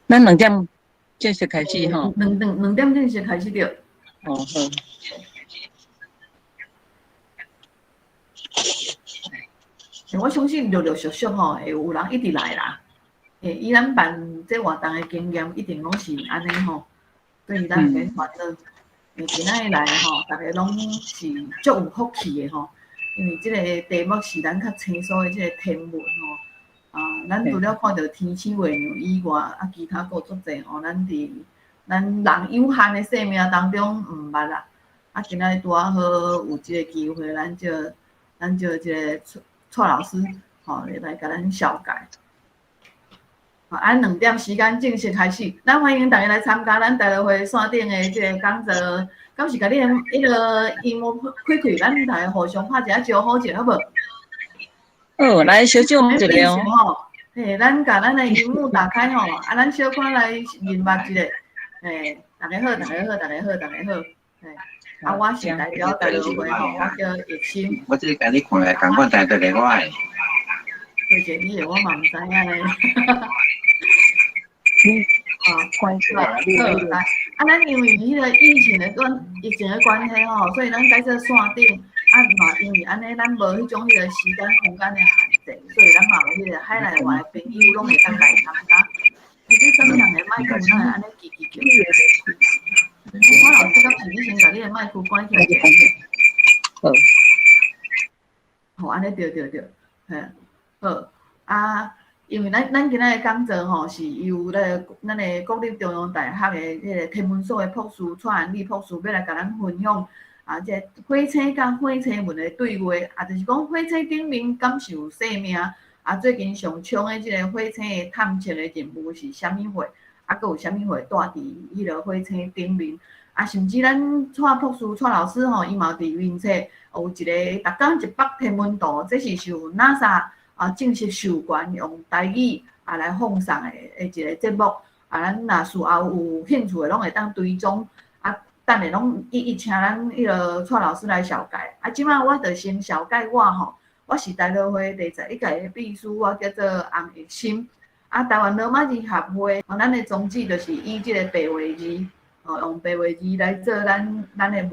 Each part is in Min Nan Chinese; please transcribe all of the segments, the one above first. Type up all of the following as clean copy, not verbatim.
咱兩點正式開始吼。兩點正式開始著。哦，好。我相信陸陸續續吼，會有人一直來啦。以咱辦這活動的經驗，一定攏是按呢吼，所以咱毋免煩惱。今仔日來吼，逐家攏是足有福氣的吼，因為這個題目是咱較清楚的這個天文吼。啊，咱除了看著天星月亮以外，啊，其他閣足濟吼，咱佇咱人有限的生命當中毋捌啦。啊，今仔日拄仔好有這個機會，咱招這個蔡老師吼來共咱紹介。好，按兩點時間正式開始，咱歡迎大家來參加咱大樂會線頂的這個講座。敢是共你的彼個螢幕開開，咱大家互相拍一下招呼者，好無？好，來小掌一下吼。嘿，咱共咱的螢幕打開吼，啊，咱小可來認捌一下。嘿，大家好，大家好，大家好，大家好。嘿，啊，我是代表大樂會吼，我叫葉心。我這個共你看來仝款，但對來我的。謝謝你的，我嘛毋知影咧。啊，關好，來，啊，咱因為彼個疫情的關係吼，所以咱改做線頂，啊嘛因為按呢，咱無彼種彼個時間空間的限制，所以咱嘛有彼個海內外的朋友攏會當來參加。欸，這啥物人的麥克哪會按呢吱吱叫？我老師敢是你先共你的麥克關起來者。好。好，按呢對對對，嘿，好，啊。因為咱今仔的講座吼，是由咧咱的國立中央大學的彼個天文所的博士蔡安利博士欲來共咱分享啊，這個火星佮火星文的對話，啊，就是講火星頂面敢是有生命？啊，最近上衝的這個火星的探測的任務是啥物貨？啊，閣有啥物貨蹛佇彼個火星頂面？啊，甚至咱蔡博士蔡老師吼，伊嘛有佇面冊有一個逐工一幅天文圖，這是受 NASA 啊，正式授權用台語啊來放送的一個節目，啊，咱若事後有興趣的，攏會當追蹤。啊，等下攏一一請咱彼個蔡老師來紹介。啊，這擺我就先紹介我吼，我是大樂會第11屆的秘書，我叫做洪玉心。啊，台灣羅馬字協會，咱的宗旨就是以這個白話字，吼，用白話字來做咱的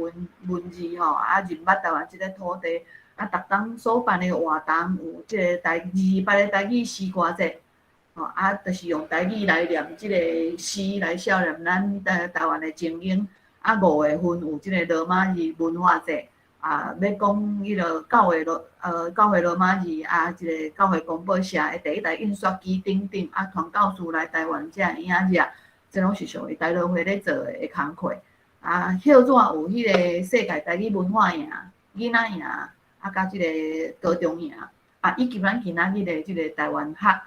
文字吼，啊，認捌台灣這個土地。啊，逐冬所辦的活動有這個28個台語詩歌節，吼，啊，就是用台語來念這個詩來紹念咱台灣的精英。啊，5月份有這個羅馬字文化節，啊，欲講彼個教會羅馬字啊，這個教會公報社的第一台印刷機等等，啊，傳教士來台灣遮的影跡，這攏是屬於大樂會咧做的工課。啊，歇紙有彼個世界台語文化營、囡仔營。啊，佮這個高中營，啊，以及咱今仔日的這個台灣學，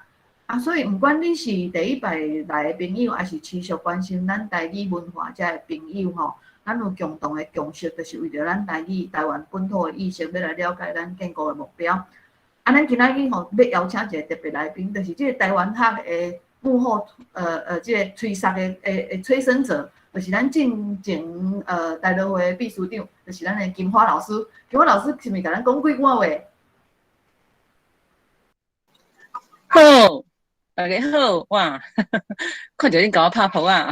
啊，所以毋管你是第一擺來的朋友，抑是持續關心咱台語文化遮的朋友吼，咱有共同的共識，就是為著咱台語、台灣本土的意識，欲來了解咱建國的目標。啊，咱今仔日吼欲邀請一個特別來賓，就是這個台灣學的幕後，這個催殺的催生者。就是咱進前大樂會的秘書長，就是咱的金花老師。金花老師是毋是共咱講幾句話？好，大家好，哇，看著恁共我拍噗仔，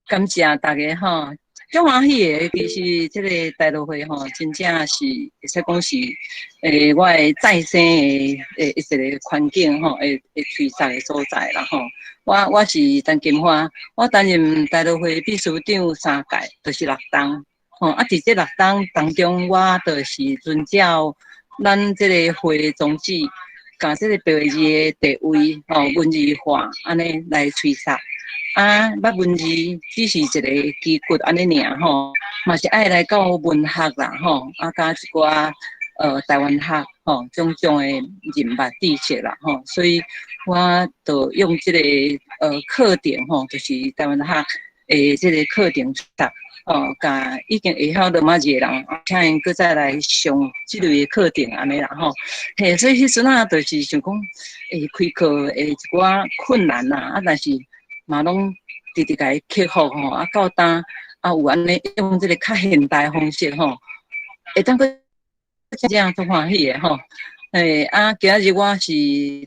感謝大家吼，足歡喜的。其實這個大樂會吼，真正是會使講是我的再生的一個環境吼，會催殺的所在啦吼。我是陳金花，我擔任大樂會秘書長三屆，就是六冬。吼，啊，佇這六冬當中，我就是遵照咱這個會的宗旨，共這個白話字的地位吼文字化，按呢來催殺。啊，捌文字只是一個基骨按呢爾吼，嘛是愛來到文學啦吼，啊，佮一寡台灣學吼，種種的認捌知識啦吼，所以我就用這個課程吼，就是台灣學的這個課程讀，哦，共已經會曉羅馬字的人，請𪜶閣再來上這類的課程按呢啦吼。嘿，所以彼陣仔就是想講，開課的一寡困難啦，啊，但是嘛攏直直共伊克服吼，啊，到今啊有按呢用這個較現代方式吼，會當閣真正足歡喜的吼。欸啊，今仔日我是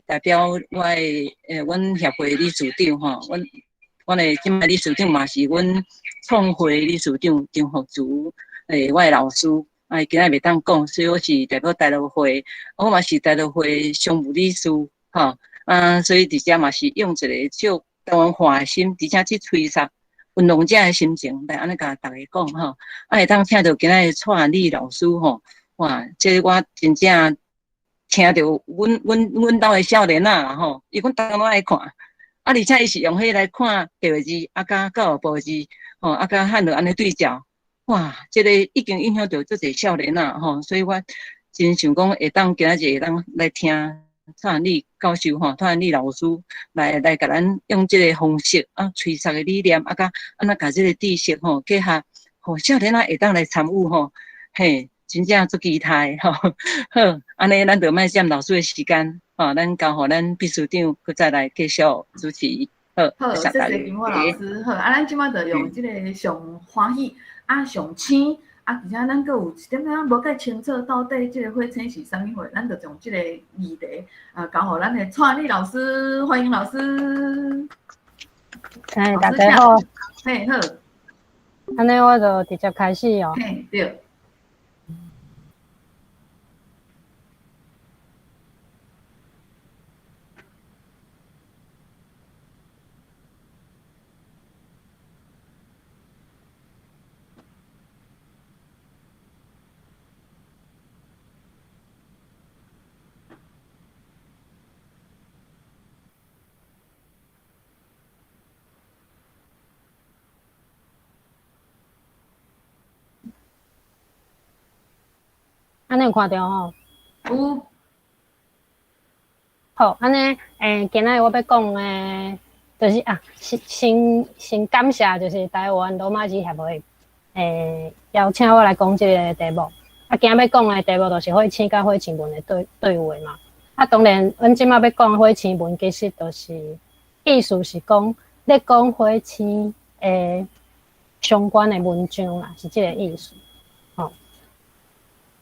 代表我的阮协會理事長吼，阮的這擺理事長嘛是阮創會理事長張福慈，我的老師，啊，伊今仔日袂當講，所以我是代表大陸會，我嘛是大陸會常務理事，吼，啊，所以佇遮嘛是用一个足台灣話的心，而且去吹捒運動者的心情來按呢共大家講吼，啊，會當請著今仔日蔡麗老師吼，哇，這個我真正聽著阮兜的少年仔啦吼，伊講逐工攏愛看，啊，而且伊是用彼來看白話字，啊，佮教育部字，吼，啊，佮漢字按呢對照，哇，這個已經影響著足濟少年仔吼，所以我真想講會當今仔日會當來聽蔡麗教授吼，蔡麗老師來共咱用這個方式啊，吹捒的理念啊，佮按怎共這個知識吼結合，予少年仔會當來參與吼，嘿。真正足期待吼，好，按呢咱就莫佔老師的時間，吼，咱交予咱秘書長閣再來繼續主持。好，好，謝謝金花老師。好，啊，咱這擺就用這個上歡喜啊，上青啊，而且咱閣有一點仔無介清楚到底這個火星是啥物貨，咱就將這個議題啊交予咱的蔡麗老師，歡迎老師。哎，大家好。嘿，好。按呢我就直接開始哦。嘿，對。按呢有看著吼？有。好，按呢，今仔日我欲講的，就是啊，先感謝，就是台灣羅馬字協會，邀請我來講這個題目。啊，今仔欲講的題目就是火星佮火星文的對話嘛。啊，當然，阮這擺欲講火星文，其實就是意思是講，咧講火星的相關的文章啦，是這個意思。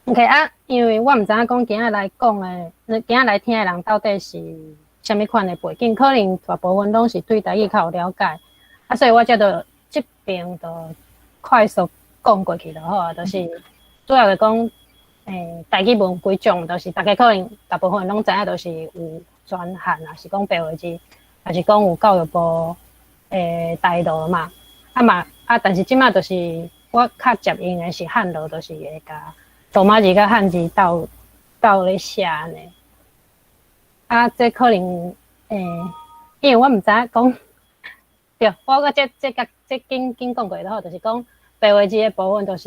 OK 啊，因為我毋知影講今仔來講的，今仔來聽的人到底是啥物款的背景，可能大部分攏是對台語較有了解，啊，所以我這就這邊就快速講過去就好啊，就是主要就講，台語文幾種，就是大家可能大部分攏知影，就是有專漢，抑是講白話字，抑是講有教育部的台羅嘛，啊嘛啊，但是這擺就是我較常用的是漢羅，就是會共羅馬字佮漢字鬥咧寫按呢，啊，這可能，因為我毋知影講，對，我這緊緊講過就好，就是講白話字的部分，就是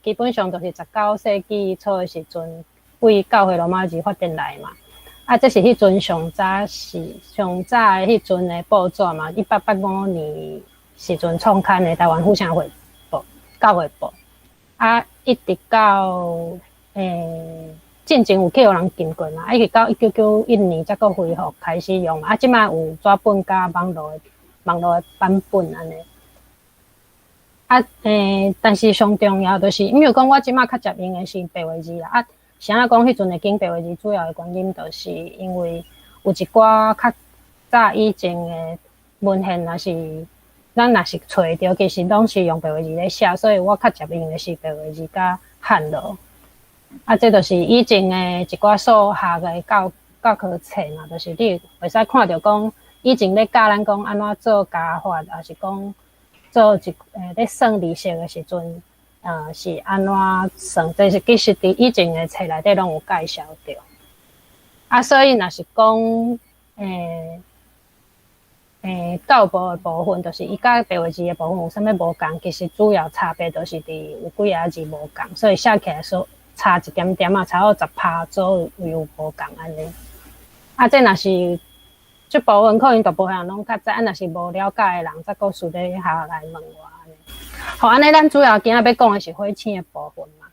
基本上就是19世紀初的時陣，為教會羅馬字發展來嘛。啊，這是彼陣上早是上早的彼陣的報紙嘛，1885年時陣創刊的台灣婦聖會報、教會報，啊。一直到進前有去予人禁過嘛，啊，一直到1991年才閣恢復開始用嘛，啊，這擺有紙本佮網路的版本按呢。啊，但是上重要就是，因為講我這擺較常用的是白話字啦，啊，是按怎講彼陣會揀白話字，主要的原因就是因為有一寡較早以前的文獻，若是咱若是揣著，其實攏是用白話字咧寫，所以我較常用的是白話字佮漢羅。啊，這就是以前的一寡數學的教科冊嘛，就是你會使看著講，以前咧教咱講按怎做加法，抑是講做一咧算利息的時陣，是按怎算，這是其實佇以前的冊內底攏有介紹著。啊，所以若是講，教育部的部分，就是伊佮白話字的部分有啥物無仝？其實主要差別就是佇有幾个字無仝，所以寫起來說差一點點仔，差不多10%左右有無仝按呢。啊，這若是這部分可能大部分人攏較知，啊，若是無了解的人，才閣私底下來問我按呢。好，按呢，咱主要今仔欲講的是火星的部分嘛。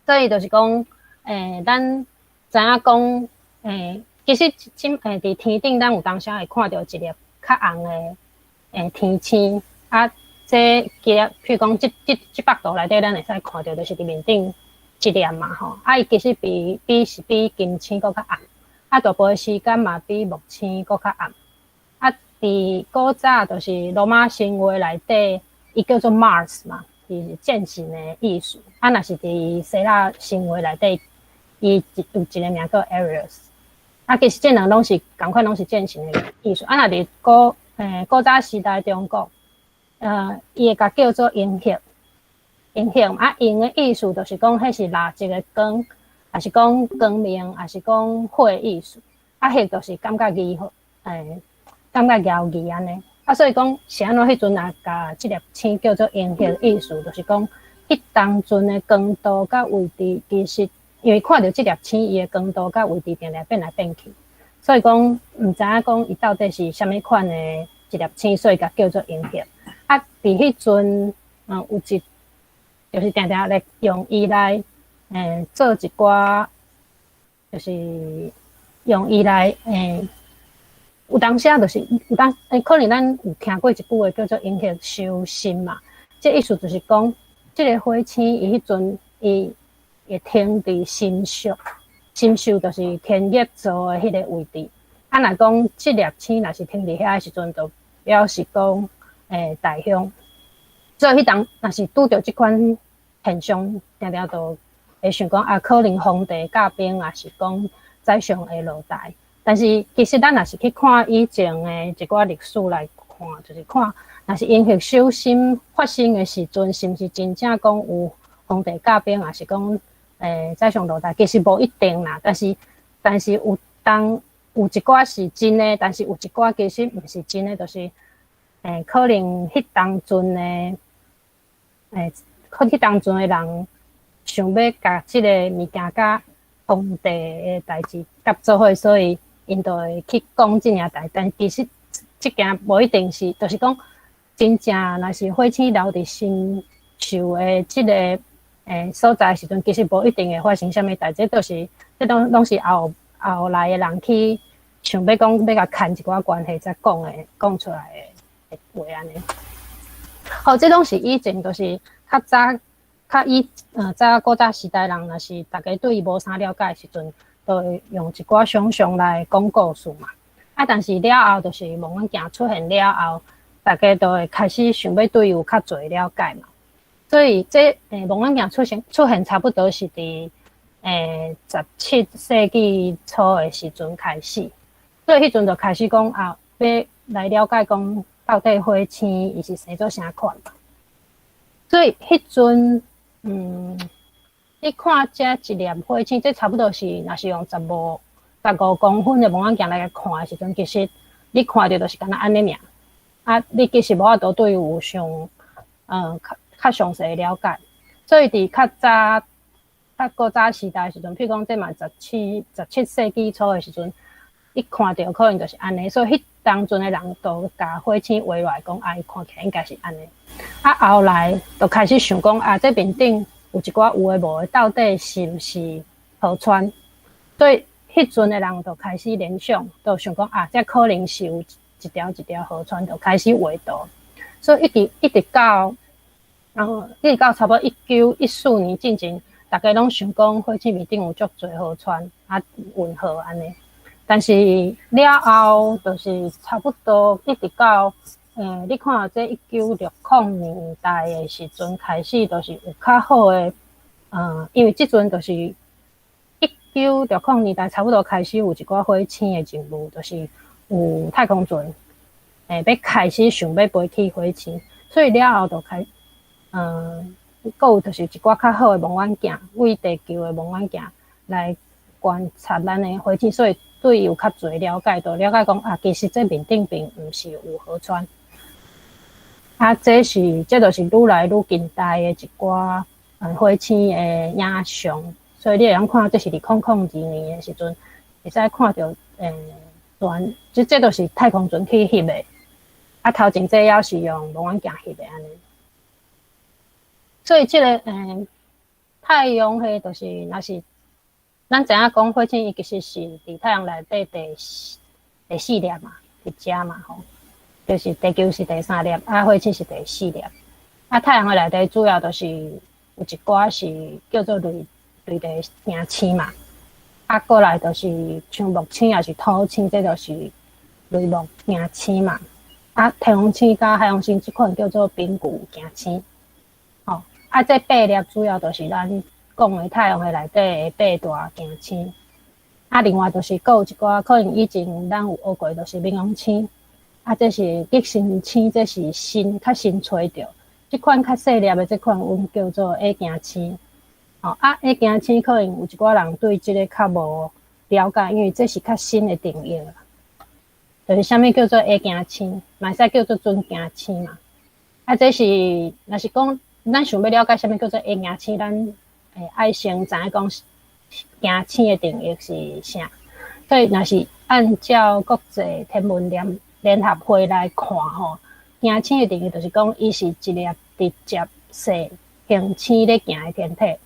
所以就是講，咱知影講，其實佇天頂，咱有當時會看著一粒較紅的天星啊，這其實，譬如講，這幅圖內底，咱會使看著，就是佇面頂一粒嘛吼，啊，伊其實比金星閣較暗，啊，大部分時間嘛比木星閣較暗。啊，佇古早就是羅馬神話內底，伊叫做 Mars 嘛，伊是戰神的意思。啊，若是佇希臘神話內底，伊有一個名叫 Aries。啊，其實這兩攏是仝款，攏是戰神的意思。啊，若佇古早時代中國，伊會共叫做銀黑。銀黑啊，銀的意思就是講，彼是蠟燭的光，抑是講光明，抑是講火的意思。啊，黑就是感覺疑惑，感覺搖疑按呢。啊，所以講是按怎彼陣也共這粒星叫做銀黑的意思，就是講彼當陣的光度佮位置，其實因為看著這粒星，伊的光度佮位置定定變來變去，所以講毋知影講伊到底是啥物款的一粒星，所以共叫做銀黑。啊，佇彼陣，有一就是定定咧用伊來，做一寡，就是用伊來，有當時就是有當，可能咱有聽過一句話叫做“銀黑修心”嘛。這意思就是講，這个火星伊彼陣伊會停佇心宿，心宿就是天蠍座的彼个位置。啊，若講這粒星若是停佇遐的時陣，就表示講，大凶。所以彼當若是拄著這款現象，定定就會想講啊，可能皇帝駕崩，抑是講宰相會落台。但是其實咱若是去看以前的一寡歷史來看，就是看若是銀黑守心發生的時陣，是毋是真正講有皇帝駕崩，抑是講宰相落台？其實無一定啦。但是有當有一寡是真的，但是有一寡其實毋是真的，就是可能彼當陣的可彼當陣的人想欲共這个物件佮皇帝的代誌合做伙，所以𪜶就會去講這爾代，但其實這件無一定是，就是講真正若是火星留佇心宿的這个所在的時陣，其實無一定會發生啥物代誌，就是這攏是後後來的人去想欲講欲共牽一寡關係，才講的講出來的話按呢。好，這攏是以前就是較早較以早古早時代人，若是大家對伊無啥了解的時陣，就會用一寡想象來講故事嘛。啊，但是了後就是望遠鏡出現了後，大家就會開始想欲對伊有較濟了解嘛。所以這望遠鏡出現差不多是佇17世紀初的時陣開始，所以彼陣就開始講啊，欲來了解講到底火星伊是生做啥款嘛。所以彼陣，你看這一粒火星，這差不多是若是用15公分的望遠鏡來看的時陣，其實你看著就是敢若按呢爾。啊，你其實無法度對伊有上，較較詳細的了解。所以佇較早、較古早時代的時陣，譬如講這嘛17世紀初的時陣，伊看著可能就是按呢，所以彼當陣的人就共火星畫落來講，啊，伊看起來應該是按呢。啊，後來就開始想講，啊，這面頂有一寡有的無的，到底是毋是河川？所以彼陣的人就開始聯想，就想講啊，這可能是有一條一條河川，就開始畫圖。所以一直一直到，然後一直到差不多1914年進前，大家攏想講火星面頂有足濟河川啊，運河按呢。但是了後，就是差不多一直到，你看這1960年代的時陣開始，就是有較好的，因為這陣就是1960年代差不多開始有一寡火星的任務，就是有太空船，欲開始想欲飛去火星，所以了後就開，閣有就是一寡較好的望遠鏡，對地球的望遠鏡來觀察咱的火星，所以對伊有較濟了解，就了解講啊，其實這面頂並毋是有河川。啊，這就是愈來愈近代的一寡火星的影像，所以你會當看，這是2002年的時陣，會使看著船，這就是太空船去翕的。啊，頭前這猶是用望遠鏡翕的按呢。所以這个太陽系就是若是咱知影講火星，伊其實是佇太陽內底第四粒嘛，佇遮嘛吼，就是地球是第三粒，啊，火星是第四粒。啊，太陽的內底主要就是有一寡是叫做類類地行星嘛。啊，過來就是像木星抑是土星，這就是雷木行星嘛。啊，天王星佮海王星這款叫做冰巨行星。吼，啊，這八粒主要就是咱講的太陽系內底的八大行星。啊，另外就是閣有一寡可能以前咱有學過，就是冥王星。啊，這是吉星星，這是新較新揣著。這款較細粒的這款，阮叫做矮行星。吼，啊，矮行星可能有一寡人對這个較無了解，因為這是較新的定義啦。就是啥物叫做矮行星，嘛會使叫做準行星嘛。啊，這是若是講咱想欲了解啥物叫做矮行星，咱會愛先知影講行星的定義是啥。所以，若是按照國際天文聯合會來看吼，行星的定義就是講，伊是一粒直接踅行星咧行的天體，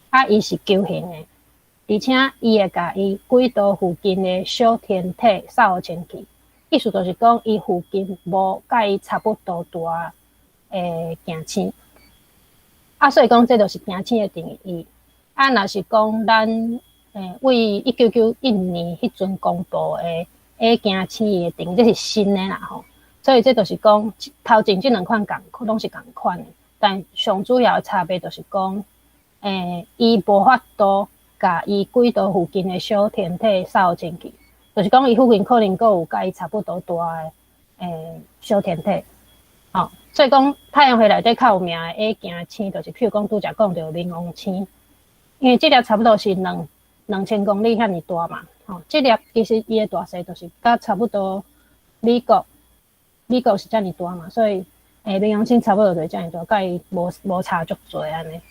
啊，伊是球形的，而且伊會共伊軌道附近的小天體掃清去。意思就是講，伊附近無佮伊差不多大的行星。啊，所以講這就是行星的定義。啊，若是講咱為1991年彼陣公布的矮行星的定義，這是新的啦吼。所以這就是講頭前這兩款仝攏是仝款的，但上主要的差別就是講，伊無法度共伊軌道附近的小天體掃進去，就是講伊附近可能閣有佮伊差不多大的小天體。吼，所以講太陽系內底較有名的矮行星，就是譬如講拄才講著冥王星，因為這粒差不多是2000公里遐爾大嘛，吼，這粒其實伊的大細就是佮差不多美國是遮爾大嘛，所以冥王星差不多就是遮爾大，佮伊無差足濟按呢。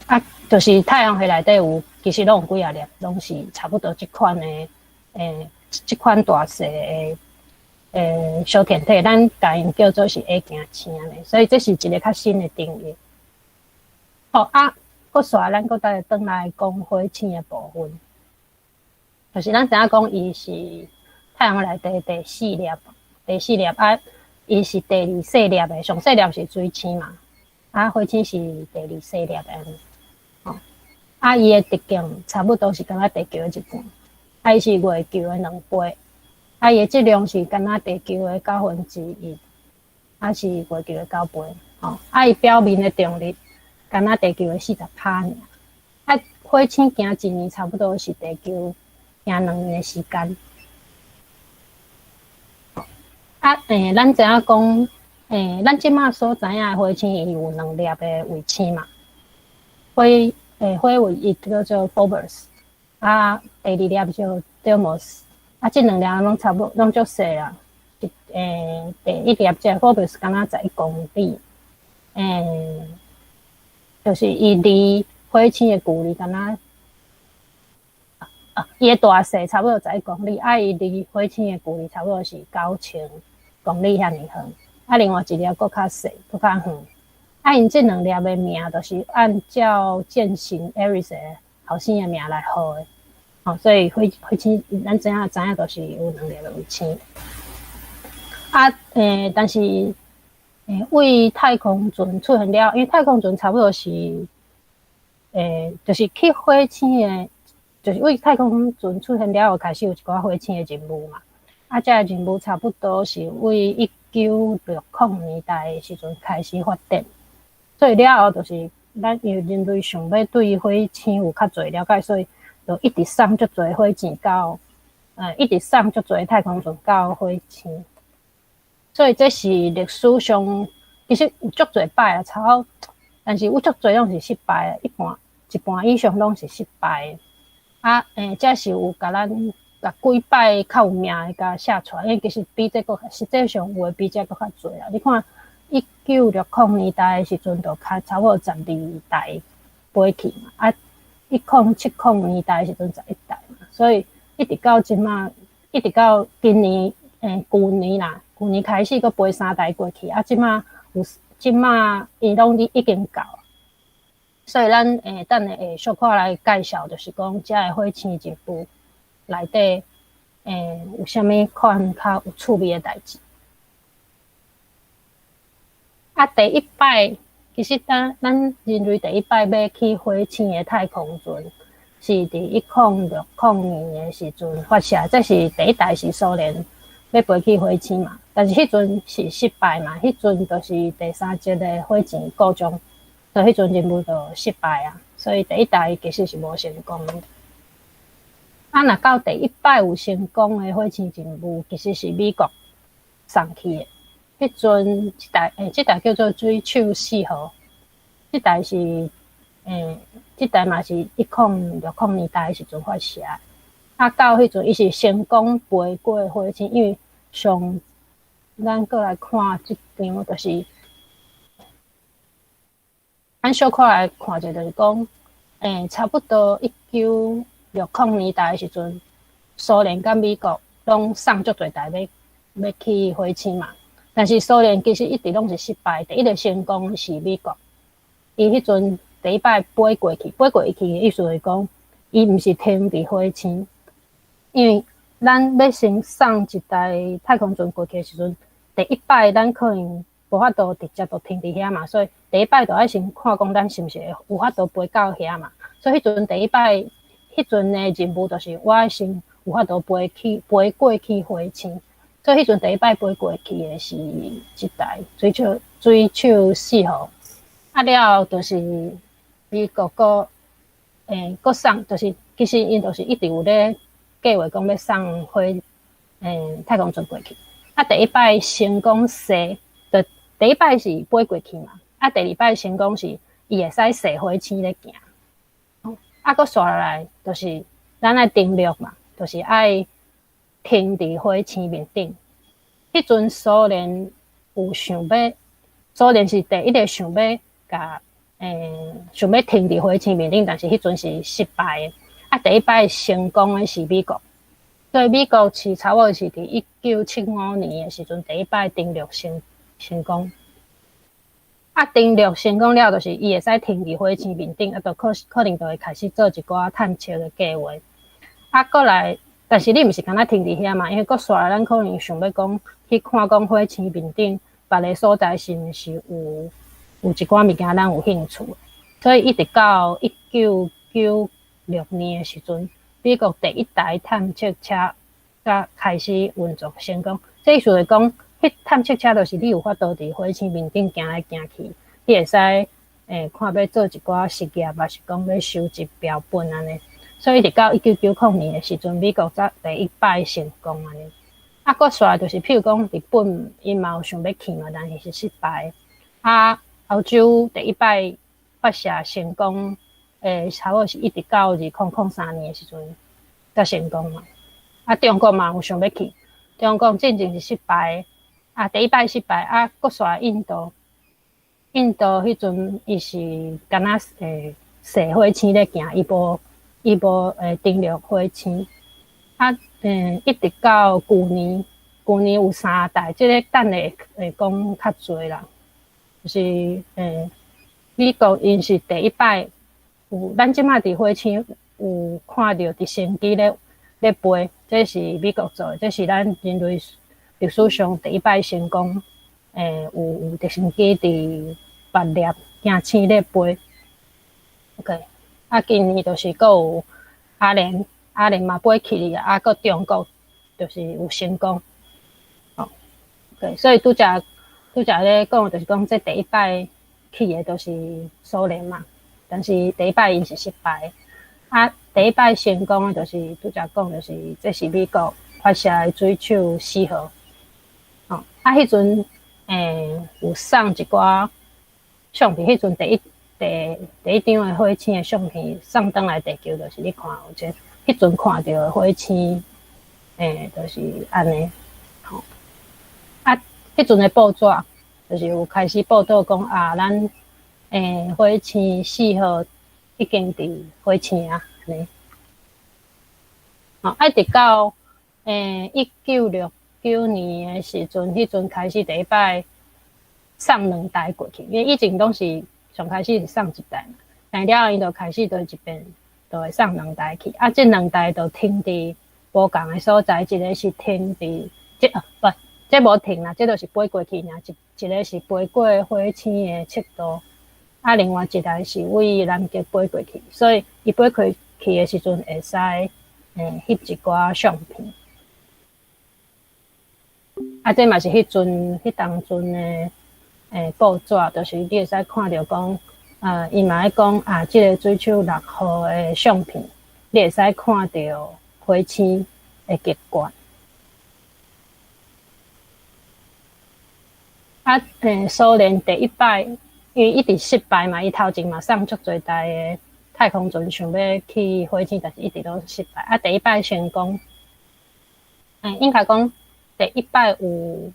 啊，就是太陽系內底有，其實攏有幾仔粒，攏是差不多這款的，這款大細的小天體，咱共𪜶叫做是矮行星按呢，所以這是一个較新的定義。好啊，閣煞咱閣再轉來講火星的部分，就是咱知影講伊是太陽內底第四粒，第四粒啊，伊是第二細粒的，上細粒是水星嘛，啊，火星是第二細粒的按呢。吼，啊，伊的直徑差不多是敢若地球的一半，啊，伊是月球的2倍，啊，伊的質量是敢若地球的1/9，啊，是月球的9倍，吼，啊，伊表面的重力敢若地球的40趴爾，啊，火星行一年差不多是地球行2年的時間。啊，咱知影講，咱這馬所知影的火星，伊有兩粒的衛星嘛。火衛一叫做 Phobos，啊，第二粒叫 Deimos，啊，這兩粒攏差不多，攏足細啦。第一粒這 Phobos 敢若11公里，就是伊離火星的距離敢若，啊，伊的大細差不多十一公里，啊，伊離火星的距離差不多是9000公里遐爾遠。啊，另外一粒閣較細，閣較遠。啊，𪜶這兩粒的名，就是按照箭神 Ares 的後生的名來號的。吼，所以火星，咱知影，就是有兩粒的衛星。啊，但是，為太空船出現了，因為太空船差不多是，就是去火星的，就是為太空船出現了後，開始有一寡火星的任務嘛。啊，這个任務差不多是為1960年代的時陣開始發展。所以了後就是咱因為人類想欲對火星有較濟了解，所以就一直送足濟火箭到，一直送足濟太空船到火星。所以這是歷史上其實有足濟擺啊，差不多，但是有足濟攏是失敗的，一半以上攏是失敗的。啊，這是有共咱共幾擺較有名的共寫出來，因為其實比這閣實際上有的比這閣較濟啦。你看1960年代的時陣，就較差不多12台飛去嘛，啊，1070年代的時陣11台嘛，所以一直到這馬，一直到今年，舊年啦，舊年開始閣飛三台過去，啊，這馬伊攏已經到。所以咱等下會小可來介紹，就是講這个火星任務內底，有啥物款較有趣味的代誌。啊，第一擺其實咱人類第一擺欲去火星的太空船，是佇1060年的時陣發射，這是第一台是蘇聯欲飛去火星嘛。但是彼陣是失敗嘛，彼陣就是第三節的火箭故障，所以彼陣任務就失敗啊。所以第一台其實是無成功。啊，若到第一擺有成功的火星任務，其實是美國送去的。彼陣這台叫做水手四號，這台嘛是1060年代的時陣發射。啊，到彼陣伊是成功飛過火星，因為上咱閣來看這張，就是咱小可來看者，就是講，差不多1960年代的時陣，蘇聯佮美國攏送足濟台欲去火星嘛。但是蘇聯其實一直攏是失敗，第一個成功是美國。伊彼陣第一擺飛過去，飛過去的意思是講，伊毋是停佇火星，因為咱欲先送一台太空船過去的時陣，第一擺咱可能無法度直接就停佇遐嘛，所以第一擺就愛先看講咱是毋是會有法度飛到遐嘛。所以彼陣第一擺，彼陣的任務就是我愛先有法度飛過去火星。所以彼陣第一擺飛過去的是這台水手四號。啊了後就是美國閣送，就是其實𪜶就是一直有咧計劃講欲送太空船過去。啊，第一擺成功射，就第一擺是飛過去嘛。啊，第二擺成功是伊會使射火星咧行。啊，閣紲落來就是咱愛登陸嘛，就是愛停佇火星面頂。彼陣蘇聯有想欲，蘇聯是第一個想欲停佇火星面頂，但是彼陣是失敗的。啊，第一擺成功的是美國，所以美國是差不多是佇1975年的時陣第一擺登陸成功。啊，登陸成功了，就是伊會使停佇火星面頂，啊，就可能就會開始做一寡探測的計劃。啊，閣來，但是你毋是干焦停佇遐嘛？因為閣紲來，咱可能想欲講去看講火星面頂別个所在是毋是有一寡物件咱有興趣的。所以一直到1996年的時陣，美國第一台探測車才開始運作成功。這意思是講，彼探測車就是你有法度佇火星面頂行來行去，你會使看欲做一寡實驗，抑是講欲收集標本按呢。所以一直到1990年的時陣，美國才第一擺成功按呢。啊，閣紲就是，譬如講日本，𪜶嘛有想欲去嘛，但是是失敗。啊，歐洲第一擺發射成功，差不多是一直到2003年的時陣才成功嘛。啊，中國嘛有想欲去，中國進前是失敗，啊，第一擺失敗，啊，閣紲印度，印度彼陣伊是干焦射火星咧行，伊無登陸火星。啊，一直到舊年，舊年有三台，這个等下會講較濟啦。就是美國𪜶是第一擺有，咱這馬佇火星有看著直升機咧飛，這是美國做的，這是咱人類歷史上第一擺成功，有直升機佇別粒行星咧飛。OK，啊，今年就是閣有阿聯，阿聯嘛飛去哩，啊，閣中國就是有成功。哦，OK，所以拄才咧講，就是講這第一擺去的就是蘇聯嘛，但是第一擺𪜶是失敗。啊，第一擺成功的就是拄才講，就是這是美國發射的水手四號。哦，啊，彼陣有送一寡相片，彼陣第一張的火星的相片送轉來地球，就是你看有這，彼陣看著的火星，就是按呢。吼，啊，彼陣的報紙就是有開始報道講啊，咱火星四號已經佇火星啊，按呢。吼，啊，一直到1969年的時陣，彼陣開始第一擺送兩台過去，因為以前攏是上開始是送一台嘛，但了後𪜶就開始就一遍就會送兩台去，啊，這兩台就停佇無仝的所在，一个是停佇這啊，不，這無停啦，這就是飛過去爾，一個是飛過火星的赤道。啊，另外一台是對南極飛過去，所以伊飛過去的時陣會使翕一寡相片。啊，這嘛是彼陣彼當陣的報紙，就是你會使看著講，伊嘛咧講啊，這个水手六號的相片，你會使看著火星的極冠。啊，蘇聯第一擺，因為一直失敗嘛，伊頭前嘛送足濟台的太空船想欲去火星，但是一直攏失敗。啊，第一擺成功，應該講第一擺有，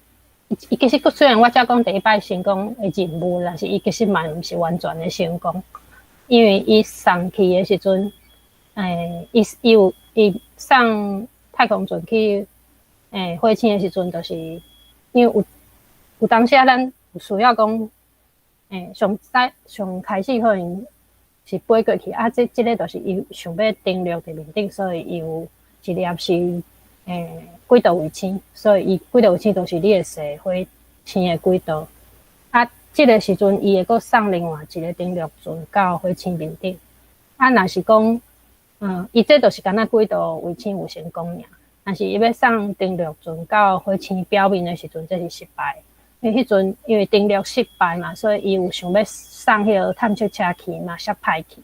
伊其實雖然我才講第一擺成功的任務，但是伊其實嘛毋是完全的成功，因為伊送去的時陣，伊有伊送太空船去火星的時陣，就是因為有當時啊，咱有需要講，上早上開始可能是飛過去，啊，這个就是伊想欲登陸佇面頂，所以伊有一粒是軌道衛星，所以伊軌道衛星就是你會踅火星的軌道。啊，這个時陣伊會閣送另外一个登陸船到火星面頂。啊，若是講，伊這就是敢若軌道衛星有成功爾，但是伊欲送登陸船到火星表面的時陣，這是失敗。因為彼陣因為登陸失敗嘛，所以伊有想欲送彼个探測車去嘛，煞歹去。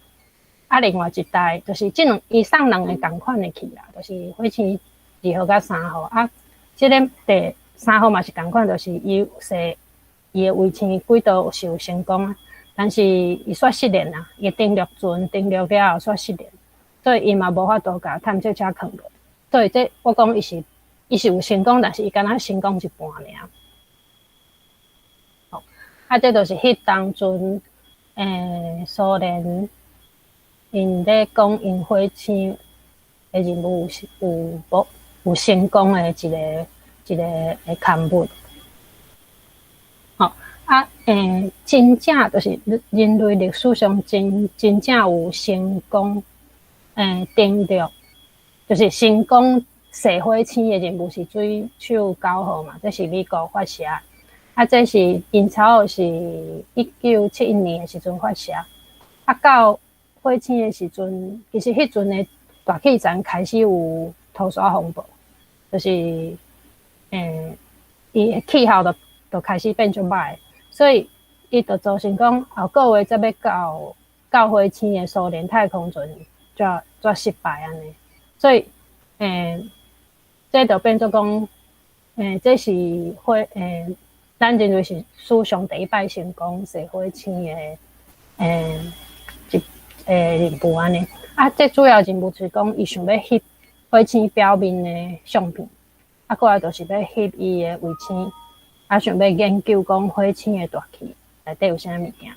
啊，另外一台就是這兩，伊送兩个仝款的去啦，就是火星二號佮三號。啊，這个第三號嘛是仝款，就是伊踅伊的衛星軌道是有成功啊，但是伊煞失聯啊，伊登陸船登陸了後煞失聯，所以伊嘛無法度共探測車囥落。所以這我講伊是有成功，但是伊敢若成功一半爾。啊，這就是彼當陣，蘇聯𪜶咧講𪜶火星的任務是有無有成功的一个的刊物。吼，啊，真正就是人類歷史上真正有成功，登陸，就是成功踅火星的任務是水手九號嘛，這是美國發射。啊，這是𪜶差不多是1971年的時陣發射。啊，到火星的時陣，其實彼陣的大氣層開始有塗沙風暴，就是，伊的氣候就開始變足歹，所以伊就造成講後個月才欲到火星的蘇聯太空船才失敗按呢。所以，這就變做講，這是火，咱認為是史上第一擺成功踅火星的，一任務按呢。啊，這主要任務就是講，伊想欲翕火星表面的相片，啊，過來就是欲翕伊的衛星，啊，想欲研究講火星的大氣內底有啥物件。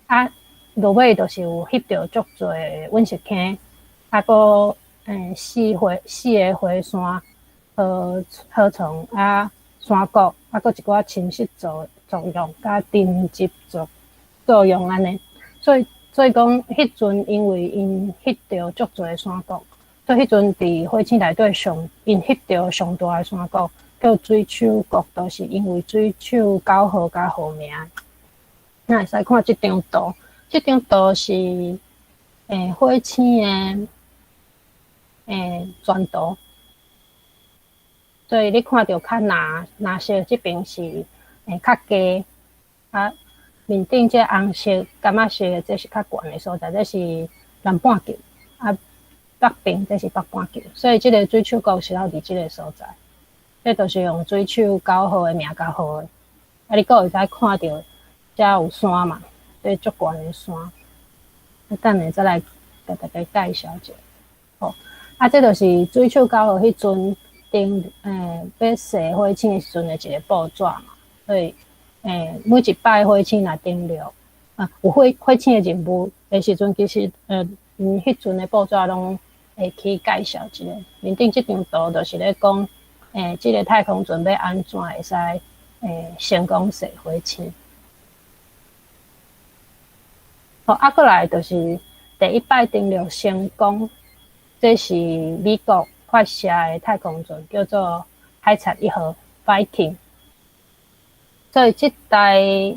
啊，落尾就是有翕著足濟隕石坑，啊，閣四个火山河床啊。山谷，啊，閣一寡侵蝕作用，佮沉積作用按呢。所以講，彼陣因為𪜶翕著足濟山谷，所以彼陣佇火星內底上，𪜶翕著上大的山谷叫水手谷，就是因為水手九號共號名。咱會使看這張圖，這張圖是火星的全圖。所以你看著較藍藍色這邊是較低，啊面頂這紅色、柑仔色的這是較懸的所在，這是南半球，啊北邊這是北半球，所以這个水手谷是落佇這个所在，這就是用水手九號的名共號的。啊，你閣會使看著遮有山嘛，這足懸的山。啊，等下再來共大家介紹一下。好，啊，這就是水手九號彼陣。登欲踅火星的時陣的一个報紙嘛，所以每一擺火星若登陸，啊有火星的任務的時陣，其實彼陣的報紙攏會去介紹一下。面頂這張圖就是咧講，這个太空船欲按怎會使成功踅火星。好，啊，過來就是第一擺登陸成功，這是美國發射的太空船，叫做海賊一號 Viking。所以這台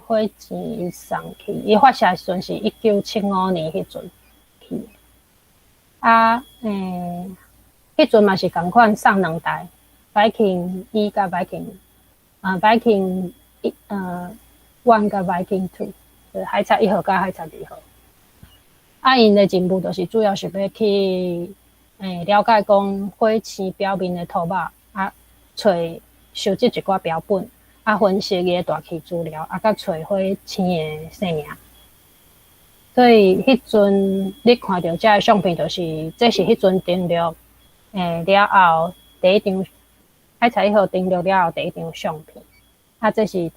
火箭伊送去，伊發射時陣是1975年彼陣去。啊，彼陣嘛是仝款送兩台，Viking 一佮 Viking 一One 佮 Viking Two，海賊一號佮海賊二號。啊，𪜶的任務就是主要是欲去了解講火星表面的土壤，啊，揣收集一寡標本，啊，分析伊的大氣資料，啊，佮揣火星的生命。所以彼陣你看著這个相片，就是這是彼陣登陸了後第一張海賊一號登陸了後第一張相片。啊，這是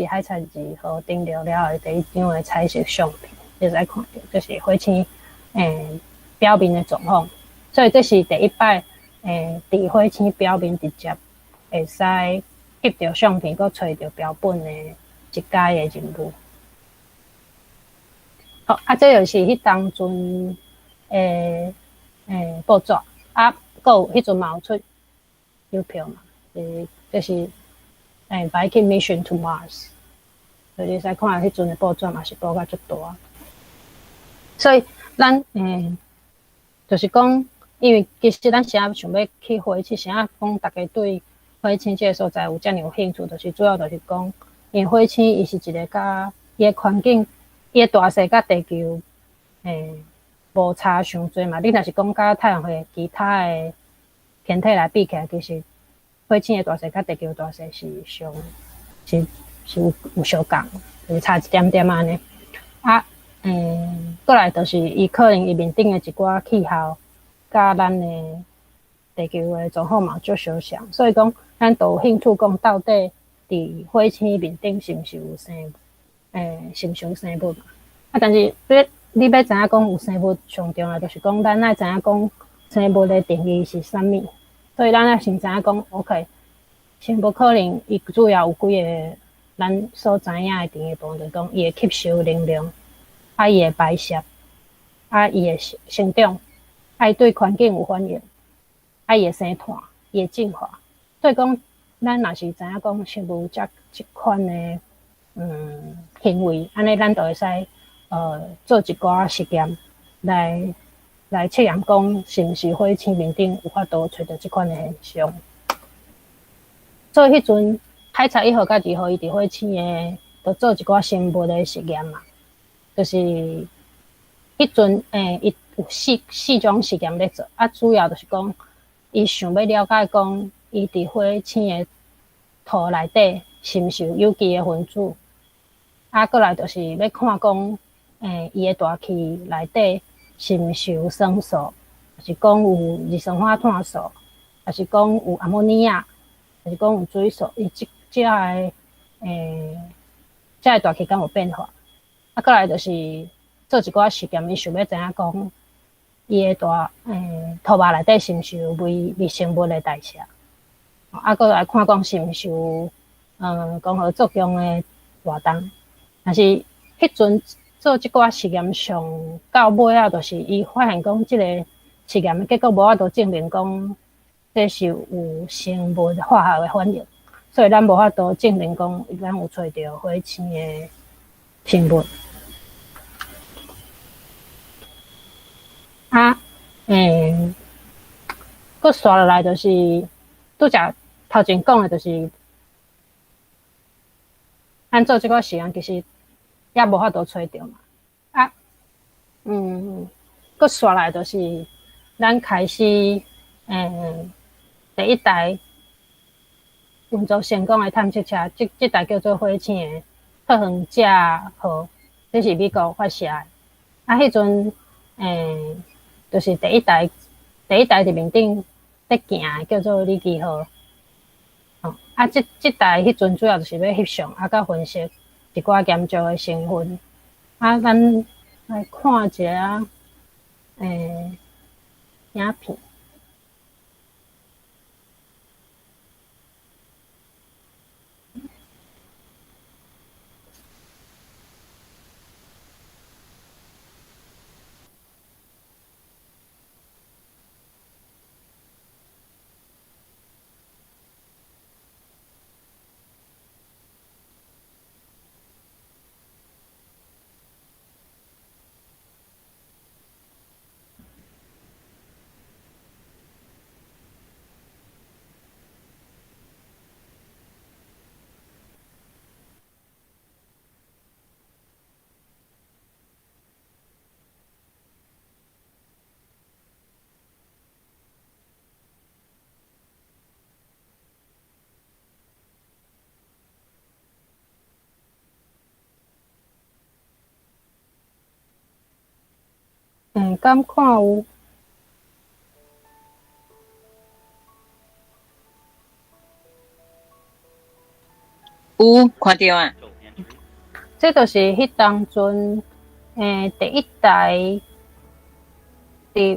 海賊二號登陸了後第一張的彩色相片，你會使看著，這是火星表面的狀況。所以這是第一擺佇火星表面直接會使翕著相片，閣揣著標本的一屆的任務。好，啊，這就是彼當陣的報紙，啊，閣有彼陣嘛有出郵票嘛，這是Viking Mission to Mars，所以你會使看彼陣的報紙嘛是報甲足大。所以咱就是講，因為其實咱啥想欲去火星，啥講逐家對火星這个所在有遮爾有興趣，就是主要就是講，因為火星伊是一個佮伊的環境，伊的大細佮地球無差傷濟嘛。你若是講佮太陽系其他的天體來比起來，其實火星的大細佮地球大細是相是是有相仝，就是差一點點按呢。啊，過來就是伊可能伊面頂的一寡氣候，佮咱的地球的狀況嘛足相像，所以講咱都有興趣講到底佇火星面頂是毋是有生是毋是有生物嘛？啊，但是你欲知影講有生物，上重要就是講咱愛知影講生物的定義是啥物，所以咱愛先知影講，OK，生物可能伊主要有幾个咱所知影的定義部分，就是講伊會吸收能量，啊，伊會排泄，啊，伊會成長，啊，伊對環境有反應，啊，伊會生炭，伊會進化。所以講，咱若是知影講生物這款的行為，按呢咱就會使做一寡實驗來測驗講是毋是火星面頂有法度揣著這款的現象。所以彼陣海賊一號佮二號伊佇火星的，就做一寡生物的實驗嘛，就是彼陣伊有四種實驗咧做，啊，主要就是講伊想欲了解講伊佇火星的土內底是毋是有有機的分子，啊，過來就是欲看講，伊的大氣內底是毋是有酸素，抑是講有二氧化碳素，抑是講有阿摩尼亞，抑是講有水素，伊這個大氣敢有變化？啊，過來就是做一寡實驗，伊想欲知影講，伊的土肉內底是毋是有微生物的代謝？啊，過來看講是毋是有光合作用的活動。但是彼陣做這寡實驗上到尾仔，就是伊發現講，這個實驗的結果無法度證明講這是有生物化學的反應，所以咱無法度證明講咱有揣著火星的生物。啊，閣紲落來就是拄才頭前講的，就是咱做這寡實驗其實也無法度揣著嘛。啊，閣紲來就是咱開始第一台運作成功的探測車，這台叫做火星的拓荒者號，這是美國發射的。啊，彼陣就是第一台佇面頂咧行的叫做里奇號。哦，啊，這台彼陣主要就是欲翕相，啊，佮分析一寡嚴重的成分。啊，咱來看一下影片。敢看有？有看著啊！這就是彼當陣，第一台佇欲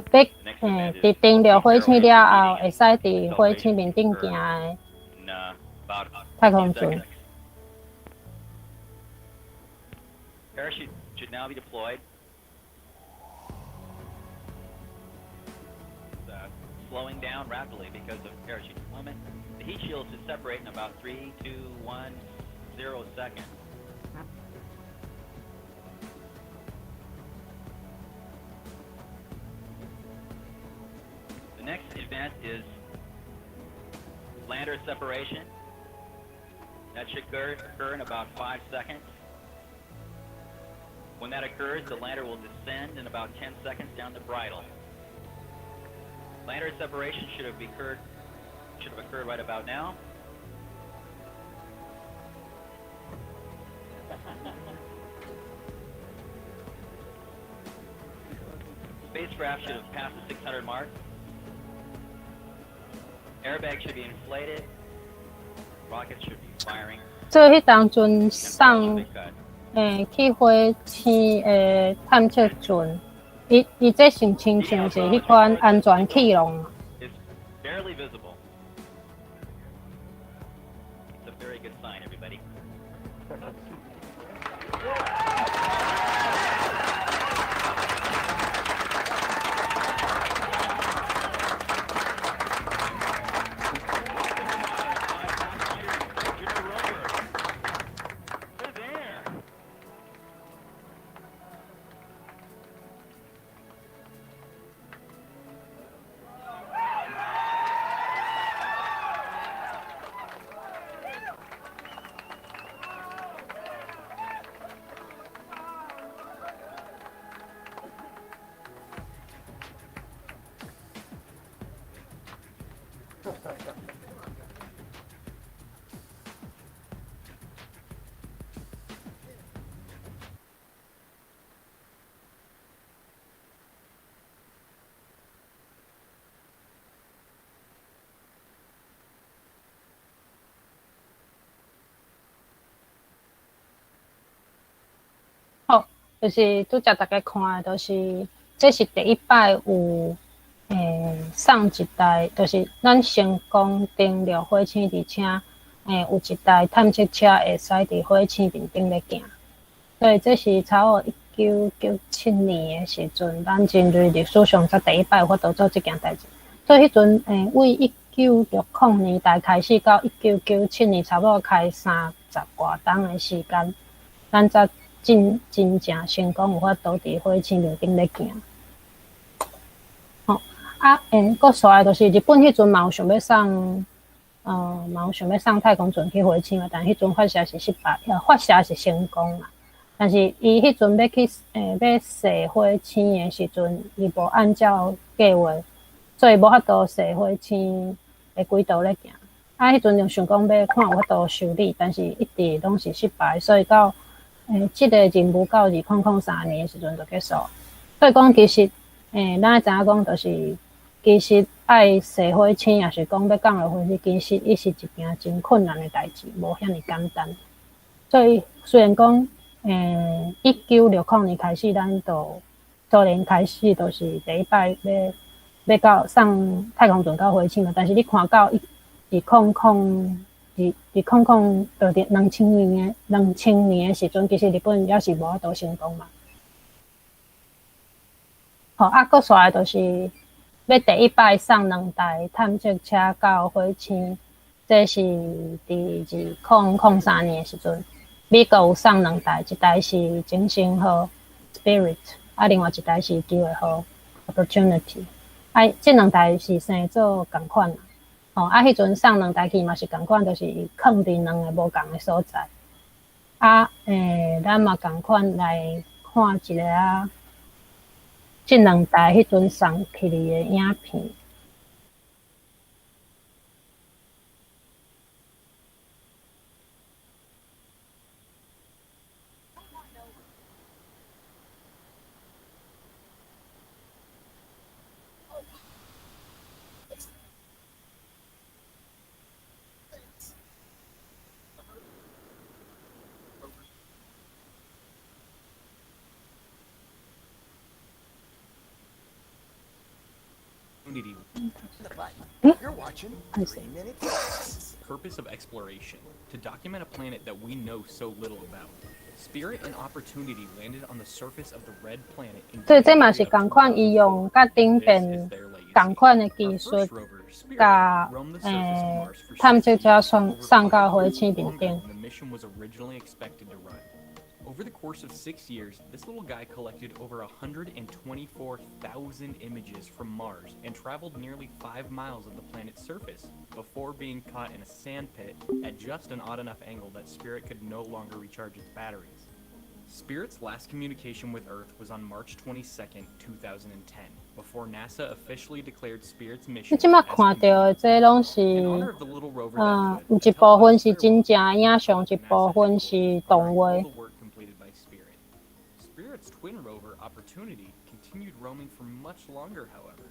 佇登陸火星了後，會使佇火星面頂行的太空船。 Parachute should now be deployed. Slowing down rapidly because of parachute deployment. The heat shield should separate in about 3, 2, 1, 0 seconds. The next event is lander separation. That should occur in about 5 seconds. When that occurs, the lander will descend in about 10 seconds down the bridle. Lander separation should have occurred right about now. Spacecraft should have passed the 600 mark. Airbags should be inflated. Rockets should be firing. 所以彼當陣送去火星的探測船，伊這是親像是彼款安全氣囊。 It's barely visible. It's a very good sign, everybody. They're there. 好，就是拄才大家看的，就是這是第一擺有送一台，就是咱成功登陸火星，而且有一台探測車會使佇火星面頂咧行。所以這是差不多1997年的時陣，咱人類歷史上才第一擺有法度做這件代誌。所以彼陣為1960年代開始到1997年，差不多開30外冬的時間，咱才真正成功有法度佇火星面頂咧行。吼啊，閣紲來就是日本彼陣嘛有想欲送，嘛有想欲送太空船去火星嘛，但彼陣發射是失敗，發射是成功啦。但是伊彼陣欲去欲射火星的時陣，伊無按照計劃，所以無法度射火星的軌道咧行。啊，彼陣就想講欲看有法度修理，但是一直攏是失敗，所以到這个任務到2003年的時陣就結束。所以講其實，咱愛知影講，就是其實愛射火星，抑是講欲降落火星，其實伊是一件真困難的代誌，無遐爾簡單。所以雖然講，1960年開始，咱就蘇聯開始，就是第一擺欲到送太空船到火星嘛。但是你看到一二空空二二空空到佇2000年的時陣，其實日本猶是無法度成功嘛。好，啊，閣紲來就是欲第一擺送兩台探測車到火星，這是佇2003年的時陣，美國有送兩台，一台是精神號 Spirit，啊，另外一台是機會號 Opportunity。啊，這兩台是生做仝款啦。吼，啊，彼陣送兩台去嘛是仝款，就是囥佇兩个無仝的所在。啊，咱嘛仝款來看一下啊，這兩台彼陣送去的影片。Opportunity 嗯， You're watching 歹勢。 3 Minute Science. Purpose of exploration to document a planet that we know so little about. Spirit and Opportunity landed on the surface of the red planet in 所以這嘛 January 是 of 仝款，伊用佮頂 This 邊 is their legacy. 仝款的技 Our 術 first rover, Spirit, 共 roamed the surface of 欸 Mars for 探 six 測車 years, 送 over 送到 five 火 years 星面 longer 頂。 than the mission was originally expected to run. Over the course of 6 years, this little guy collected over 124,000 images from Mars and traveled nearly 5 miles of the planet's surface before being caught in a sandpit at just an odd enough angle that Spirit could no longer recharge its batteries. Spirit's last communication with Earth was on March 22nd, 2010, before NASA officially declared Spirit's 你 mission 這馬 as 看著的 complete. 這攏是， In honor of the little rover that 啊， could, 有一部分是真正的影像，一部分是動 all 畫。 the work completed by Spirit. Spirit's twin rover, Opportunity, continued roaming for much longer, however.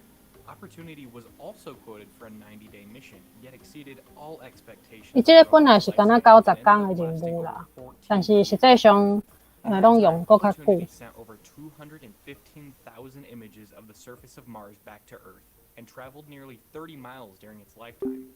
Opportunity was also quoted for a 90-day mission, yet exceeded all expectations. 伊這個本來是敢若90工的任務啦，但是實際上，攏用閣較久。 Opportunity sent over 215,000 images of the surface of Mars back to Earth and traveled nearly 30 miles during its lifetime.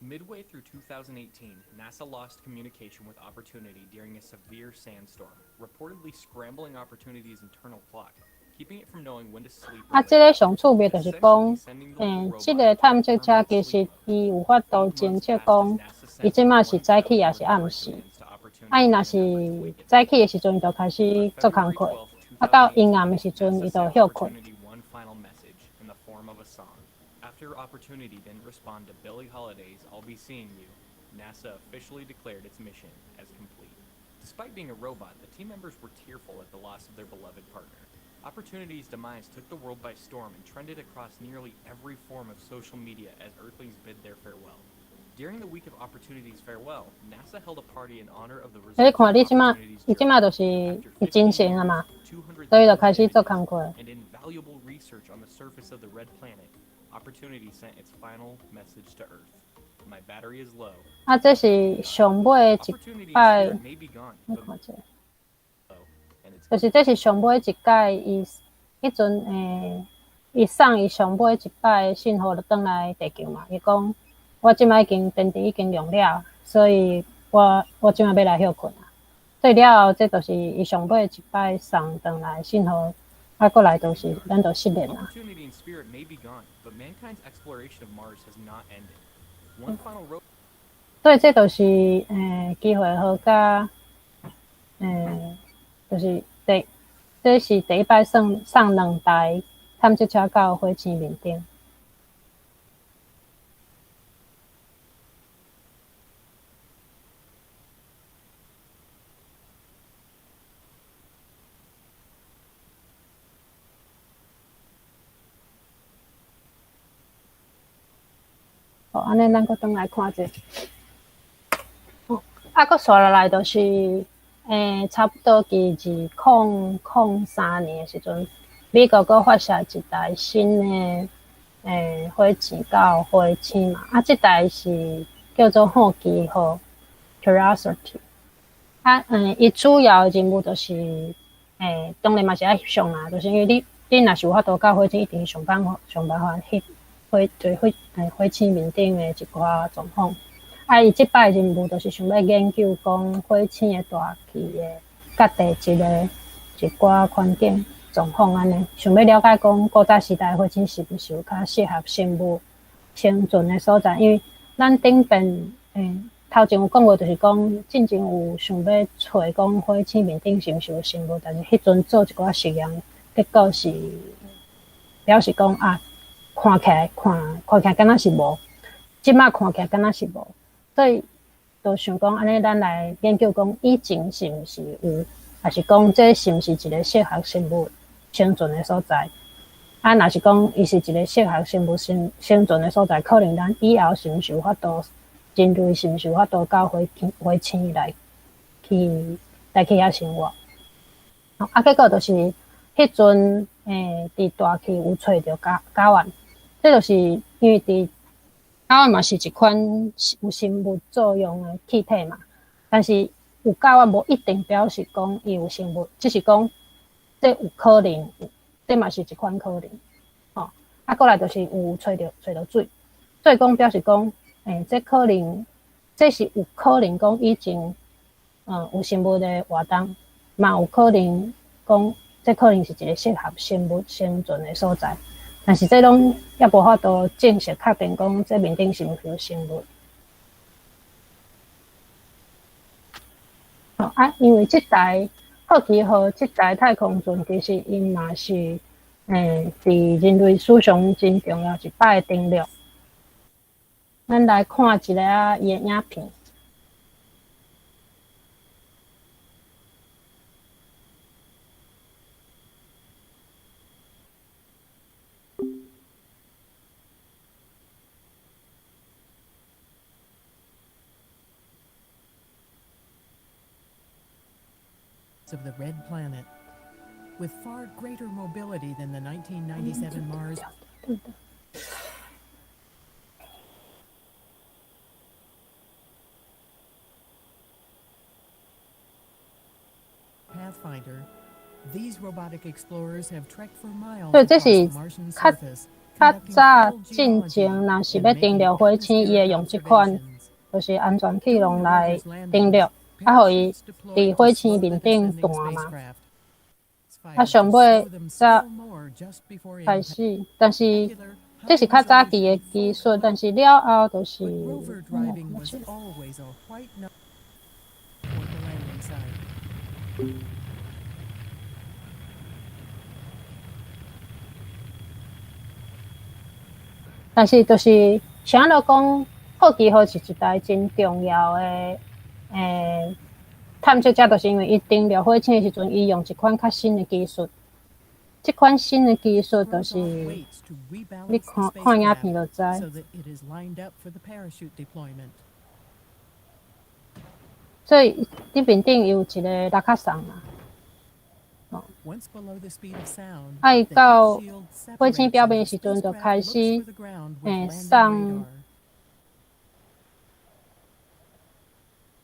Midway through 2018, NASA lost communication with Opportunity during a severe sandstorm, reportedly scrambling Opportunity's internal clock, keeping it from knowing when to sleep or 啊， wake. 這個上趣味就是講，這個探測車其實伊有法度偵測講，伊這馬是早起抑是暗時。啊，伊若是早起的時陣，伊就開始做工課；啊，到陰暗的時陣，伊就歇睏。 One final message in the form of a song. After Opportunity didn't respond to Billie Holiday's "I'll Be Seeing You," NASA officially declared its mission as complete. Despite being a robot, the team members were tearful at the loss of their beloved partner. Opportunity's demise took the world by storm and trended across nearly every form of social media as Earthlings bid their farewell. During the week of Opportunity's farewell, NASA held a party in honor of the 你 results 看， of 你這馬， Opportunity's 伊這 journey. 馬就是伊精神啊嘛，所以就開始做工課。 And invaluable research on the surface of the red planet, Opportunity sent its final message to Earth. My battery is low. 啊，這是上尾一 Opportunity's 擺 spirit，may be gone, 你 but 看者， low, and it's 就是這是上尾一擺，伊彼陣伊送伊上尾一擺的信號就轉來地球嘛。伊講我這擺已經電池已經用了，所以我這擺欲來歇睏啊。所以了後，這就是伊上尾一擺送轉來信號，啊，過來就是咱就失聯啊。 Opportunity and Spirit may be gone, but mankind's exploration of Mars has not ended. One final ro- 所以這就是機會號佮就是這是第一擺送兩台探測車到火星面頂。好，按呢咱閣轉來看者。啊，閣紲落來就是，差不多佇2003年的時陣，美國閣發射一台新的，火箭到火星嘛。啊，這台是叫做好奇號（Curiosity）。啊，伊主要的任務就是，當然嘛是愛翕相啦，就是因為你若是有法度到火星，一定想辦法想辦法翕火對火火星面頂的一寡狀況。啊，伊這擺任務就是想欲研究講火星的大氣的佮地質的一寡環境狀況按呢，想欲了解講古早時代火星是毋是有較適合生物生存的所在，因為咱頂遍頭前有講過，就是講進前有想欲揣講火星面頂是毋是有生物，但是彼陣做一寡實驗，結果是表示講啊，看起來看起來敢若是無，這馬看起來敢若是無。所以就想講，按呢，咱來研究講以前是毋是有，抑是講這是毋是一個適合生物生存的所在？啊，若是講伊是一個適合生物生存的所在，可能咱以後是毋是有法度，人類是毋是有法度到火星來去遐生活？啊，結果就是彼陣，佇大氣有揣著甲烷，這就是因為佇甲烷嘛是一款有生物作用的氣體嘛，但是有甲烷無一定表示講伊有生物，只是講這有可能有，這嘛是一款可能，吼。啊，閣來就是有揣著水，所以講表示講，這可能，這是有可能講以前，有生物的活動，嘛有可能講，這可能是一個適合生物生存的所在。但是這攏猶無法度正式確定講，這面頂是毋是有生物。吼啊，因為這台好奇號這台太空船其實𪜶嘛是，佇人類史上真重要一擺的登陸。咱來看一下伊的影片。 Of the Red Planet. With far greater mobility than the 1997 Mars Pathfinder, these robotic explorers have trekked for miles 所以這是 across the Martian 較 surface, 較 conducting 早 full 進前， geology 若是 and 欲登 making 陸火星，伊會用這款 observations. 就是安全氣囊來登陸，啊，予伊佇火星面頂彈嘛。啊，上尾才開始，但是這是較早期的技術，但是了後就是， But rover driving was always a white knuckle toward the landing site. 但是就是啥都講，好奇號是一台真重要的探測者，就是因為伊登陸火星的時陣，伊用一款較新的技術。這款新的技術就是，你看看影片就知。 So that it is lined up for the parachute deployment. 所以佇面頂有一個落卡送嘛。 Once below the speed of sound, 啊，伊 the heat 到 shield 火星 separates 表 and 面 the 的時陣，就 spacecraft 開 looks 始 for the ground with landing 送 radar.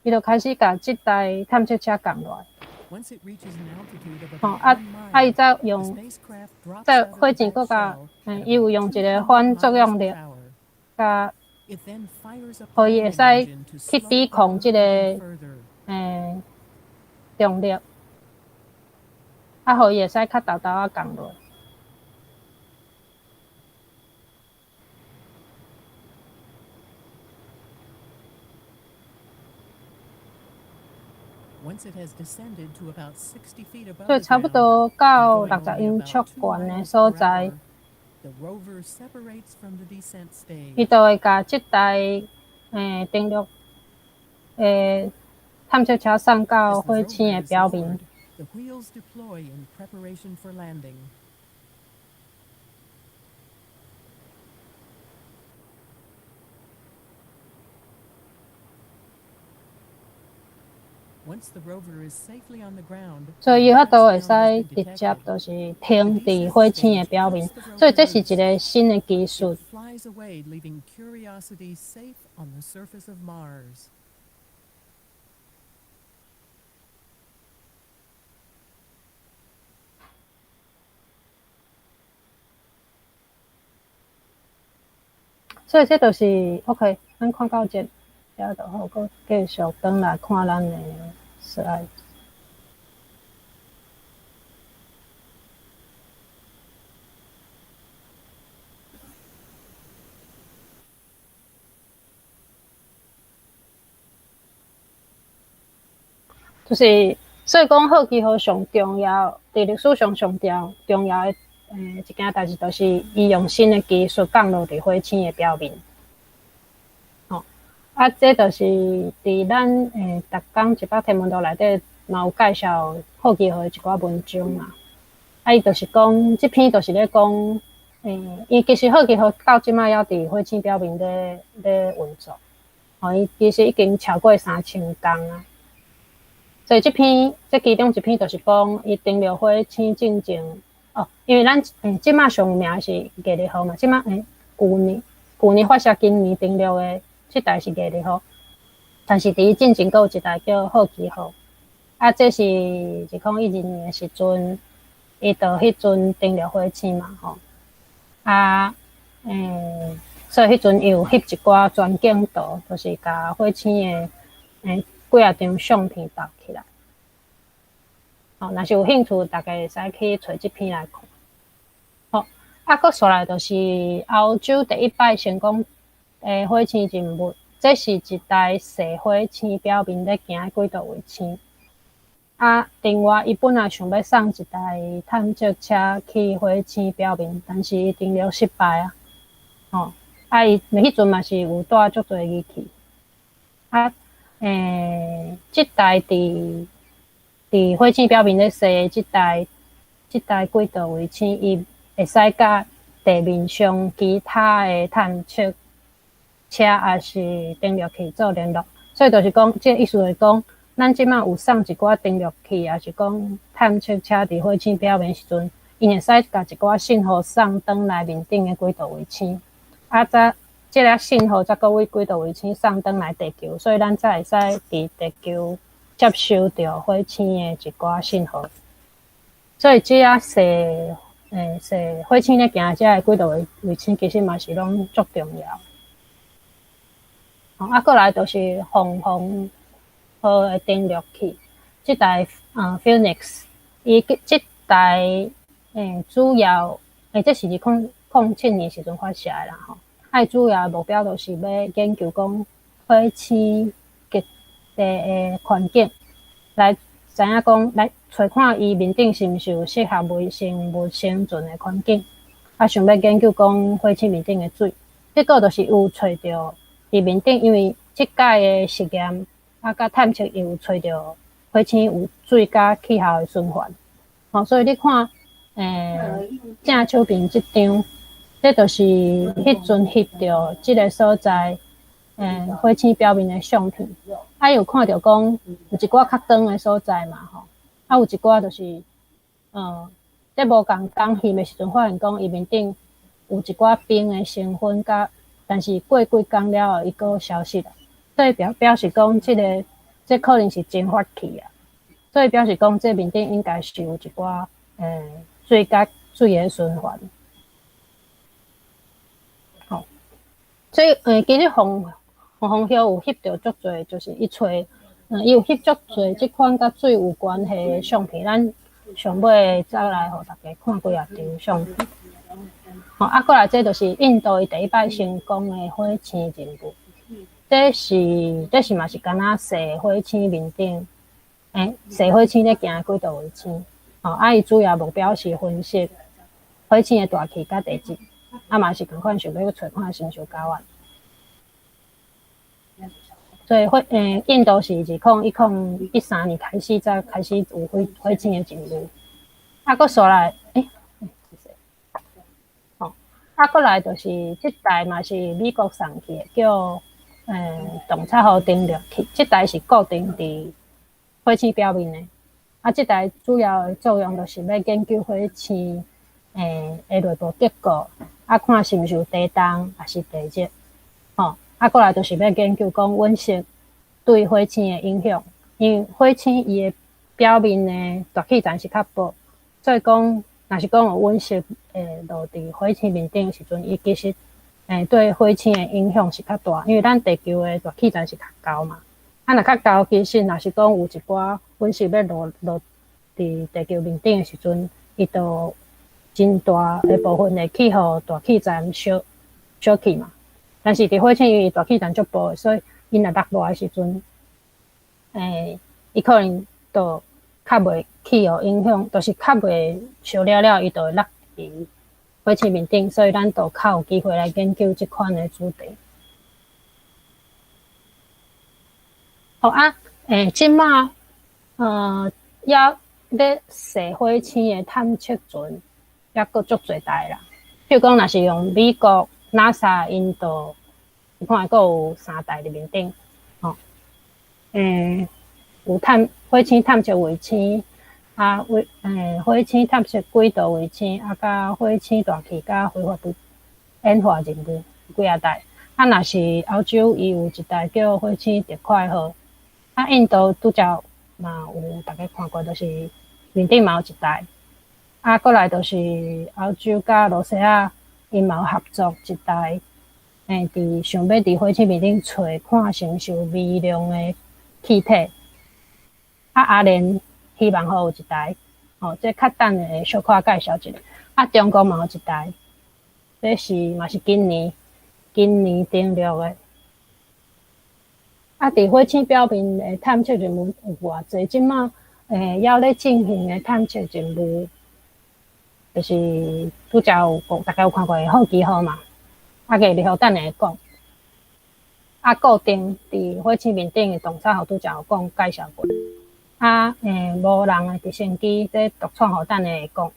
伊就開始共這台探測車降落來。 Once it reaches an altitude of 吼 about 啊 one 啊！伊 mile, 再 the 用 spacecraft drops 在 out of 火 the 箭 back 閣共 shell ， at 伊有 about 用一個 200 反作 miles 用 per 力， hour. 共 It then fires up 予 the 伊會landing 使 engine to 去 slow 抵 down 抗這個 even further. 重力，啊，予伊會使較沓沓仔降落。 Once it has descended to about 60 feet above 所以 the 差不 ground 多 and 到 going 六十 only 英 about 尺 two 懸的 miles 所 per 在 hour,，the rover separates from the descent 伊 stage. 就會共這台登陸探測車送到 As the 火 rover 星的 is 表面 lowered,。the wheels deploy in preparation for landing. Once the rover is safely on the ground, 所以伊 and 有法度 no 會 sound has 使 been 直接 detected, 就是 the 停佇 descent 火星的 stage 表面 cuts，the 所以 rover 這是一 loose. 個新的技 It 術。 flies away, leaving Curiosity safe on the surface of Mars. 所以這就是 OK，咱看到這，遮就好，閣繼續轉來看咱的 slide。就是所以講，好奇號上重要，佇歷史上上重要的一件代誌，就是伊用新的技術降落佇火星的表面。吼，啊，這就是佇咱逐工一百天文圖內底嘛有介紹好奇號的一寡文章嘛。啊，伊就是講，這篇就是咧講，伊其實好奇號到這擺猶佇火星表面咧運作，吼，伊其實已經超過3000工啊。所以這篇，這其中一篇就是講，伊登陸火星進前，哦，因為咱這擺上有名的是毅力號嘛，這擺舊年發射，今年登陸的這台是毅力號，但是佇伊進前閣有一台叫好奇號，啊，這是2012年的時陣，伊就彼陣登陸火星嘛，吼，啊，啊，所以彼陣伊有翕一寡全景圖，就是共火星的幾仔張相片鬥起來。吼，若是有興趣，大家會使去揣這篇來看。好，啊，閣紲來就是歐洲第一擺成功的火星任務，這是一台踅火星表面咧行的軌道衛星。啊，另外，伊本來想欲送一台探測車去火星表面，但是伊登陸失敗啊。吼，啊，伊彼陣嘛是有帶足濟儀器。啊，這台佇火星表面咧踅的這台軌道衛星，伊會使佮地面上其他的探測車抑是登陸器做聯絡。所以就是講，這個意思是講，咱這馬有送一寡登陸器，抑是講探測車佇火星表面時陣，𪜶會使共一寡信號送轉來面頂的軌道衛星。啊，才這个信號才閣為軌道衛星送轉來地球，所以咱才會使佇地球接收著火星的一寡信號。所以這仔踅火星咧行這个軌道衛星，其實嘛是攏足重要。啊，閣來就是鳳凰號的登陸器，這台Phoenix，伊這台主要這是2007年時陣發射的啦吼。啊，伊主要的目標就是欲研究講火星極地的環境，來知影講來揣看伊面頂是毋是有適合微生物生存的環境，啊，想欲研究講火星面頂的水，結果就是有揣著佇面頂，因為這擺的實驗啊，佮探測有揣著火星有水佮氣候的循環，吼，所以你看，正手邊這張，這就是彼陣翕著這个所在，火星表面的相片。啊，有看著講有一寡較光的所在嘛，吼，啊，有一寡就是，這無仝工翕的時陣，發現講伊面頂有一寡冰的成分，佮但是過幾工了後，伊閣消失了，所以表示講這个這可能是蒸發去啊，所以表示講這面頂應該是有一寡水佮水的循環。吼，所以其實鳳凰號有翕著足濟，就是伊揣，伊有翕足濟這款佮水有關係的相片，咱上尾再來予大家看幾仔張相片。吼，啊，過來這就是印度伊第一擺成功的火星任務，這是嘛是敢若踅火星面頂，踅火星咧行的軌道衛星。吼，啊，伊主要目標是分析火星的大氣佮地質，啊嘛是仝款想欲去揣看是毋是有甲烷。所以印度是2013年開始才開始有火星的任務。啊，閣紲來，吼，啊，閣來就是這台嘛是美國送去的，叫洞察號登陸器。這台是固定佇火星表面的。啊，這台主要的作用就是欲研究火星的內部結構，啊，看是毋是有地動，抑是地熱，吼。啊，閣來就是欲研究講隕石對火星的影響，因為火星伊的表面的大氣層是較薄，所以講，若是講有隕石會落佇火星面頂的時陣，伊其實對火星的影響是較大，因為咱地球的大氣層是較厚嘛。啊，若較厚，其實若是講有一寡隕石欲落佇地球面頂的時陣，伊就真大的部分會去予大氣層燒燒去嘛。但是佇火星因為大氣層足薄，所以伊若落落來時陣，伊可能就較袂去予影響，就是較袂燒了了，伊就會落佇火星面頂，所以咱就較有機會來研究這款的主題。好啊，這馬，猶咧踅火星的探測船，猶閣足濟台啦。譬如講，若是用美國 NASA、印度，你看閣有三台佇面頂，吼，有探火星探測衛星，啊，火星探測軌道衛星，啊，佮火星大氣佮揮發物演化任務幾仔台。啊，若是歐洲，伊有一台叫火星特快號。啊，印度拄才嘛有大家看過，就是面頂嘛有一台。啊，過來就是歐洲佮羅西亞。𪜶嘛有合作一台，佇想欲佇火星面頂揣看承受微量的氣體。啊，阿聯希望號有一台，吼，這較等下會小可介紹一下。啊，中國嘛有一台，這是嘛是今年登陸的。啊，佇火星表面的探測任務有偌濟，這馬猶咧進行的探測任務，就是拄才有講，大家有看過的好奇號嘛？啊，藝力號等下會講。啊，固定佇火星面頂的洞察號拄才有講介紹過。啊，無人的直升機，這獨創號等下會講。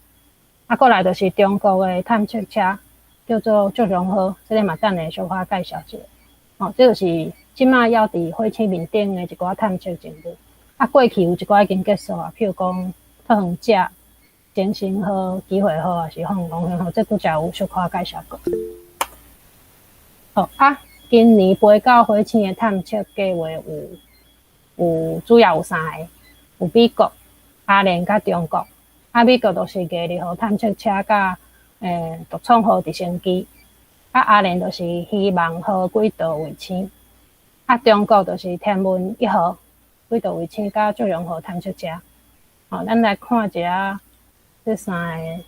啊，過來就是中國的探測車，叫做祝融號，這个嘛等下小可介紹一下。哦，這就是這馬猶佇火星面頂的一寡探測任務。啊，過去有一寡已經結束啊，譬如講拓荒者、精神號、機會號，抑是放龍興號，這拄才有小可介紹過。好啊，今年飛到火星的探測計畫有主要有三个，有美國、阿聯佮中國。啊，美國就是藝力號探測車佮獨創號直升機。啊，阿聯就是希望號軌道衛星。啊，中國就是天問一號軌道衛星佮祝融號探測車。好，咱來看一下這三个。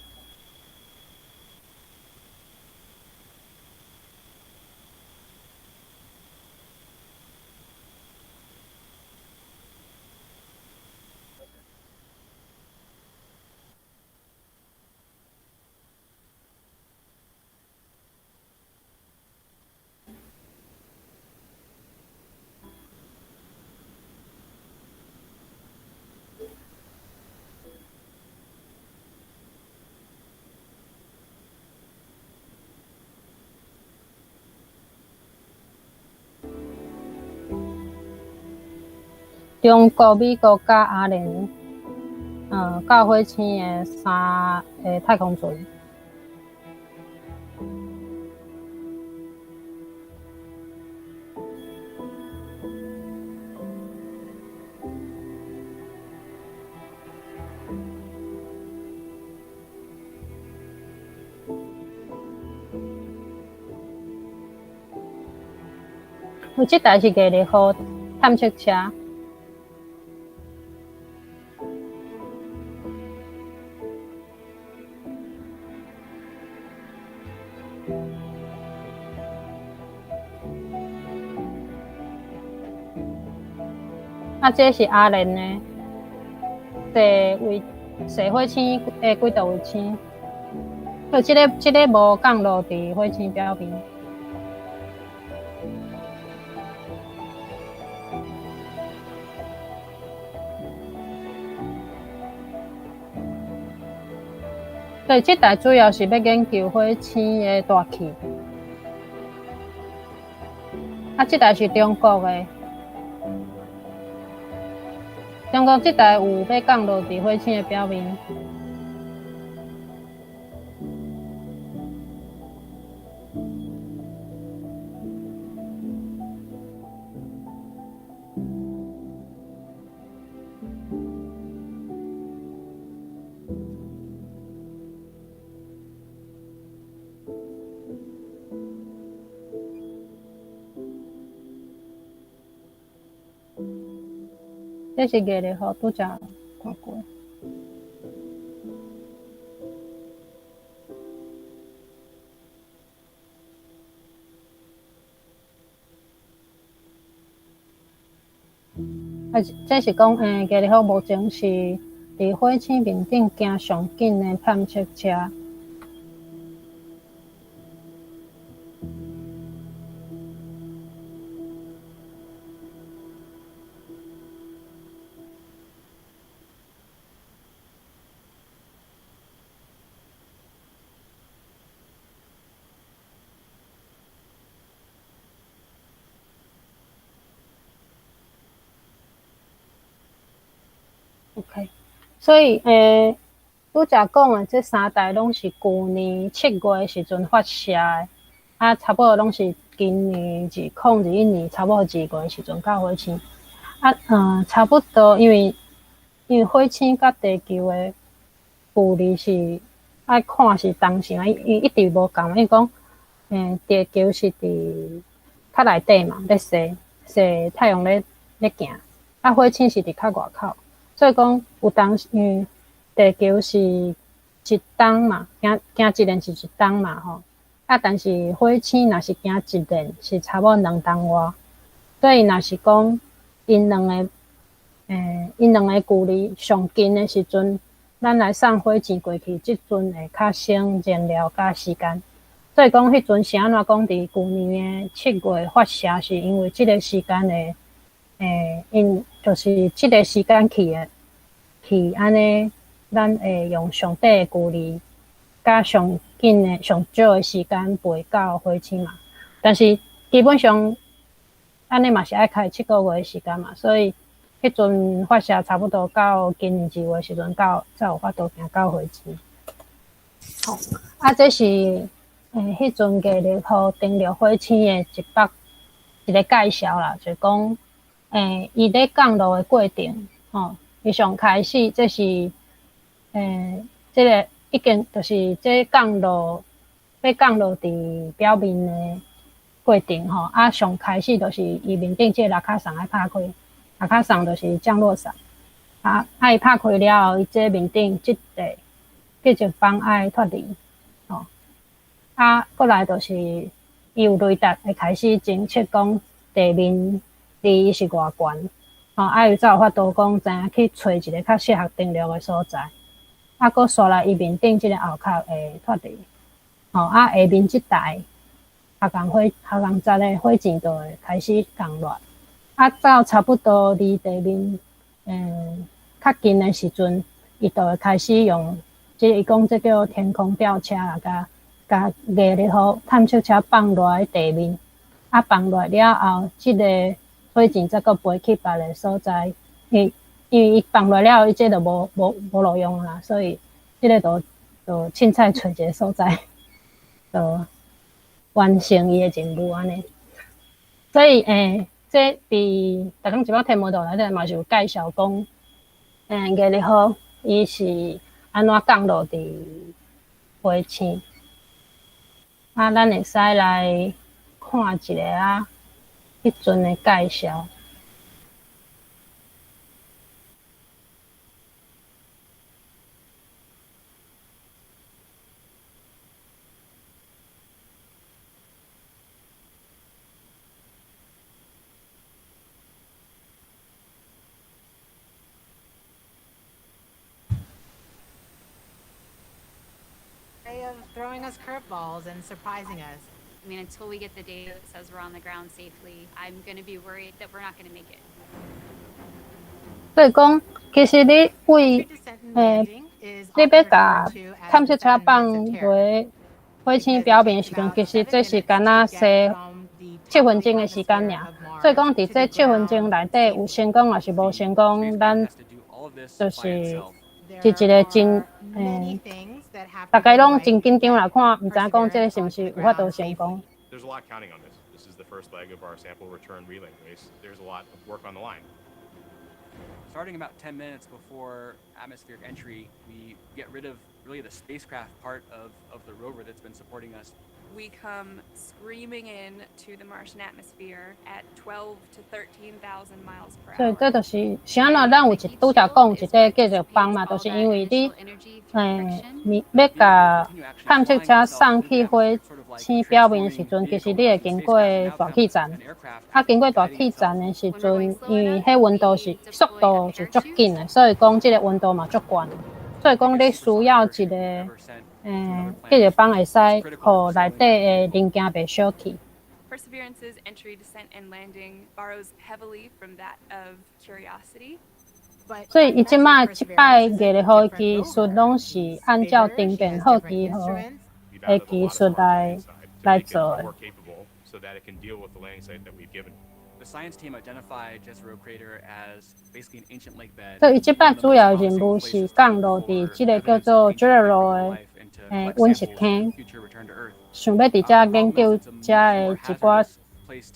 中國、美國佮阿聯，到火星的三个太空船。有這台是藝力號探測車。啊，這是阿聯的坐火星的軌道衛星，這个無降落佇火星表面。對，這台主要是欲研究火星的大氣。啊，這台是中國的。中國這台有欲降落佇火星的表面。這是藝力號，拄才看過。啊，這是講，藝力號目前是佇火星面頂行上緊的探測車。OK，所以拄才講的這三台攏是舊年7月時陣發射的，啊，差不多攏是今年2021年差不多2月時陣到火星。啊，差不多，因為火星佮地球的距離是愛看是當時啊，伊一直無仝，伊講，地球是佇較內底嘛，咧踅踅太陽咧行，啊，火星是佇較外口，所以講有當時，因為地球是一冬嘛，行行一年是一冬嘛，吼，啊，但是火星若是行一年是差不多2冬外，所以若是講𪜶兩个，𪜶兩个距離上近的時陣，咱來送火箭過去，這陣會較省燃料佮時間。所以講，彼陣是按怎講？佇舊年的7月發射，是因為這个時間的，𪜶就是這个時間去的，去按呢，咱會用上短的距離，佮上緊的、上少的時間飛到火星嘛。但是基本上，按呢嘛是愛開7個月的時間嘛，所以彼陣發射差不多到今年2月時陣到，才有法度行到火星。好，啊，這是彼陣月曆號登陸火星的一個介紹啦，就講，伊咧降落的過程，吼，伊上開始這是，這個已經就是這降落欲降落佇表面的過程，吼，啊，上開始就是伊面頂這個落跤傘愛拍開，落跤傘就是降落傘，啊，伊拍開了後，伊這面頂這塊繼續放愛脫離。啊，過來就是伊有雷達會開始偵測講地面離伊是偌懸，吼，啊，伊才有法度講知影去揣一个較適合登陸的所在。啊，閣紲來伊面頂這个後殼會脫離，吼，啊，下面這台學工站的火箭就會開始降落。啊，到差不多離地面較近的時陣，伊就會開始用，這伊講這叫天空吊車啦，共月曆號探測車放落來地面，啊，放落來了後，這个火箭才閣飛去別个所在。因為伊放落了後，伊這就無路用啦，所以這个就凊彩揣一个所在，就完成伊的任務按呢。所以，這佇逐工一擺天文圖內底嘛是有介紹講，月曆號伊是按怎降落佇火星。啊，咱會使來看一下啊，彼陣的介紹。 Of throwing us curveballs and surprising us. I mean, until we get the data that says we're on the ground safely, I'm going to be worried that we're not going to make it. 所以講，其實你為你欲共探測車放落火星表面的時陣，其實這是敢若踅7分鐘的時間爾。所以講，佇這七分鐘內底有成功抑是無成功，咱就是是一個真逐家攏真緊張來看，毋知影講這個是毋是有法度成功。 There's a lot counting on this. This is the first leg of our sample return relay race. There's a lot of work on the line. Starting about 10 minutes before atmospheric entry, we get rid of really the spacecraft part of the rover that's been supporting us. We come screaming in to the Martian atmosphere at 12 to 13,000 miles per hour. 所以這就是是按怎咱有一拄才講一塊繼續放嘛，就是因為你欲共探測車送去火星表面的時陣，其實你會經過大氣層，啊，經過大氣層的時陣，因為彼溫度是速度是足緊的，所以講這个溫度嘛足懸，所以講你需要一个繼續放會使，予內底的零件袂燒去。 Perseverance's entry, descent, and landing borrows heavily from that of Curiosity. 所以，伊這擺這擺月曆號技術攏是按照重建好奇號的技術來做的。 The science team identified Jezero Crater as basically an ancient lake bed. 所以，伊這擺主要任務是降落佇這个叫做 Jezero 的隕石坑，想欲佇遮研究遮的一寡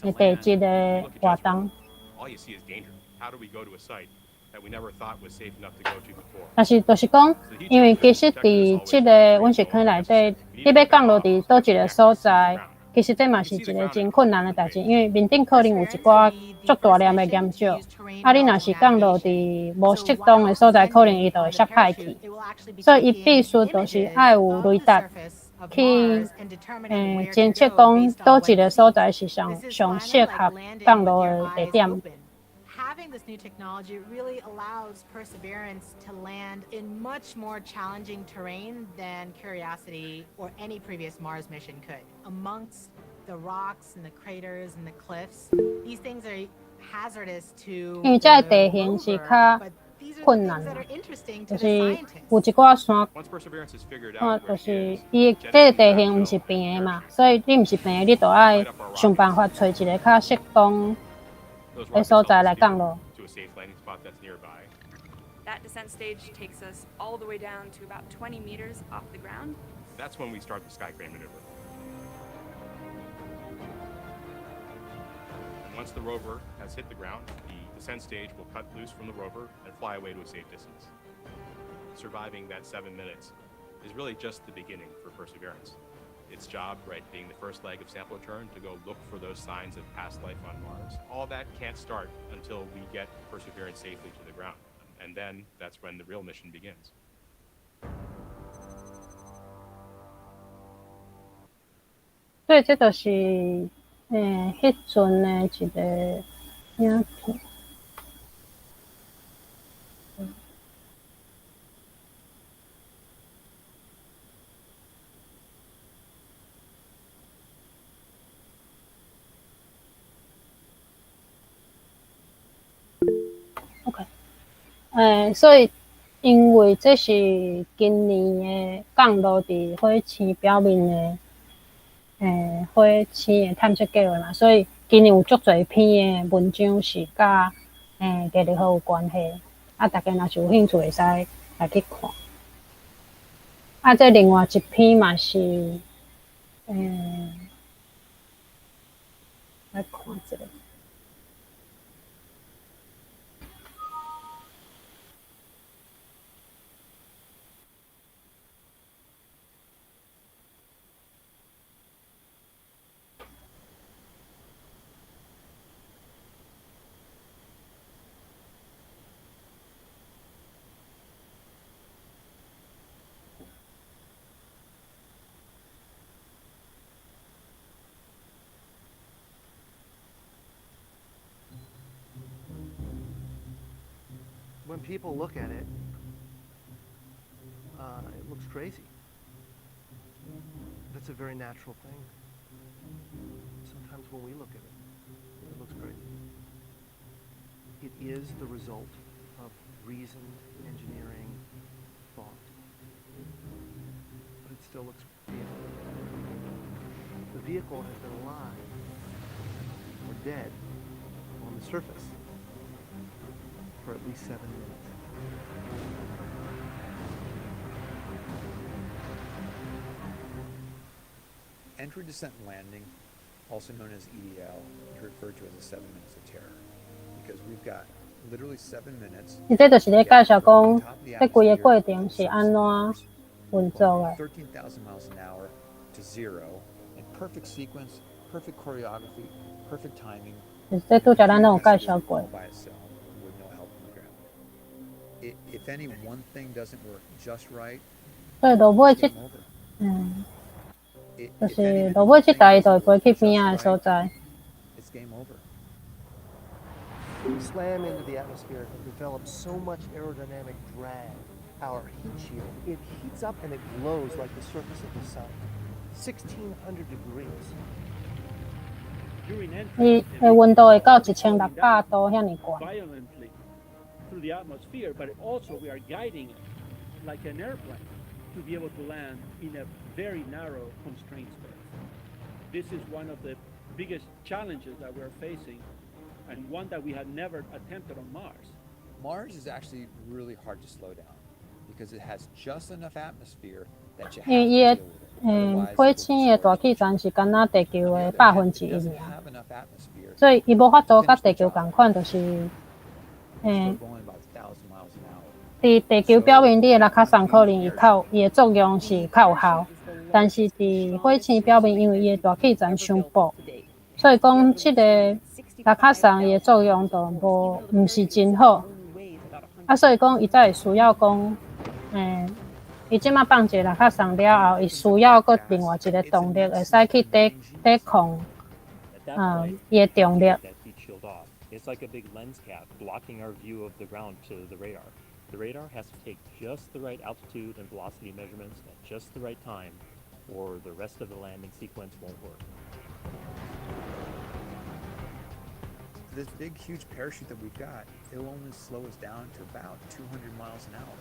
地質的活動。 All you see is danger. How do we go to a site that we never thought was safe enough to go to before. 但是就是講，因為其實佇這个隕石坑內底，你欲降落佇佗一个所在，其實這嘛是一个真困難的代誌，因為面頂可能有一寡足大粒的岩石，啊，你若是降落佇無適當的所在，可能伊就會摔歹去。所以伊必須就是愛有雷達去，偵測講佗一个所在是上上適合降落的地點。 Having this new technology really allows Perseverance to land in much more challenging terrain than Curiosity or any previous Mars mission could. Amongst the rocks and the craters and the cliffs, these things are hazardous to 因為這个地形是較困難，就是有一寡山，啊，就是伊這个地形毋是平的嘛，所以你毋是平的，你就愛想辦法揣一个較適當的所在來降落。 To a safe landing spot that's nearby. That descent stage takes us all the way down to about 20 meters off the ground. That's when we start the sky crane maneuver. And once the rover has hit the ground, the descent stage will cut loose from the rover and fly away to a safe distance. Surviving that 7 minutes is really just the beginning for Perseverance. Its job, right, being the first leg of sample return to go look for those signs of past life on Mars. All that can't start until we get Perseverance safely to the ground. And then that's when the real mission begins. 所以這就是，彼陣的一个影片。OK，所以因為這是今年的降落佇火星表面的，火星的探測計劃嘛，所以今年有足濟篇的文章是佮月曆號有關係，啊，大家若是有興趣會使來去看。啊，這另外一篇嘛是，來看一下。 When people look at it, it looks crazy. That's a very natural thing. Sometimes when we look at it, it looks crazy. It is the result of reasoned engineering thought. But it still looks crazy. The vehicle has been alive or dead on the surface for at least 7 minutes. Entry, descent, and landing, also known as EDL, is referred to as the 7 minutes of terror because we've got literally 7 minutes. 伊這就是咧介紹講，這規个過程是按怎運作的。 13,000 miles an hour to zero in perfect sequence, perfect choreography, perfect timing. 這拄才咱攏有介紹過。 By itself with no help from the ground. If any one thing doesn't work just right, 所以落尾這，就是落尾這台就會飛去邊仔的所在。 It's game over. We slam into the atmosphere and develop so much aerodynamic drag. Our heat shield, it heats up and it glows like the surface of the sun. 1600 degrees. 伊的溫度會到1600度遐爾懸。 Violently through the atmosphere, but also we are guiding it like an airplane to be able to land in a very narrow, constrained space. This is one of the biggest challenges that we're facing and one that we had never attempted on Mars. Mars is actually really hard to slow down because it has just enough atmosphere that you 因為伊的火星的大氣層是敢若地球的1/100爾，所以伊無法度佮地球仝款，就是佇地球表面，你的蚋殼送可能伊較伊的作用是較有效，但是佇火星表面，因為伊的大氣層傷薄，所以講這个蚋殼送伊的作用就無毋是真好。啊，所以講伊才會需要講，伊這馬放一个蚋殼送了後，伊需要閣另外一个動力，會使去抵抵抗，伊的重力。 It's like a big lens cap blocking our view of the ground to the radar. The radar has to take just the right altitude and velocity measurements at just the right time, or the rest of the landing sequence won't work. This big, huge parachute that we've got, it'll only slow us down to about 200 miles an hour.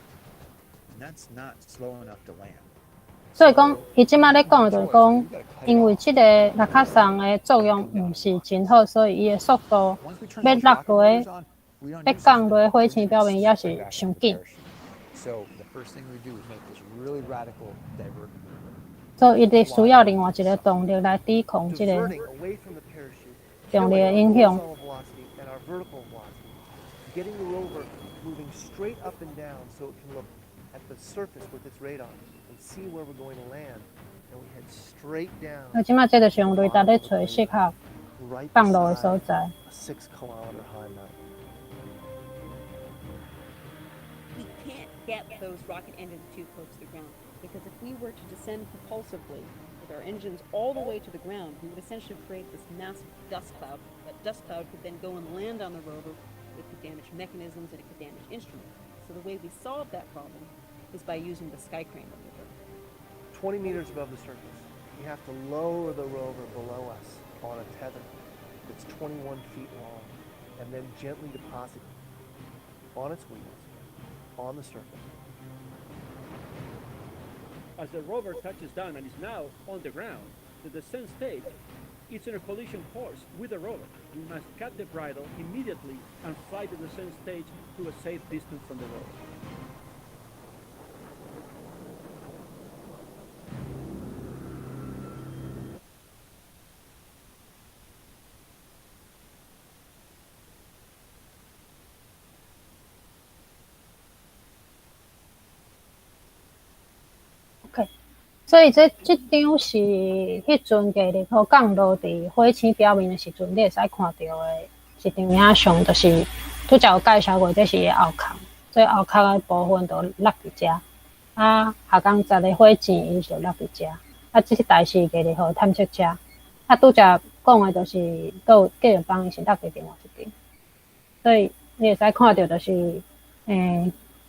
And that's not slow enough to land. 所以講，伊這馬咧講的就是講，因為這个蚋殼送的作用毋是真好，所以伊的速度欲落落欲降落火星表面也是傷緊。 So the first thing we do is make this really radical divert. 所以伊得需要另外一个動力來抵抗這个重力的影響。 Getting the rover moving straight up and down so it can look at the surface with its radar and see where we're going to land. And we head straight down. 啊，這馬這就是用雷達咧揣適合放落的所在。 A 6-kilometer high mountain. We can't get those rocket engines too close to the ground because if we were to descend propulsively with our engines all the way to the ground, we would essentially create this massive dust cloud. That dust cloud could then go and land on the rover. It could damage mechanisms and it could damage instruments. So the way we solve that problem is by using the sky crane maneuver. 20 meters above the surface, we have to lower the rover below us on a tether that's 21 feet long and then gently deposit on its wheels on the surface. As the rover touches down and is now on the ground, the descent stage is in a collision course with the rover. We must cut the bridle immediately and fly the descent stage to a safe distance from the rover. 所以這這張是彼陣藝力號降落佇火星表面的時陣，你會使看著的一張影像，就是拄才有介紹過，這是伊的後殼，所以後殼的部分就落佇遮。啊，下工十个火箭伊就落佇遮。啊，這台是藝力號探測車。啊，拄才講的就是，閣有繼續幫伊是落佇另外一邊。所以你會使看著就是，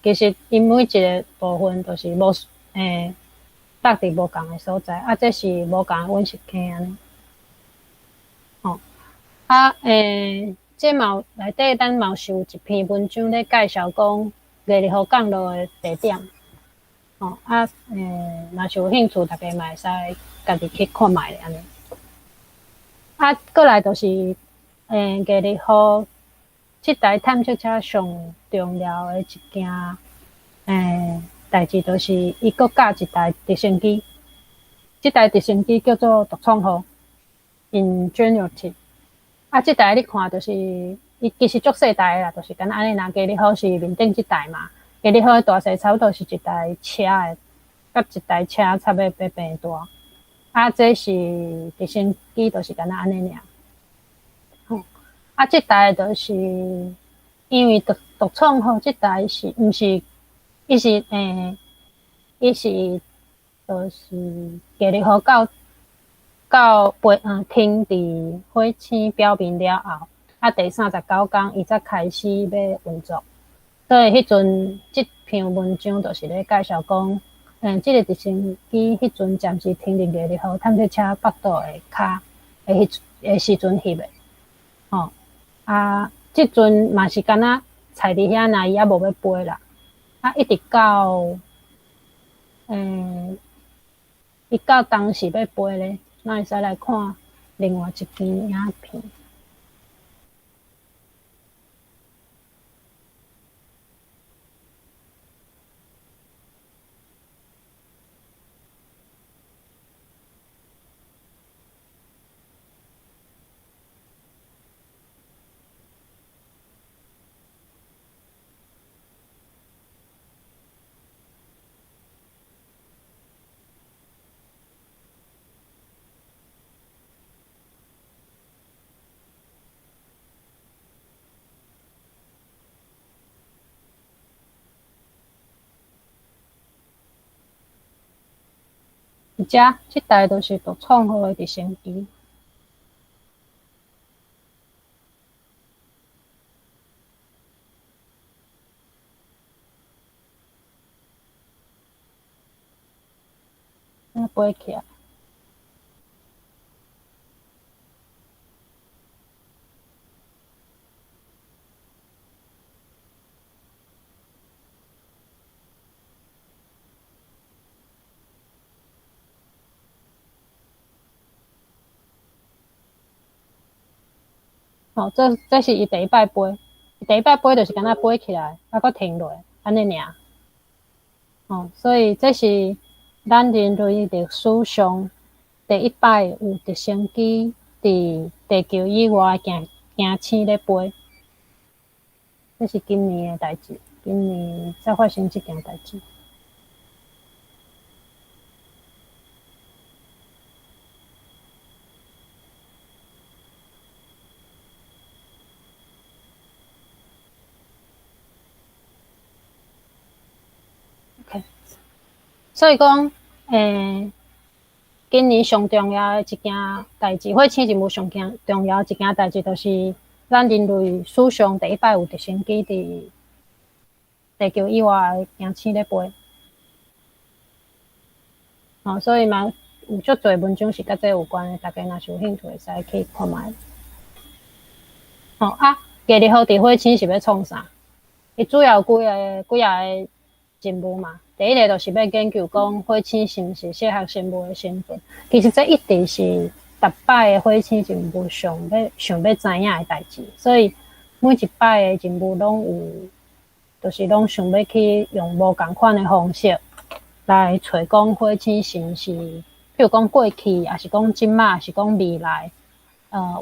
其實𪜶每一个部分都是無，落佇無仝的所在，啊，這是無仝的溫室坑按呢。吼，啊，這嘛有內底咱嘛是有一篇文章咧介紹講藝力號降落的地點。吼，啊，若是有興趣，大家嘛會使家己去看覓咧按呢。啊，過來就是，藝力號這台探測車上重要的一件，代誌就是伊閣架一台直升機，這台直升機叫做獨創號 Ingenuity。啊，這台你看就是伊其實足細台的啦，就是敢若按呢，若藝力號是面頂這台嘛，藝力號的大細差不多是一台車的，佮一台車差不多平大。啊，這是直升機，就是敢若按呢爾。吼，啊，這台就是因為獨獨創號這台是毋是？伊是伊是就是藝力號到到飛停佇火星表面了後，啊，第39工伊才開始欲運作。所以彼陣這篇文章就是咧介紹講，這个直升機彼陣暫時停佇藝力號探測車腹肚的跤的彼的時陣翕的，吼啊，這陣嘛是敢若踩佇遐，爾伊猶無欲飛啦。啊，一直到，伊到當時欲飛咧，咱會使來看另外一支影片。遮這台就是獨創號的直升機。啊，飛起來。吼，這是伊第一擺飛，伊第一擺飛就是敢若飛起來，啊，閣停落，按呢爾。吼，所以這是咱人類歷史上第一擺有直升機佇地球以外行行星咧飛。這是今年的代誌，今年才發生這件代誌。OK，所以講，今年上重要的一件代誌，火星任務上重要的一件代誌，就是咱人類史上第一擺有直升機佇地球以外的行星咧飛。吼，所以嘛有足濟文章是佮這有關的，大家若是有興趣，會使去看覓。吼啊，藝術號佇火星是欲創啥？伊主要有幾個任務嘛。第一個就是欲研究講火星是毋是適合生物的生存。其實這一直是逐擺的火星任務想欲知影的代誌，所以每一擺的任務攏有，就是攏想欲去用無仝款的方式來揣講火星是毋是，譬如講過去，抑是講這馬，抑是講未來，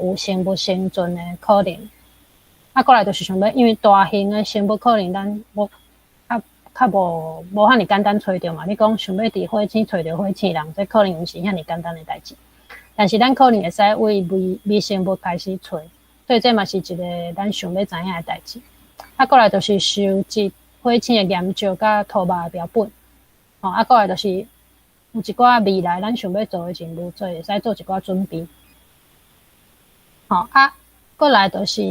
有生物生存的可能。啊，過來就是想欲，因為大型的生物可能咱無較無遐爾簡單揣著嘛。你講想欲佇火星揣著火星人，這可能毋是遐爾簡單的代誌。但是咱可能會使為微生物開始揣，所以這嘛是一個咱想欲知影的代誌。啊，過來就是收集火星的岩石佮土肉的標本。吼，啊，過來就是有一寡未來咱想欲做的任務，所以會使做一寡準備。吼，啊，過來就是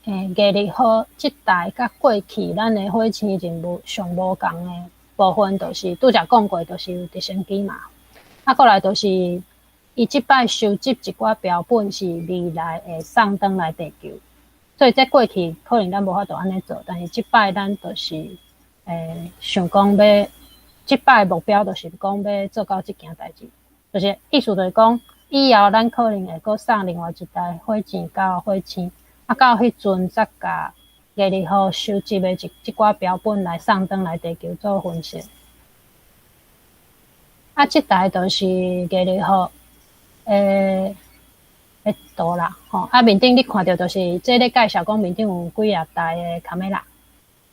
藝力號這代佮過去咱的火星任務上無仝的部分，就是拄才講過，就是有直升機嘛。啊，過來就是伊這擺收集一寡標本是未來會送轉來地球，所以這過去可能咱無法度按呢做，但是這擺咱就是想講欲，這擺目標就是講欲做到這件代誌，就是意思就是講以後咱可能會閣送另外一台火箭到火星。啊，到彼陣才共藝力號收集的這寡標本來送轉來地球做分析。啊，這台就是藝力號的圖啦，吼！啊，面頂你看著就是這咧介紹講面頂有幾仔台的卡梅拉，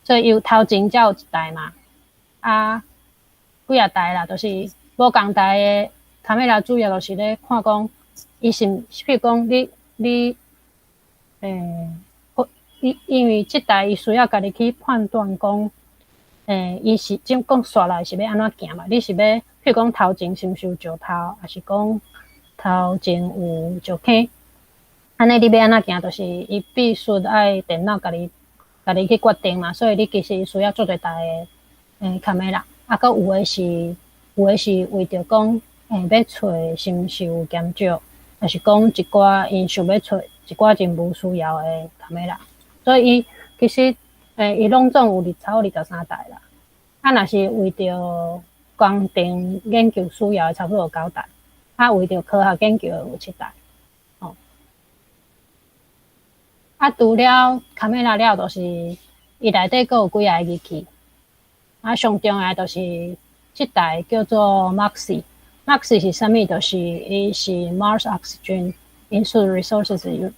所以有頭前才有一台嘛。啊，幾仔台啦，就是無仝台的卡梅拉，主要就是咧看講，伊是，譬如講你。因為這台伊需要家己去判斷講，伊是講煞來是欲按怎行嘛？你是欲，譬如講頭前是毋是有石頭，抑是講頭前有石坑？按呢你欲按怎行？就是伊必須愛電腦家己去決定嘛。所以你其實需要足濟台的卡梅拉，啊，閣有的是為著講，欲揣是毋是有岩石，抑是講一寡𪜶想欲揣一寡任務需要的卡梅拉，所以伊其實，伊攏總有超過23台啦。啊，若是為著工程研究需要的，差不多有9台；啊，為著科學研究的有7台。吼。啊，除了卡梅拉了，就是伊內底閣有幾个儀器。啊，上重要的就是這台叫做 MOXIE。MOXIE 是啥物？就是伊是 Mars Oxygen Input Resources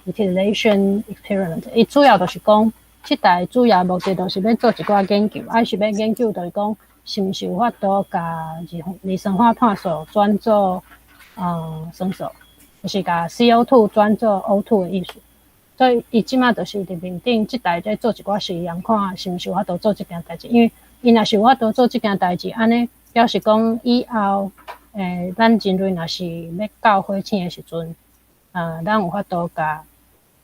Utilization Experiment。伊主要就是講，這台主要目的就是欲做一寡研究，啊是欲研究就是講，是毋是有法度共二氧化碳素轉做酸素，就是共 CO2 轉做 O2 的意思。所以伊這馬就是佇面頂這台咧做一寡實驗，看是毋是有法度做這件代誌。因為伊若是有法度做這件代誌，按呢表示講以後，咱人類若是欲到火星的時陣，啊，咱有法度共，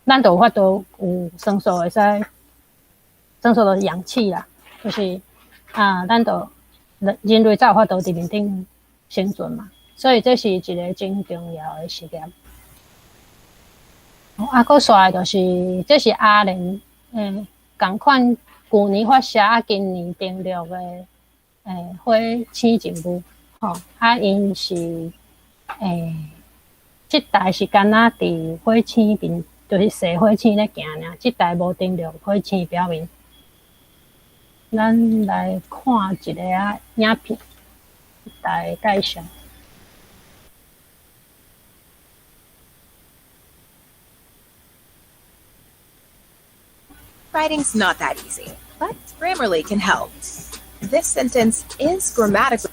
咱就有法度有酸素會使，酸素就是氧氣啦，就是啊，咱就人人類才有法度佇面頂生存嘛。所以這是一个真重要的實驗。啊，閣紲來就是，這是阿聯仝款舊年發射啊，今年登陸的火星任務，吼，啊，𪜶是這台是敢若佇火星面，就是踅火星咧行爾，這台無登陸火星表面。咱來看一下仔影片來介紹。 Writing's not that easy, but Grammarly can help. This sentence is grammatically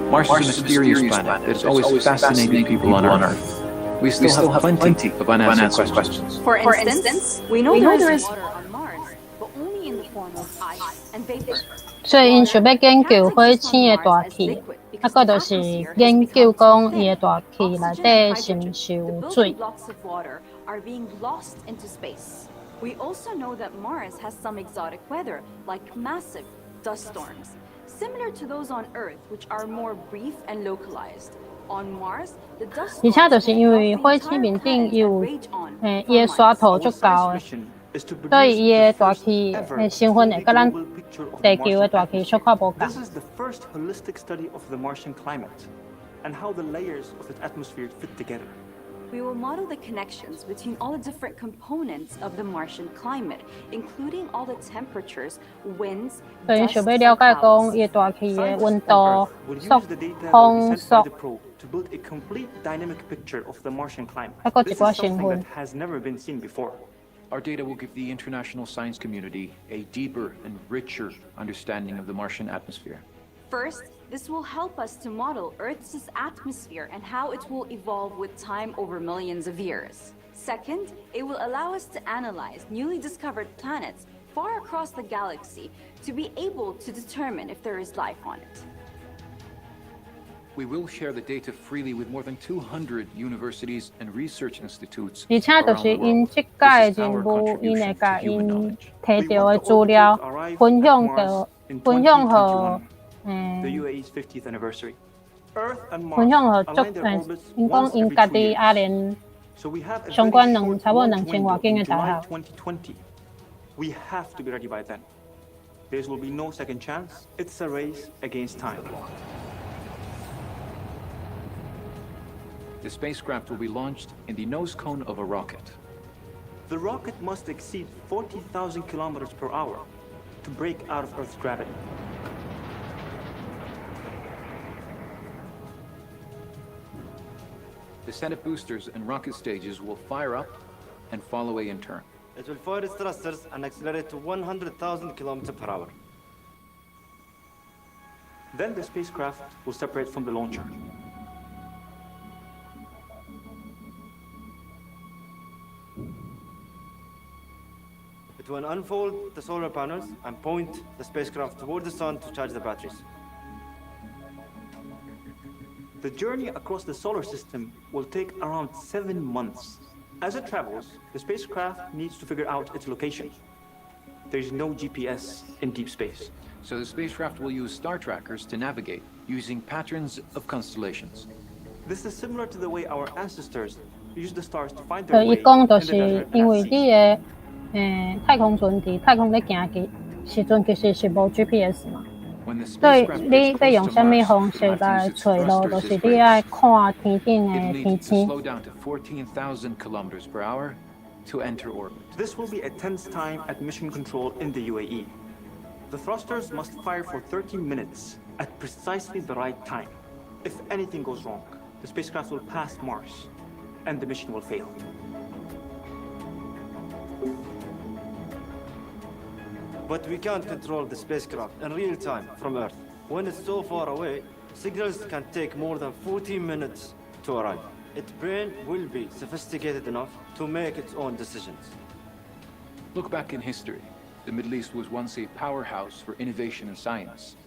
Mars is a mysterious planet that has always fascinated people on Earth. We still have plenty of unanswered questions. For instance, we know there is water on Mars, but only in the form of ice and vapor. 所以𪜶想欲研究火星的大氣，啊，閣就是研究講伊的大氣內底是毋是有水。 Blocks of water are being lost into space. We also know that Mars has some exotic weather, like massive dust storms, similar to those on Earth, which are more brief and localized. On Mars, the dust 而且就是因為火星面頂伊有，伊的沙土足厚的，所以伊的大氣的成分會佮咱地球的大氣小可無仝。 This is the first holistic study of the Martian climate and how the layers of its atmosphere fit together. We will model the connections between all the different components of the Martian climate, including all the temperatures, winds, 所以 dust, 想欲了解講伊的大氣的溫度、速、風速， To build a complete dynamic picture of the Martian climate. 啊，閣一 This 寡 is 成 something 分 that has never been seen before. Our data will give the international science community a deeper and richer understanding of the Martian atmosphere. First, this will help us to model Earth's atmosphere and how it will evolve with time over millions of years. Second, it will allow us to analyze newly discovered planets far across the galaxy to be able to determine if there is life on it. We will share the data freely with more than 200 universities and research institutes 而且就是𪜶這擺的任務，𪜶會共𪜶提著的資料分享著，分享予 The UAE's 50th anniversary. Earth and 分 Mars 享予足 align their orbits 𪜶講 once 𪜶 every 家 two 己 years. 阿聯 So we have a 相 very 關兩 short 差不多 launch 兩千 window 外間 in 的大 July 學。 2020. We have to be ready by then. There will be no second chance. It's a race against time. The spacecraft will be launched in the nose cone of a rocket. The rocket must exceed 40,000 kilometers per hour to break out of Earth's gravity. The set of boosters and rocket stages will fire up and fall away in turn. It will fire its thrusters and accelerate to 100,000 kilometers per hour. Then the spacecraft will separate from the launcher. It will unfold the solar panels and point the spacecraft toward the sun to charge the batteries. The journey across the solar system will take around 7 months. As it travels, the spacecraft needs to figure out its location. There's no GPS in deep space. So the spacecraft will use star trackers to navigate using patterns of constellations. This is similar to the way our ancestors used the stars to find their 就伊 way 講，就 in the 是 desert and 因 at 為 sea. 你的太空船佇太空咧行的時陣，其實是無 GPS 嘛。 When the 所以 spacecraft 你 gets 欲用 close to 啥物 Mars, 方式 it will 來 have to use 揣 its 路， thrusters 就是 as 你愛 brakes. 看天頂 It'll 的 need 天 to 星。 slow down to 14,000 kilometers per hour to enter orbit. This will be a tense time at mission control in the UAE. The thrusters must fire for 30 minutes at precisely the right time. If anything goes wrong, the spacecraft will pass Mars and the mission will fail. But we can't control the spacecraft in real time from Earth. When it's so far away, signals can take more than 40 minutes to arrive. Its brain will be sophisticated enough to make its own decisions. Look back in history. The Middle East was once a powerhouse for innovation and science.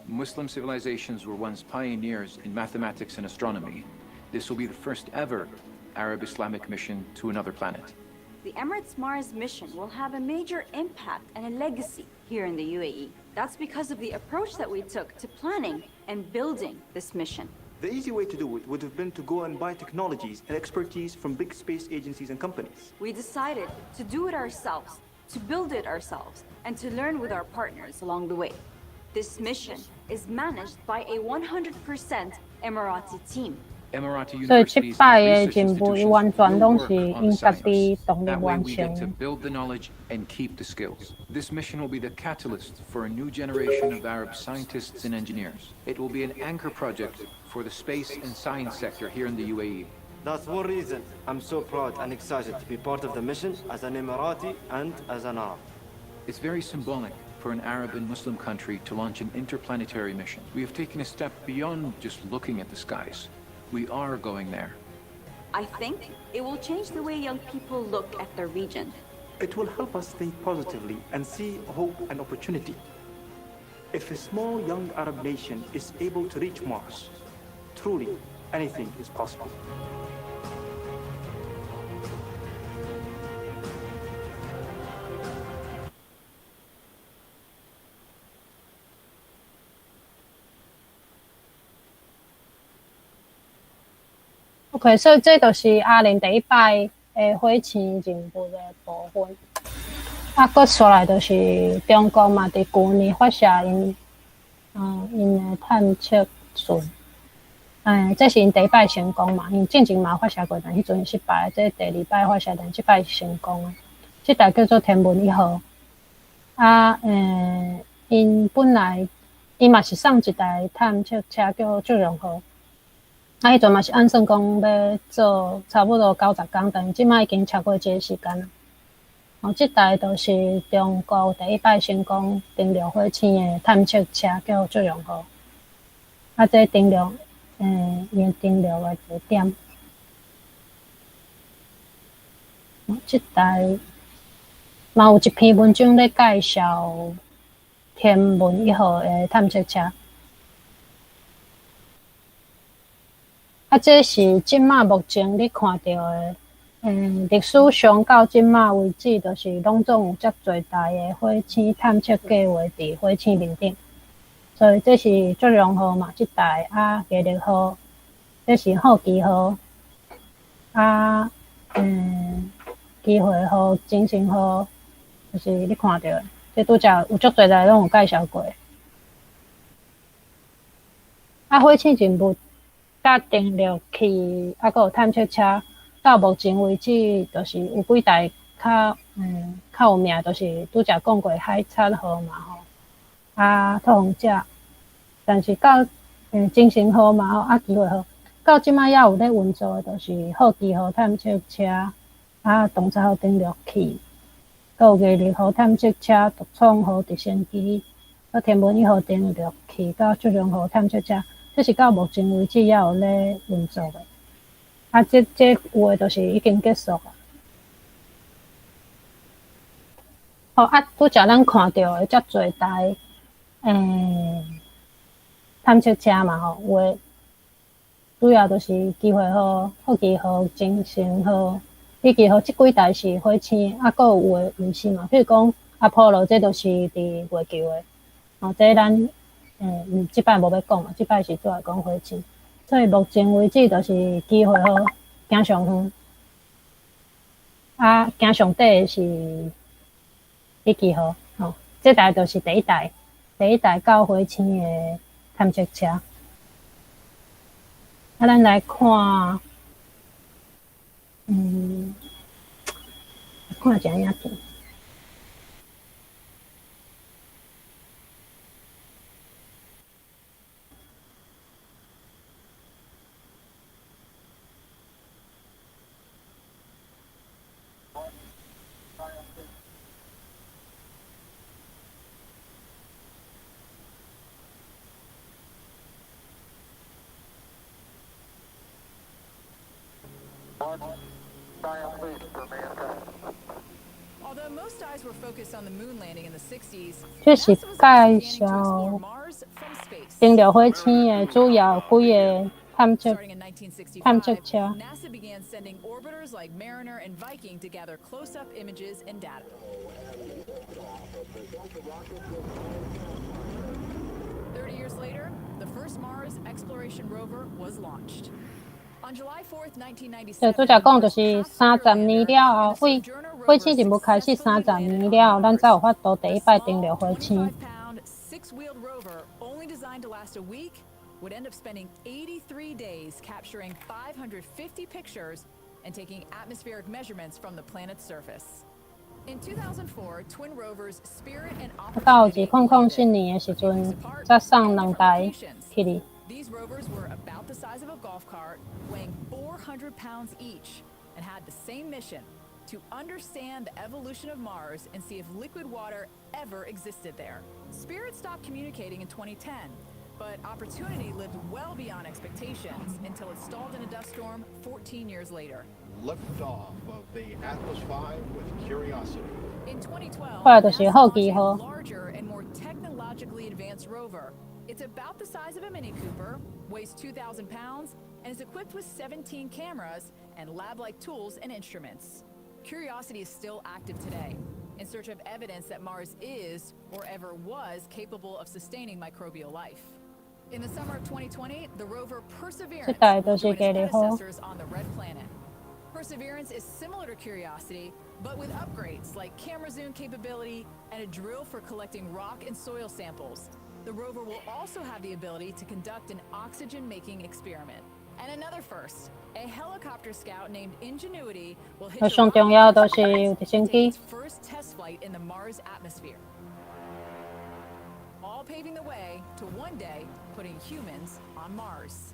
Muslim civilizations were once pioneers in mathematics and astronomy. This will be the first ever Arab Islamic mission to another planet. The Emirates Mars mission will have a major impact and a legacy here in the UAE. That's because of the approach that we took to planning and building this mission. The easy way to do it would have been to go and buy technologies and expertise from big space agencies and companies. We decided to do it ourselves, to build it ourselves, and to learn with our partners along the way. This mission is managed by a 100% Emirati team. Emirati 所以這 universities 擺 and 的 research 任務，伊 institutions 完全 will 攏 work 是 on 𪜶 the 家己 science. 獨立 That way 完 we get to 成。 build the knowledge and keep the skills. This mission will be the catalyst for a new generation of Arab scientists and engineers. It will be an anchor project for the space and science sector here in the UAE. That's one reason I'm so proud and excited to be part of the mission as an Emirati and as an Arab. It's very symbolic for an Arab and Muslim country to launch an interplanetary mission. We have taken a step beyond just looking at the skies. We are going there. I think it will change the way young people look at their region. It will help us think positively and see hope and opportunity. If a small young Arab nation is able to reach Mars, truly anything is possible. OK，所以這就是阿聯第一擺的火星任務的部分。啊，閣紲來就是中國嘛，佇舊年發射𪜶，𪜶的探測船。這是𪜶第一擺成功嘛，𪜶進前嘛發射過，但彼陣失敗。這第二擺發射，但這擺是成功的。這台叫做天問一號。啊，𪜶本來伊嘛是送一台探測車叫祝融號。啊，彼陣嘛是按算講欲做差不多90工，但是這擺已經超過這個時間啦。哦，這台就是中國第一擺成功登陸火星的探測車，叫祝融號。啊，這登陸，伊登陸的地點。哦，這台嘛有一篇文章咧介紹天問一號的探測車。啊，這是這馬目前你看著的，歷史上到這馬為止，就是攏總有遮濟台的火星探測計畫佇火星面頂。所以這是祝融號嘛，這台啊，毅力號，這是好奇號，啊，機會號、精神號，就是你看著的，這拄才有足濟台攏有介紹過。啊，火星任務佮登陸器，啊，閣有探測車，到目前為止，就是有幾台較有名，就是拄才講過海賊號嘛吼，啊，拓荒者，但是到精神號嘛吼，啊，機會號，到這擺猶有咧運作的，就是好奇號探測車，啊，洞察號登陸器，閣有毅力號探測車、獨創號直升機，閣天問一號登陸器，佮祝融號探測車。這是到目前為止猶有咧運作的，啊，這有的就是已經結束啊。好，啊，拄才咱看著的遮濟台，探測車嘛吼，有的主要就是機會號、好奇號、精神號、乙奇號，這幾台是火星，啊，閣有的毋是嘛？比如講阿波羅，這就是佇月球的，哦，這咱。這擺無欲講嘛，這擺是主要講火星，所以目前為止就是機會號行上遠，啊，行上底的是乙奇號，吼，這台就是第一台，第一台到火星的探測車。啊，咱來看，看一下影片。One giant leap for mankind. Although most eyes were focused on the moon landing in the 60s, 這是介紹登陸火星的主要幾个探測車。 NASA began sending orbiters like Mariner and Viking to gather close-up images and data. 30 years later, the first Mars exploration rover was launched. On July 4th, 1997, 就拄才講，就是三十年了後，火火星任務開始三十年了後，咱才有法度第一擺登陸火星。 pound six-wheeled rover, only designed to last a week, would end up spending 83 days capturing 550 pictures and taking atmospheric measurements from the planet's surface. In 2004, twin rovers Spirit and 啊，到2004年的時陣，才送兩台去哩。 These rovers were about the size of a golf cart, weighing 400 pounds each, and had the same mission: to understand the evolution of Mars and see if liquid water ever existed there. Spirit stopped communicating in 2010, but Opportunity lived well beyond expectations until it stalled in a dust storm 14 years later. Liftoff of the Atlas V with Curiosity. In 2012, 後來就是好奇 NASA 號 launched a larger and more technologically advanced rover. It's about the size of a Mini Cooper, weighs 2,000 pounds, and is equipped with 17 cameras and lab-like tools and instruments. Curiosity is still active today, in search of evidence that Mars is, or ever was, capable of sustaining microbial life. In the summer of 2020, the rover Perseverance 這台 will 就是 join its 藝力號。 predecessors on the Red Planet. Perseverance is similar to Curiosity, but with upgrades like camera zoom capability and a drill for collecting rock and soil samples. The rover will also have the ability to conduct an oxygen-making experiment. And another first, a helicopter scout named Ingenuity will hitch a 上重要就是有直升機。 first test flight in the Mars atmosphere. All paving the way to one day putting humans on Mars.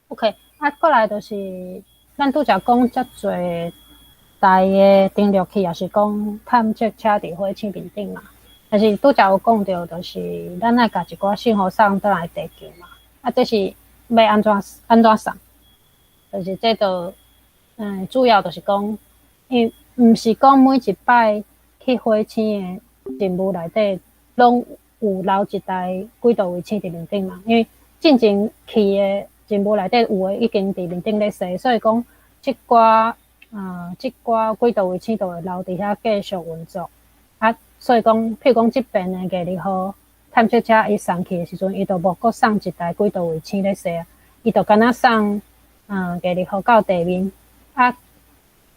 OK，啊，過來就是咱拄才講遮濟台的登陸器，也是講探測車佇火星面頂嘛。但是拄才有講著，就是咱愛共一寡信號送轉來地球嘛。啊，這是欲按怎送？就是這就，主要就是講，因為毋是講每一擺去火星的任務內底，攏有留一台軌道衛星佇面頂嘛。因為進前去的任務內底有的已經佇面頂咧踅，所以講這寡軌道衛星就會留佇遐繼續運作。啊，所以講，譬如講這邊的藝力號探測車伊送去的時陣，伊就無閣送一台軌道衛星咧踅啊，伊就干焦送藝力號到地面啊，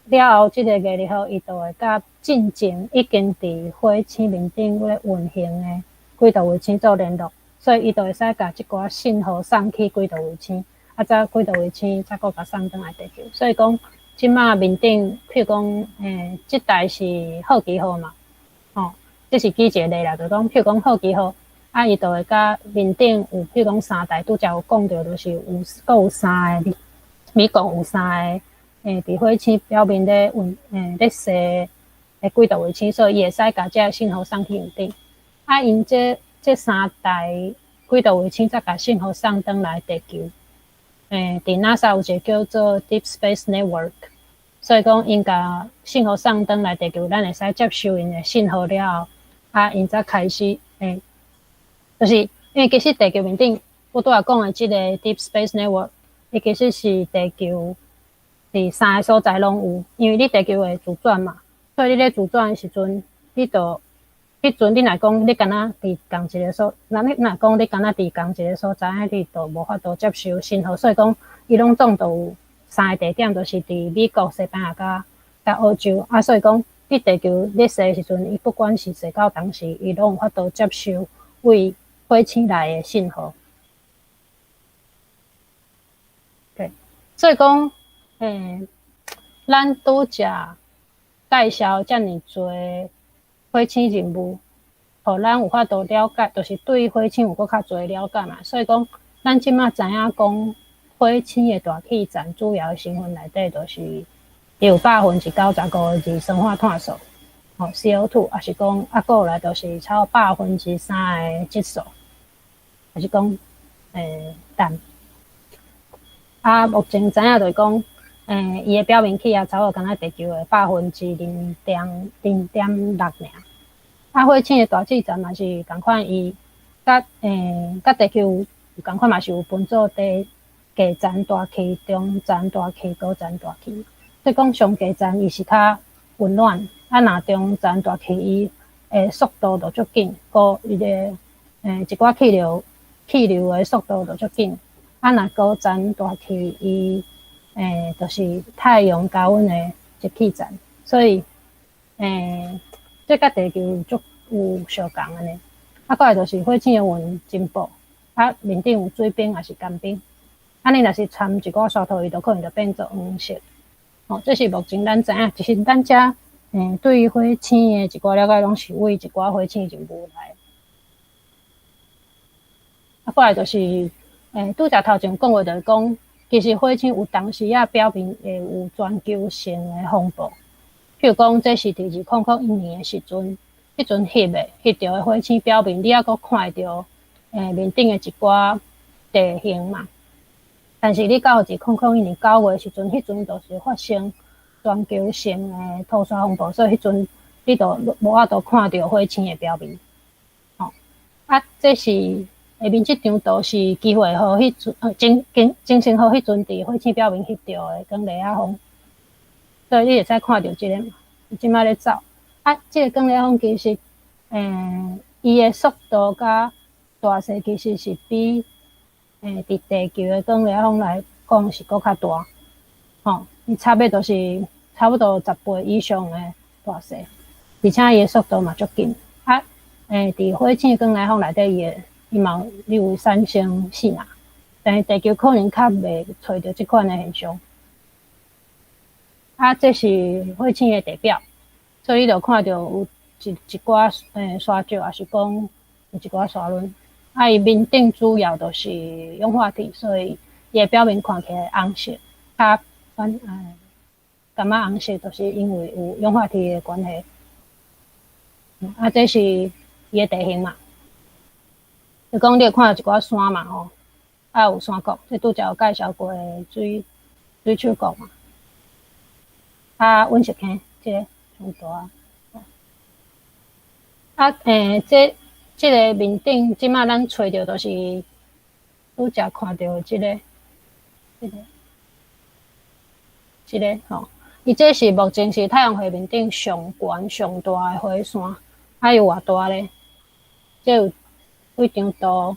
了後這个藝力號伊就會佮進前已經佇火星面頂咧運行的軌道衛星做聯絡，所以伊就會使共這寡信號送去軌道衛星，啊，才軌道衛星才閣共送轉來地球。所以講，這馬面頂，譬如講，這台是好奇號嘛，吼，這是舉一個例啦，就講，譬如講好奇號，啊，伊就會佮面頂有，譬如講三台，拄才有講著，就是有閣有三个，美國有三个，佇火星表面咧運，咧踅的軌道衛星，所以伊會使共這个信號送去面頂。啊，𪜶這三台軌道衛星才共信號送轉來地球。佇 NASA 有一個叫做 Deep Space Network，所以講𪜶共信號送轉來地球，咱會使接收𪜶的信號了後，啊，𪜶才開始，就是因為其實地球面頂，我拄仔講的這個 Deep Space Network，伊其實是地球佇三个所在攏有，因為你地球會自轉嘛，所以你咧自轉的時陣，你就彼陣你若講你敢若佇仝一个所，若你若講你敢若佇仝一个所在，你就無法度接收信號。所以講，伊攏總都有三个地點，就是佇美國、西班牙佮澳洲。啊，所以講，你地球咧踅的時陣，伊不管是踅到佗時，伊攏有法度接收對火星來的信號。對，所以講，咱拄才介紹遮爾濟火星任務，予咱有法度了解，就是對火星有閣較濟了解嘛。所以講，咱這馬知影講火火星的大氣層主要的成分內底，就是伊有95%的二酸化碳素，吼 CO2，抑是講啊，過來就是超過3%的質素，抑是講氮。啊，目前知影就是講，伊的表面氣壓差不多敢若地球的0.06%爾。啊，火星的大氣層嘛是仝款，伊佮地球有仝款嘛是有分做低低層大氣、中層大氣、高層大氣。所以講上低層伊是較溫暖，啊，若中層大氣伊的速度就足緊，高伊個一寡氣流的速度就足緊。啊，若高層大氣伊就是太陽加溫的熱氣層，所以這佮地球足有相仝按呢。啊，過來就是火星的雲真薄，啊，面頂有水冰抑是乾冰。啊，你若是摻一寡沙土，伊就可能就變做黃色。吼，這是目前咱知影，其實咱遮對於火星的一寡了解，攏是為一寡火星任務來。啊，過來就是，拄才頭前講過，就是講，其實火星有當時仔表面會有全球性的風暴。譬如講，這是佇2001年的時陣，彼陣翕著的火星表面，你猶閣看會著面頂的一寡地形嘛。但是你到2001年9月的時陣，彼陣就是發生全球性的土沙風暴，所以彼陣你就無法度看著火星的表面。吼，啊，這是下面這張圖是機會號彼陣，精神號彼陣佇火星表面翕著的岡雷亞風，所以你會使看著這個嘛，伊這擺咧走。啊，這個岡雷亞風其實，伊的速度佮大細其實是比佇地球的岡雷亞風來講是閣較大，吼，伊差不多是差不多10倍以上的大細，而且伊的速度嘛足緊。啊，佇火星的岡雷亞風內底，伊嘛有有產生爍爁，但是地球可能較袂揣著這款的現象。啊，這是火星的地表，所以你就看著有一寡沙石，抑是講有一寡沙崙。啊，伊面頂主要就是氧化鐵，所以伊的表面看起來紅色，較反感覺紅色，就是因為有氧化鐵的關係。啊，這是伊的地形嘛。就講你會看著一寡山嘛吼，啊有山谷，這拄才有介紹過的水手谷嘛。啊，隕石坑，這個上大。啊，這個面頂，這擺咱揣著就是拄才看著這個吼。伊這是目前是太陽系面頂上懸上大的火山，啊有偌大咧？這有幾張圖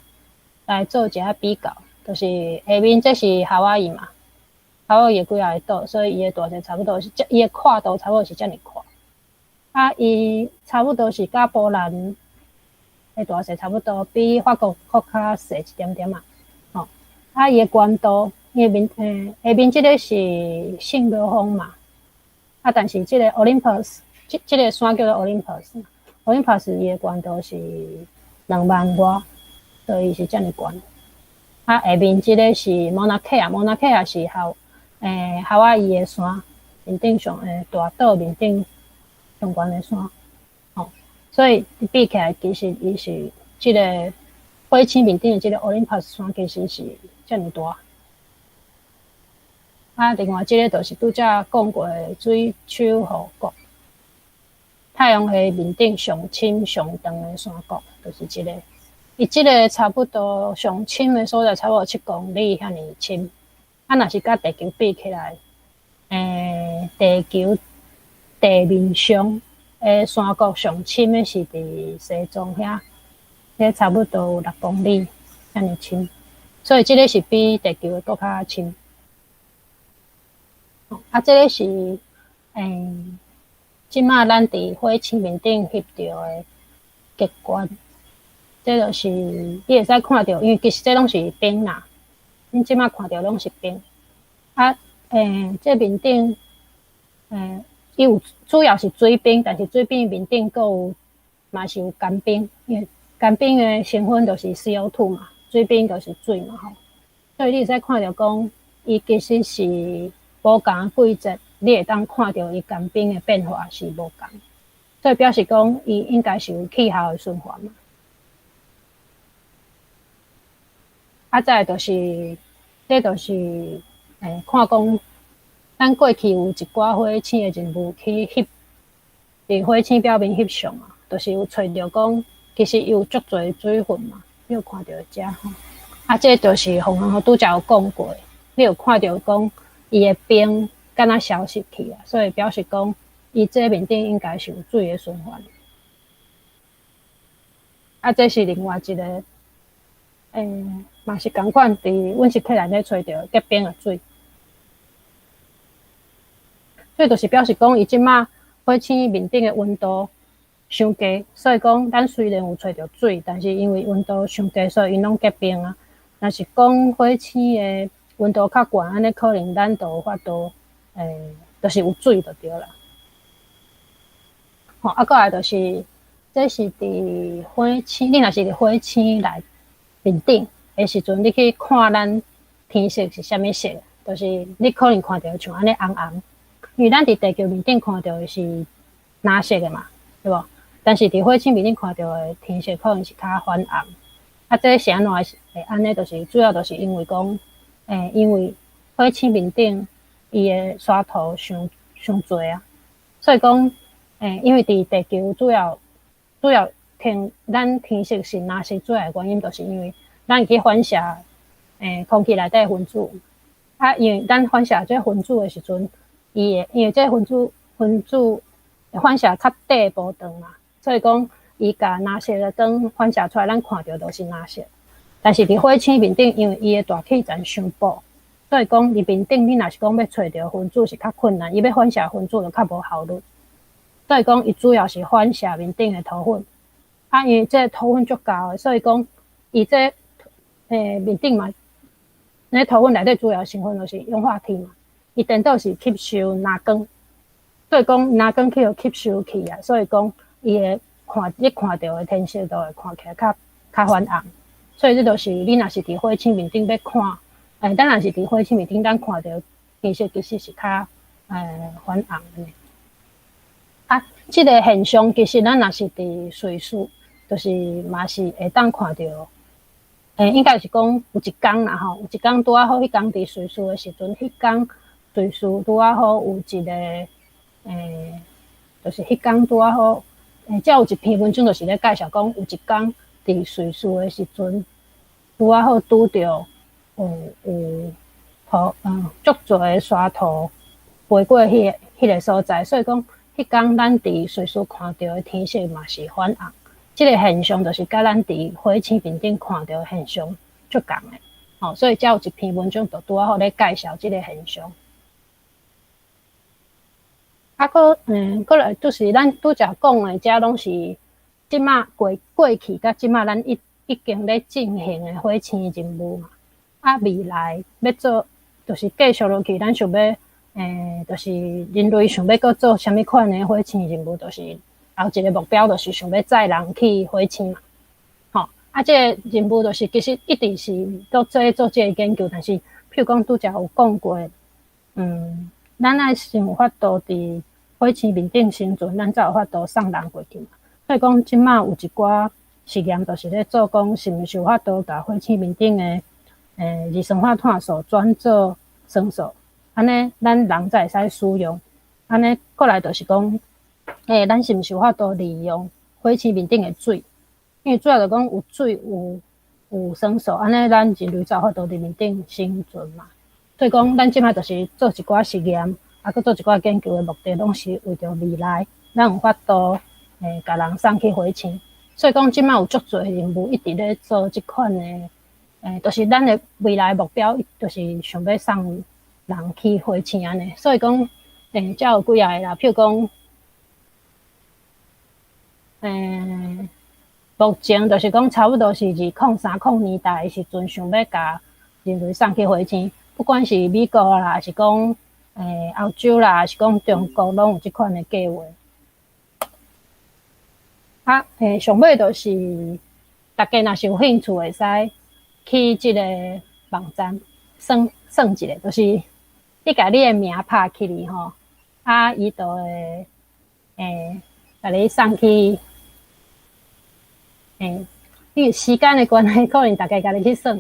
來做一下比較，就是下面這是夏威夷嘛，夏威夷幾仔個島，所以伊的大細差不多是，伊的闊度差不多是遮爾闊。啊，伊差不多是佮波蘭的大細差不多，比法國閣較細一點點仔。吼，啊，伊的懸度，伊的面，下面這個是聖母峰嘛。啊，但是這個 Olympus，這個山叫做 Olympus，Olympus 伊的懸度是2萬外，所以是遮爾懸。啊，下面這個是 Mauna Kea，Mauna Kea 是夏威夷的山，面頂上大島面頂上懸的山，吼，所以比起來，其實伊是這個火星面頂的這個 Olympus 山，其實是遮爾大。啊，另外這個就是拄才講過的水手號谷，太陽系面頂上深上長的山谷，就是這個。伊這個差不多上深的所在，差不多7公里遐爾深。啊，若是佮地球比起來，地球地面上的山谷上深的是佇西藏遐，彼差不多有6公里遐爾深。所以這個是比地球的閣較深。啊，這個是這擺咱佇火星面頂翕著的景觀。這就是你會使看著，因為其實這攏是冰啦，恁這擺看著攏是冰。啊，這面頂，伊有主要是水冰，但是水冰面頂閣有嘛是有乾冰，因為乾冰的成分就是 CO2 嘛，水冰就是水嘛吼。所以你會使看著講，伊其實是無仝季節，你會當看著伊乾冰的變化是無仝，所以表示講伊應該是有氣候的循環嘛。啊，再來就是，這就是，看講，咱過去有一寡火星的任務去翕，佇火星表面翕相啊，就是有揣著講，其實伊有足濟水分嘛，你有看著遮吼。啊，這就是馮航拄才有講過，你有看著講伊的冰敢若消失去啊，所以表示講伊這面頂應該是有水的循環。啊，這是另外一個，嘛是仝款，佇溫室氣內底揣著結冰的水，所以就是表示講，伊這馬火星面頂的溫度傷低，所以講咱雖然有揣著水，但是因為溫度傷低，所以𪜶攏結冰啊。若是講火星的溫度較懸，按呢可能咱就有法度，就是有水就對啦。吼，啊，閣來就是，這是佇火星，你若是佇火星內面頂的時陣，你去看咱天色是啥物色，就是你可能看著像按呢紅紅，因為咱佇地球面頂看著的是藍色的嘛，對無？但是佇火星面頂看著的天色可能是較反紅。啊，這是按怎會按呢？就是主要就是因為講，因為火星面頂伊的沙土傷傷濟啊，所以講，因為佇地球主要天咱天色是藍色，主要的原因就是因為咱去反射，空氣內底分子。啊，因為咱反射這分子的時陣，伊會因為這分子反射較短波長嘛，所以講伊共藍色的光反射出來，咱看著就是藍色。但是佇火星面頂，因為伊的大氣層傷薄，所以講佇面頂你若是講欲揣著分子是較困難，伊欲反射分子就較無效率。所以講，伊主要是反射面頂的塗粉。啊，因為這個塗粉足厚的，所以講伊這面頂嘛，那塗粉內底主要成分就是氧化鐵嘛，伊顛倒是吸收藍光，所以講藍光去予吸收去啊，所以講伊會看你看著的天色就會看起來較反紅。所以這就是你若是佇火星面頂欲看，咱若是佇火星面頂，咱看著天色其實是較反紅的。啊，這個現象其實咱若是佇瑞士，就是嘛是會當看著。應該是講有一工啦吼，有一工拄仔好，彼工佇瑞士的時陣，彼工瑞士拄仔好有一個，就是彼工拄仔好，遮有一篇文章就是咧介紹講，有一工佇瑞士的時陣，拄仔好拄著有土，足濟的沙土飛過彼個所在，所以講，彼工咱佇瑞士看著的天色嘛是反紅。這個現象就是佮咱佇火星面頂看著的現象足仝的，吼，所以遮有一篇文章就拄仔好咧介紹這個現象。啊，閣來就是咱拄才講的，這攏是這馬過去佮這馬咱已經咧進行的火星任務嘛。啊，未來欲做，就是繼續落去，咱想欲，就是人類想欲閣做啥物款的火星任務，就是後一個目標就是想欲載人去火星嘛。吼，啊，這個任務就是其實一直是都在做這個研究，但是譬如講拄才有講過，咱愛先有法度佇火星面頂生存，咱才有法度送人過去嘛。所以講，這馬有一寡實驗，就是咧做講，是毋是有法度共火星面頂的二酸化碳素轉做酸素，按呢咱人才會使使用。按呢閣來就是講，咱是毋是有法度利用火星面頂的水？因為主要就講有水有酸素，按呢咱人類才有法度佇面頂生存嘛。所以講，咱這馬就是做一寡實驗，啊，閣做一寡研究的目的，攏是為著未來，咱有法度共人送去火星。所以講，這馬有足濟任務一直咧做這款的，就是咱的未來目標，就是想欲送人去火星按呢。所以講，遮有幾仔個啦，譬如講，目前就是講差不多是2030年代的時陣，想欲共人類送去火星，不管是美國啦，抑是講歐洲啦，抑是講中國，攏有這款的計畫。啊，上尾就是，大家若是有興趣，會使去這個网站算算一下，就是你共你的名拍起去吼，啊，伊就會共你送去，因為時間的關係，可能大家家己去算。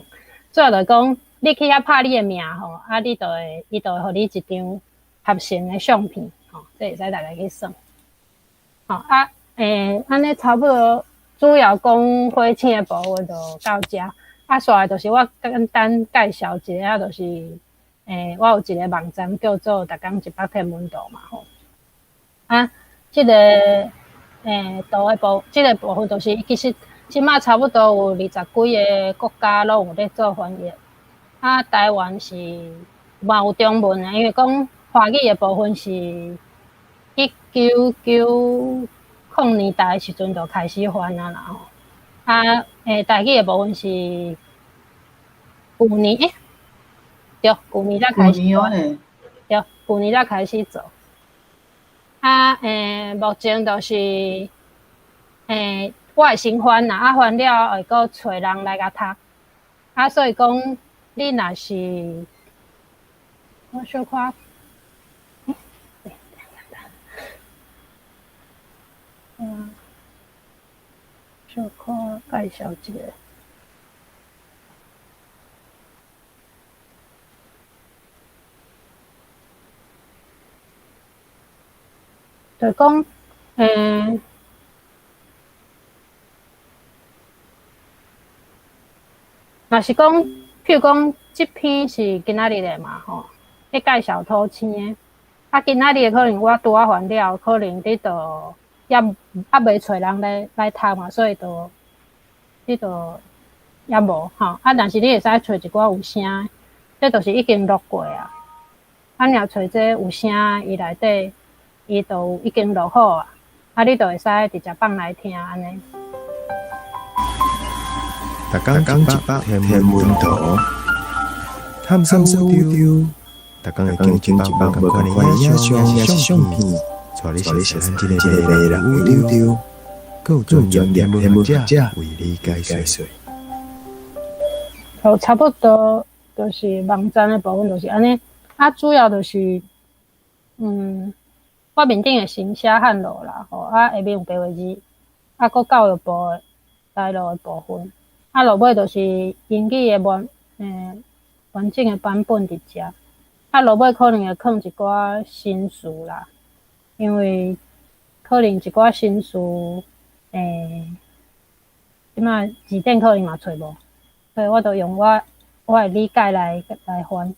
主要就是講，你去遐拍你的名吼，啊，你就會，伊就會予你一張合成的相片，吼，這會使大家去算。吼啊，按呢差不多，主要講火星的部分就到遮。啊，紲來就是我簡單介紹一下，就是，我有一個網站叫做逐工一百天文圖嘛吼。啊，這個圖的部，這個部分就是其實這馬差不多有20幾個國家攏有咧做翻譯。啊，台灣是嘛有中文的，因為講華語的部分是1990年代的時陣就開始翻啊啦吼。啊，台語的部分是舊年，對，舊年才開始翻，對，舊年才開始做。啊，目前就是，我會先翻啦，啊，翻了會閣揣人來共讀。啊，所以講，你若是，我小可，小可介紹一下。就講，若是講，譬如講，這篇是今仔日的嘛，吼，咧介紹土星的。啊，今仔日的可能我拄仔翻了，可能你就猶未揣人來讀嘛，所以就你就猶無吼。啊，但是你會使揣一寡有聲的，這就是已經錄過啊。啊，若揣這有聲，伊內底伊就已經錄好啊，啊，你就會使直接放來聽按呢。逐工一百天文圖，探索宇宙，逐工會經一百無仝款的影像、相片，帶你熟悉咱這个迷人宇宙。閣有專業天文學者為你解說。好，差不多就是網站的部分就是按呢，啊，主要就是，我面頂會先寫漢路啦，吼，啊，下面有白話字，啊，閣教育部的內路的部分，啊，落尾就是英語的完整的版本佇遮，啊，落尾可能會囥一寡新詞啦，因為可能一寡新詞，這馬字典可能嘛揣無，所以我就用我的理解來翻。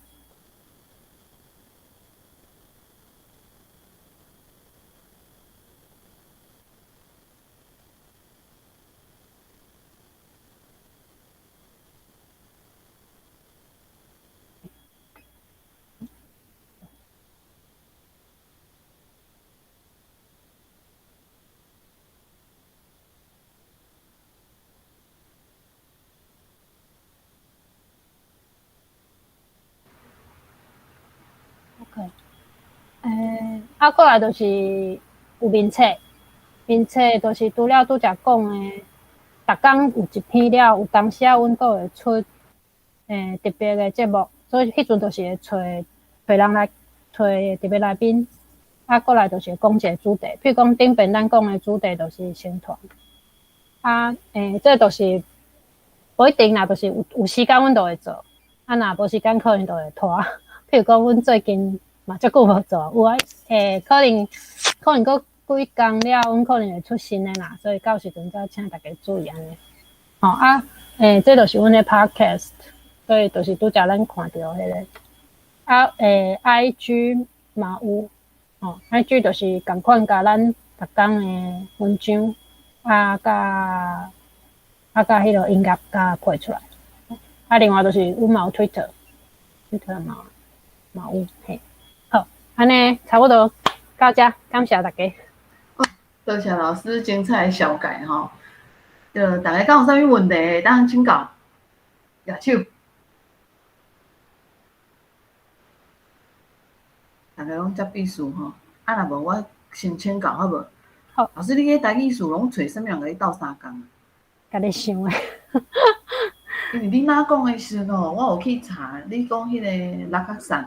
啊，過來就是有面冊，面冊就是除了拄才講的，逐工有一篇了，有當時仔阮閣會出特別的節目，所以彼陣就是會揣人來揣特別來賓，啊，過來就是講一個主題，譬如講頂遍咱講的主題就是星團，啊，這就是無一定啦，就是有時間阮就會做，啊，若無時間可能就會拖。譬如講，阮最近嘛足久無做，有啊，可能閣幾工了，阮可能會出新的啦，所以到時陣再請大家注意按呢。吼啊，這就是阮的 podcast，所以就是拄才咱看著彼個。啊，IG 嘛有，吼，IG 就是仝款共咱逐工的文章，啊，佮彼个音樂佮配出來。啊，另外就是阮嘛有 Twitter，Twitter 嘛有嘿。好，按呢差不多到這，感謝大家。多謝老師精彩的紹介吼。大家敢有啥物問題會當請教？舉手。大家攏遮意思吼，啊，若無我先請教好無？好。老師，你彼台語詞攏揣啥物人共你鬥相共？家己想的。因為你媽講的時陣吼，我有去查，你講彼個落殼傘。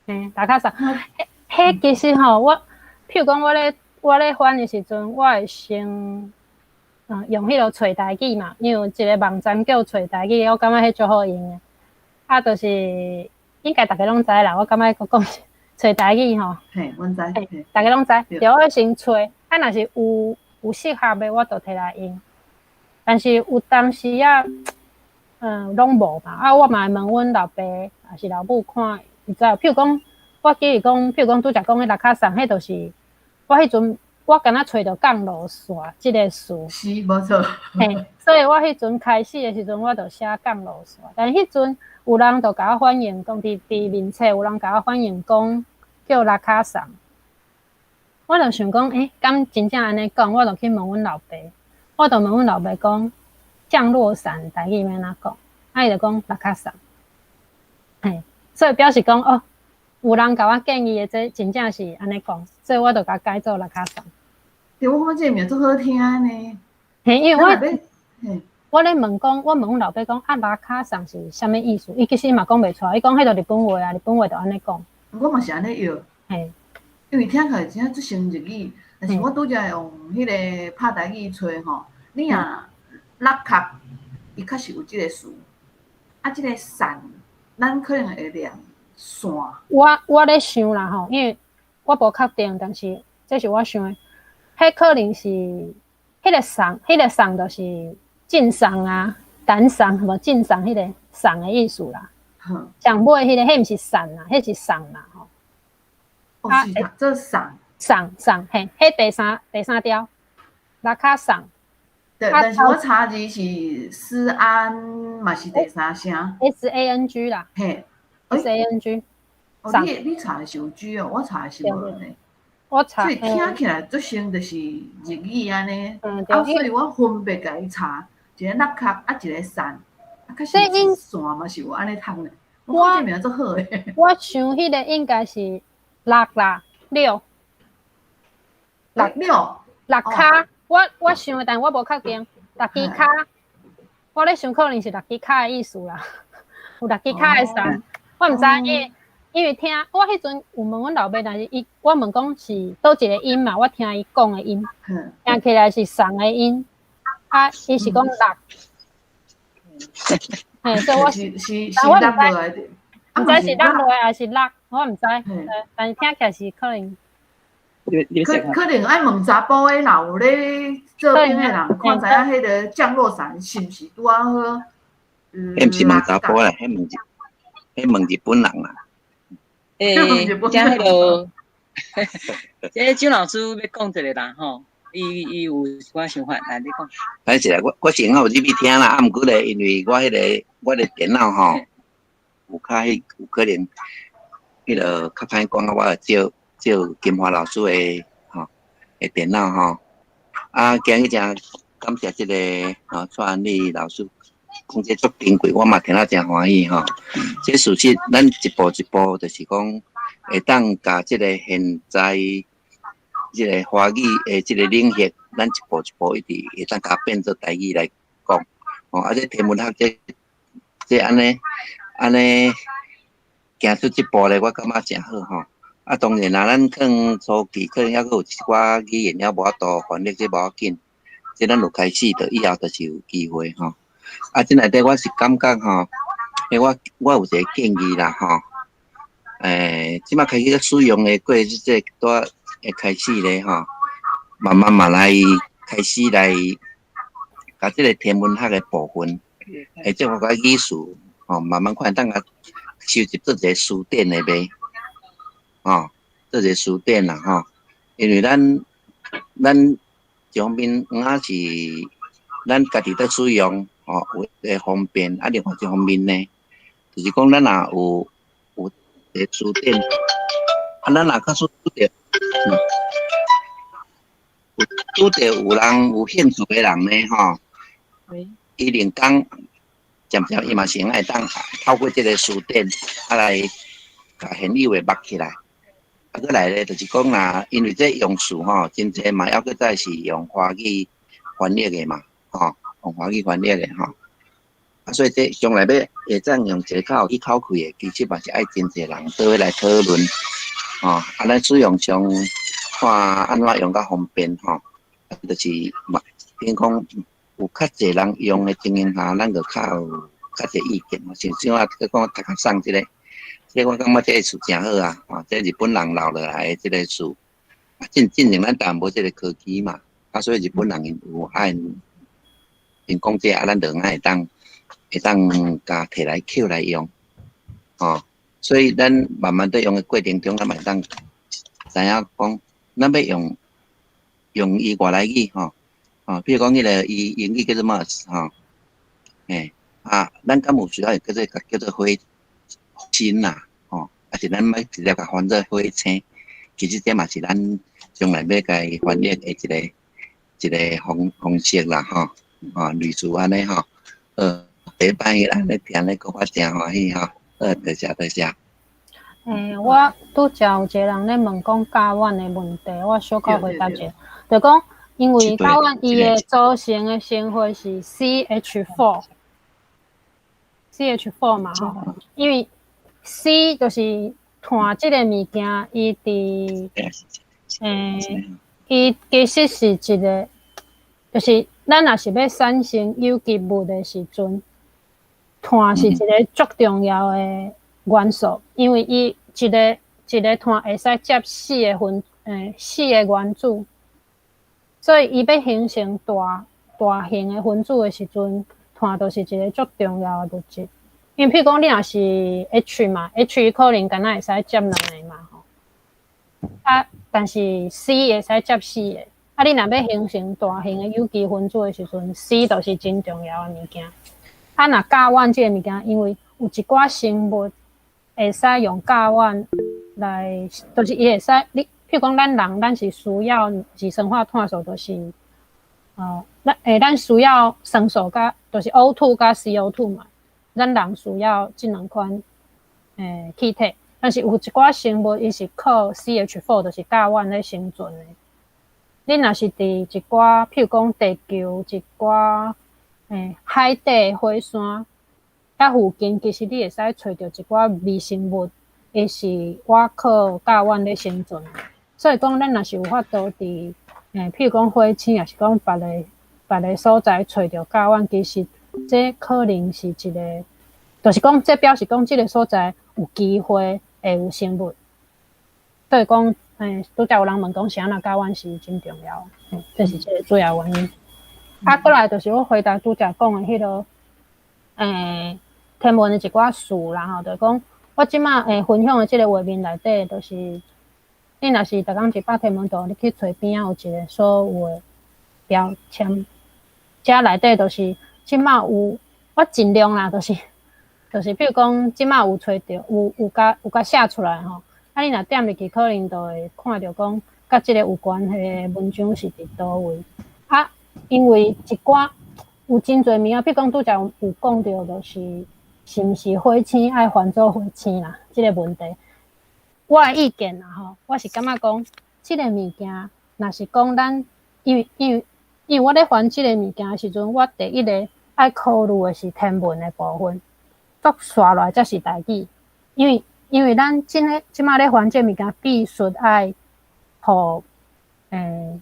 嘿，落殼傘。彼其實吼，我譬如講，我咧翻的時陣，我會先用彼个揣台語嘛，因為有一個網站叫揣台語，我感覺彼足好用的。啊，就是應該逐家攏知啦，我感覺閣講揣台語吼。嘿，阮知。嘿，逐家攏知。對，我先揣，啊，若是有適合的，我就提來用。但是有當時啊，攏無嘛。啊，我嘛會問阮老爸，抑是老母看，伊知。譬如講，我記得講，譬如講拄才講彼落跤送，彼就是我彼陣我敢若揣著降落傘這個詞。是，無錯。嘿，所以我彼陣開始的時陣，我就寫降落傘。但彼陣有人就共我反映講，佇面冊有人共我反映講叫落跤送。我就想講，欸，敢真正按呢講？我就去問阮老爸，我就問阮老爸講降落傘台語欲按怎講？啊，伊就講落跤送。嘿，所以表示講哦，有人共我建議的，這真正是按呢講，所以我就共改做落跤送。對，我感覺這個名足好聽呢。嘿，因為我咧問講，我問阮老爸講啊，落跤送是啥物意思？伊其實嘛講袂出來，伊講彼就日本話啊，日本話就按呢講。我嘛是按呢譯。嘿。因為聽起來真正足像日語，但是我拄才用彼個拍台語揣吼，你若落殼，伊確實有這個詞，啊，這個傘，咱可能會念傘。我咧想啦吼，因為我無確定，但是這是我想的，彼可能是彼個送，彼個送就是贈送啊，單送無贈送彼個送的意思啦。上尾彼個，彼毋是傘啦，彼是送啦吼。哦，是讀做送。送送嘿，彼第三條，落跤送。對，但是我查字是思安嘛是第三聲。 S A N G 啦。嘿。 S A N G。哦，你查的是有 G 哦，我查的是無呢。我查。所以聽起來足像就是日語按呢。啊，所以我分別共伊查，一個落跤啊，一個傘，啊，確實線嘛是有按呢讀的。我這名足好的。我想彼個應該是六啦，六。六六。六跤，我想的，但我無確定。六支跤，我咧想可能是六支跤的意思啦。有六支跤的送，我毋知，因為聽我彼陣有問阮老爸，但是伊我問講是佗一個音嘛，我聽伊講的音，聽起來是送的音，啊，伊是講六，嘿，所以我是落來的，毋知是落落來還是六，我毋知，但是聽起來是可能。可能愛問查埔的，若有咧做兵的人，看知影彼個降落傘是毋是拄仔好？彼毋是問查埔啦，彼問日本人啦。欸，遮彼个，這張老師欲講一个啦吼，伊有一寡想法，來你講。歹勢啦，我是有入去聽啦，啊，毋過咧，因為我彼个我的電腦吼，有較彼有可能，彼个較歹講啊，我就借借金華老師的吼的電腦吼，啊，今日誠感謝這個吼蔡安麗老師講這足珍貴，我嘛聽了誠歡喜吼。這事實，咱一步一步就是講會當共這個現在這個華語的這個領域，咱一步一步一直會當共變做台語來講。吼，啊，這天文學這按呢按呢行出這步咧，我感覺誠好吼。啊，當然啦，咱可能初期可能猶閣有一寡語言猶無法度翻譯，這無要緊。這咱有開始，就以後就是有機會吼。啊，這內底我是感覺吼，欸，我有一個建議啦吼。欸，這馬開始使用的過這個拄會開始咧吼，慢慢嘛來開始來，共這個天文學的部分，欸，這個語詞吼，慢慢看當共收集做一個詞典的袂？吼，做一個詞典啦吼，因為咱一方面有影是咱家己佇使用吼，有會方便，啊，另外一方面呢，就是講咱若有一個詞典，啊，咱若假使拄著，有拄著有人有興趣的人呢，吼，伊連講，漸漸伊嘛是會當透過這個詞典，啊來共現有的目起來。啊，閣來咧，就是講若因為這用詞吼，真濟嘛，猶閣再是用華語翻譯的嘛，吼，用華語翻譯的吼。啊，啊，所以這將來欲會當用一个較有去口氣的，其實嘛是愛真濟人做伙來討論，吼，啊，咱使用上看按怎用較方便吼，就是嘛，等於講有較濟人用的情形下，咱就較有較濟意見。像像我講讀較送這个，這個我感覺這个詞誠好啊，吼，這日本人留落來的這个詞，啊，進前咱台灣無這个科技嘛，啊，所以日本人𪜶有啊𪜶講這個，啊，咱就會當共提來抾來用，吼，所以咱慢慢佇用的過程中，咱嘛會當知影講，咱欲用伊外來語吼，吼，比如講彼个伊英語叫做 Mars 吼，嘿，啊，咱敢有需要叫做火星啦，吼，抑是咱欲直接共翻做火星，其實這嘛是咱將來欲共伊翻譯的一個方式啦，吼，吼，類似按呢吼，第一擺按呢聽咧講，我誠歡喜吼，好，多謝多謝。欸，我拄才有一個人咧問講甲烷的問題，我小可回答一下，就講因為甲烷伊的組成的成分是 CH4，CH4 嘛吼，因為 C 就是碳這个物件，伊佇伊其實是一個，就是咱若是欲產生有機物的時陣，碳是一個足重要的元素，因為伊一个一个碳會使接四个原子，所以伊欲形成大大型的分子的時陣，碳就是一個足重要的物質。因為譬如講，你若是 H 嘛，H 可能敢若會使接兩个嘛吼，啊，但是 C 會使接四个。啊，你若欲形成大型的有機分子的時陣，C 就是真重要的物件。啊，若甲烷這个物件，因為有一寡生物會使用甲烷來，就是伊會使你，譬如講咱人，咱是需要二酸化碳素，就是，咱需要酸素佮，就是 O2 佮 CO2 嘛。咱人需要這兩款氣體，但是有一寡生物伊是靠 CH4，就是甲烷咧生存的。你若是佇一寡，譬如講地球一寡海底火山遐附近，其實你會使揣著一寡微生物，伊是倚靠甲烷咧生存。所以講，咱若是有法度佇譬如講火星，抑是講別个所在揣著甲烷，其實這可能是一個，就是講這表示講這个所在有機會會有生物。所以講，拄才有人問講，啥物甲烷是真重要，這是這个主要原因。啊，過來就是我回答拄才講的彼个，天文的一寡事啦吼，就是講我這馬分享的這个畫面內底，就是你若是逐工一百天文圖，你去揣邊仔有一個所有的標籤，這內底就是這馬有，我盡量啦，就是比如講，這馬有揣著，有共寫出來吼。啊，你若點入去，可能就會看著講，佮這个有關係的文章是佇佗位。啊，因為一寡有真濟物仔，比如講拄才有講著，就是是毋是火星愛翻做火星啦，這个問題。我的意見啦吼，我是感覺講，這个物件，若是講咱，因為我咧翻這个物件的時陣，我第一个愛考慮的是天文的部分，煞紲落來才是台語，因為咱這个這馬咧翻這个物件，必須愛予，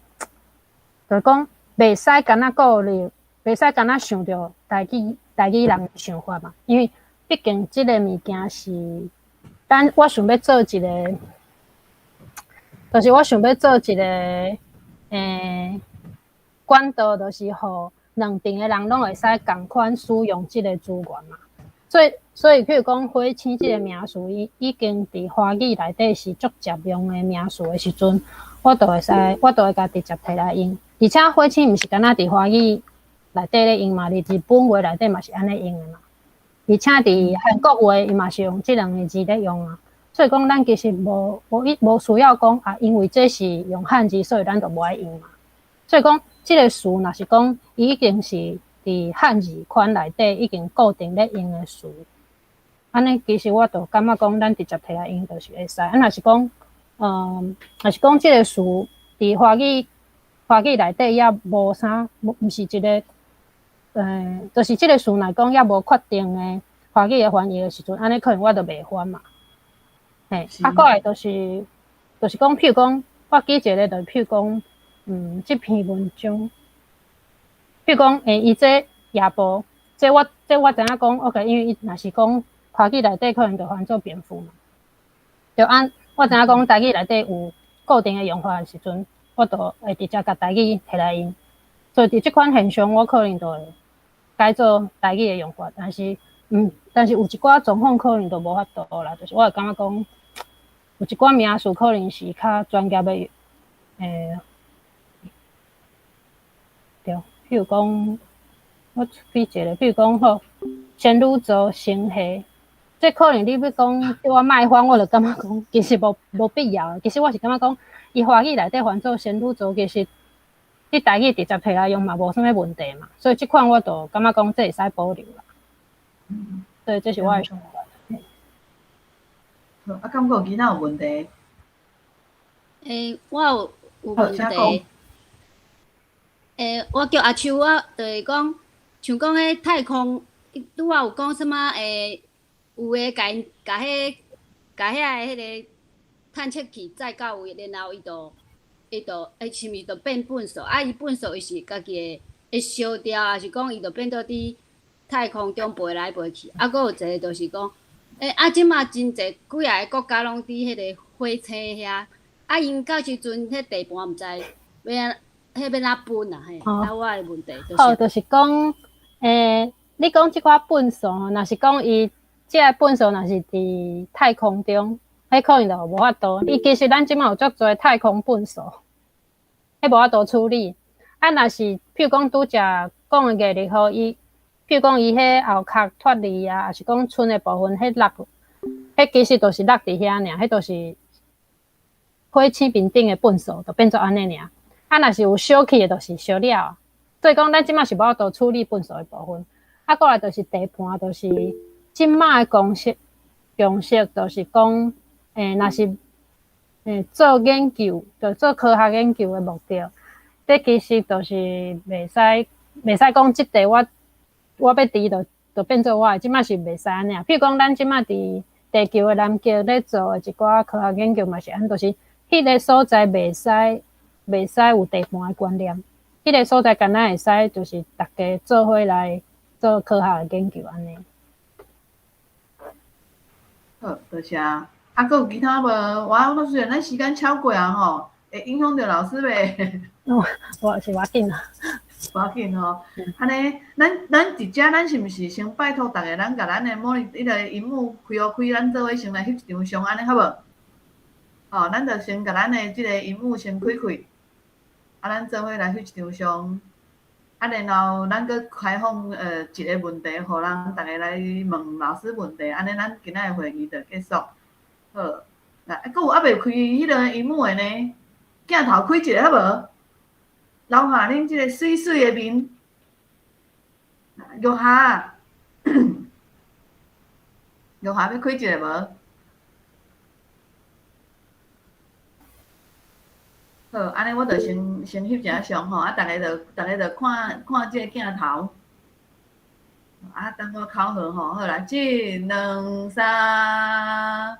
就是講袂使干焦顧慮，袂使干焦想著台語人的想法嘛，因為畢竟這个物件是，咱我想欲做一个，就是我想欲做一个，管道，就是予兩邊的人攏會使仝款使用這个資源嘛。所以，譬如講火星這个名詞，伊已經佇華語內底是足常用的名詞的時陣，我就會共直接提來用。而且火星毋是干焦佇華語內底咧用嘛，佇日本話內底嘛是按呢用的嘛。而且佇韓國話，伊嘛是用這兩个字咧用啊。所以講，咱其實無需要講啊，因為這是用漢字，所以咱就無愛用嘛。所以講，這个詞若是講伊已經是佇漢字圈內底已經固定咧用的詞，按呢其實我就感覺講，咱直接提來用就是會使。啊，若是講這个詞佇華語內底也無啥，無毋是一个就是這个詞若講猶無確定的華語的翻譯的時陣，按呢可能我就袂翻嘛。嘿，啊，過來就是講，譬如講，我舉一個，就譬如講，這篇文章，譬如講，伊這亞伯，這我知影講，OK，因為伊若是講華語內底可能就翻做蝙蝠嘛。就按我知影講台語內底有固定的用法的時陣，我就會直接共台語提來用。所以佇這款現象，我可能就會改做台語的用法，但是有一寡狀況可能就無法度啦，就是我會感覺講，有一寡名詞可能是較專業的，對，譬如講，我舉一個，譬如講好，仙女座星系，這可能你欲講叫我莫翻，我就感覺講其實無必要。其實我是感覺講，伊華語內底翻做仙女座，其實你台語直接提來用嘛，無啥物問題嘛。所以這款我就感覺講，這會使保留啦。對，這是我的想法。好，啊，敢閣有其他有問題？我有問題。我叫阿秋，我就是講，像講彼太空，拄仔有講啥物？有的共𪜶共彼共遐个彼个探測器載到位，然後伊就是毋是就變糞埽？啊，伊糞埽伊是家己會燒掉，抑是講伊就變做佇太空中飛來飛去？啊，閣有一个就是講，啊，這馬真濟幾仔个國家攏佇彼个火星遐，啊，𪜶到時陣彼地盤毋知欲按，彼欲按怎分啊？嘿，啊，我的問題就是，好，就是講，你講這寡糞埽吼，若是講伊這个糞埽若是佇太空中，彼可能就無法度。伊其實咱這馬有足濟太空糞埽，彼無法度處理。啊，若是譬如講拄才講的月曆吼，伊譬如講伊彼後殼脫離啊，抑是講剩的部分，彼落，彼其實就是落佇遐爾，彼就是火星面頂的糞埽，就變做按呢爾。啊，若是有燒去的，就是燒了。所以講，咱這馬是無法度處理糞埽的部分。啊，過來就是地盤，就是這馬的共識，就是講，若是做研究，就做科學研究的目的，這其實就是袂使講這塊我欲佇就變做我的，這馬是袂使按呢。譬如講，咱這馬佇地球的南極咧做的一寡科學研究嘛是按呢，就是彼个所在袂使有地盤的觀念，彼个所在敢若會使就是逐家做伙來做科學的研究按呢。好，多謝。啊，閣有其他無？我雖然咱時間超過啊吼，會影響著老師袂？哦，我是無要緊啦。無要緊吼。按呢，咱佇遮，咱是毋是先拜託逐家，咱共咱的 monitor 彼個螢幕開予開，咱做伙先來翕一張相，按呢好無？吼，咱就先共咱的這個螢幕先開開，啊，咱做伙來翕一張相。啊，然後咱閣開放一个問題，予人逐家來問老師問題，按呢咱今仔的會議就結束。好，來，啊，閣有猶未開彼个螢幕的呢？鏡頭開一下好無？樓下恁這个媠媠的面，玉霞，玉霞欲開一下無？好，按呢我就先翕一下相吼，啊，逐家就看看這个鏡頭。啊，等我口號吼，好來，一、兩、三，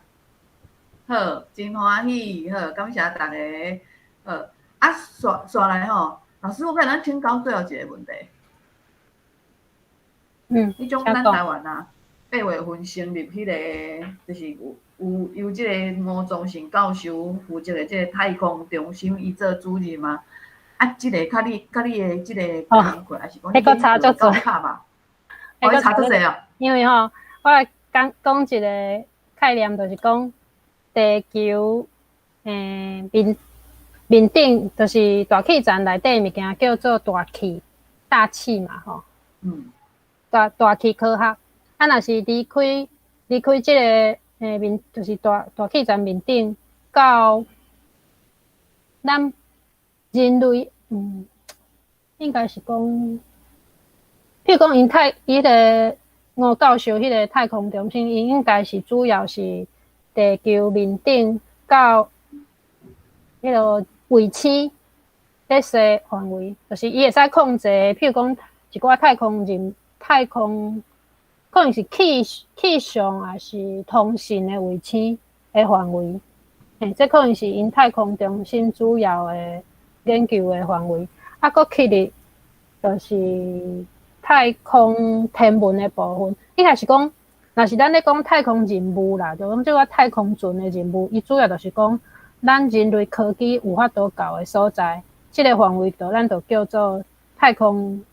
好，真歡喜，好，感謝逐家，好，啊，紲紲來吼，老師，我共咱請教最後一个問題。彼種咱台灣啊，8月份成立彼个，就是有由這个吳宗憲教授負責的這个太空中心，伊做主任嘛。啊，這个佮你的這个工課，抑是講彼閣差足濟吧？哦，差足濟哦。因為吼，我來講講一个概念，就是講地球面頂，就是大氣層內底物件叫做大氣，大氣嘛吼。大氣科學，啊，若是離開這个面，就是大氣層面頂到咱人類，應該是講，譬如講，伊个吳教授彼个太空中心，伊應該是主要是地球面頂到彼个衛星咧踅範圍，就是伊會使控制，譬如講一寡太空人、太空可能是氣象抑是通訊的衛星的範圍。嘿，這可能是𪜶太空中心主要的研究的範圍。啊，閣七日就是太空天文的部分。應該是講，若是咱咧講太空任務啦，就講這個太空船的任務，伊主要就是講咱人類科技有法度到的所在，這個範圍就咱就叫做太空。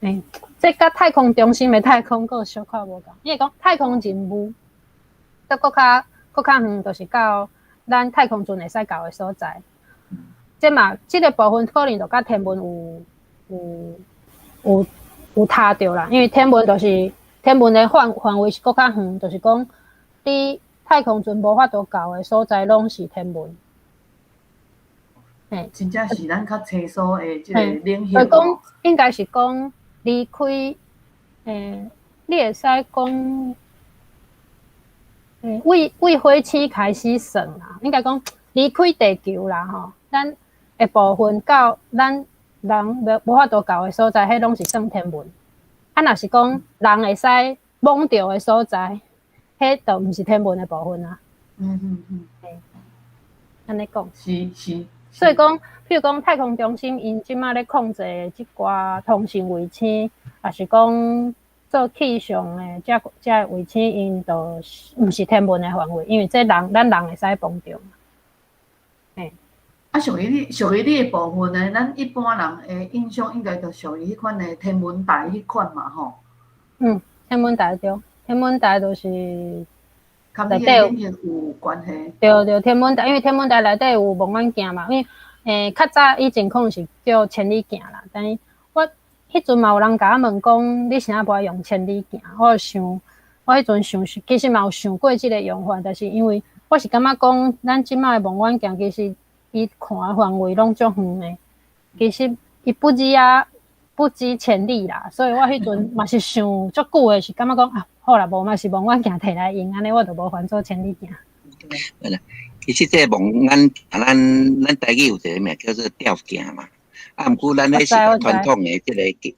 欸，這佮太空中心的太空閣小可無仝，因為講太空任務，閣閣較遠，就是到咱太空船會使到的所在。這嘛，這個部分可能就佮天文有疊著啦，因為天文就是天文的範圍是閣較遠，就是講佇太空船無法度到的所在，攏是天文。嘿，真正是咱較清楚的這個領域。就講應該是講離開，你會使講，為火星開始算啦，應該講離開地球啦，吼，咱的部分到咱人無法度到的所在，彼攏是算天文。啊，若是講人會使摸著的所在，彼就毋是天文的部分啊。嘿，按呢講。是。所以講，譬如講太空中心，𪜶這馬咧控制的這寡通訊衛星，抑是講做氣象的這衛星，𪜶就毋是天文的範圍，因為這人咱人會使碰著。嘿。啊，屬於你的部分呢，咱一般人的印象應該就屬於彼款的天文台彼款嘛，吼。嗯，天文台對，天文台就是佮你的領域有關係。對對，天文台，因為天文台內底有望遠鏡嘛，因為較早以前可能是叫千里鏡啦，但是我彼陣嘛有人共我問講，你啥無愛用千里鏡？我想，我彼陣想，其實嘛有想過這個用法，但是因為我是感覺講，咱這擺的望遠鏡其實伊看的範圍攏足遠的，其實伊不止千里啦，所以我彼陣嘛是想足久的，是感覺講啊，好啦，無嘛是望遠鏡提來用，按呢我就無煩做千里鏡。對啦，其實這個望遠鏡，咱台語有一個名叫做吊鏡嘛，啊，毋過咱彼是傳統的這個鏡，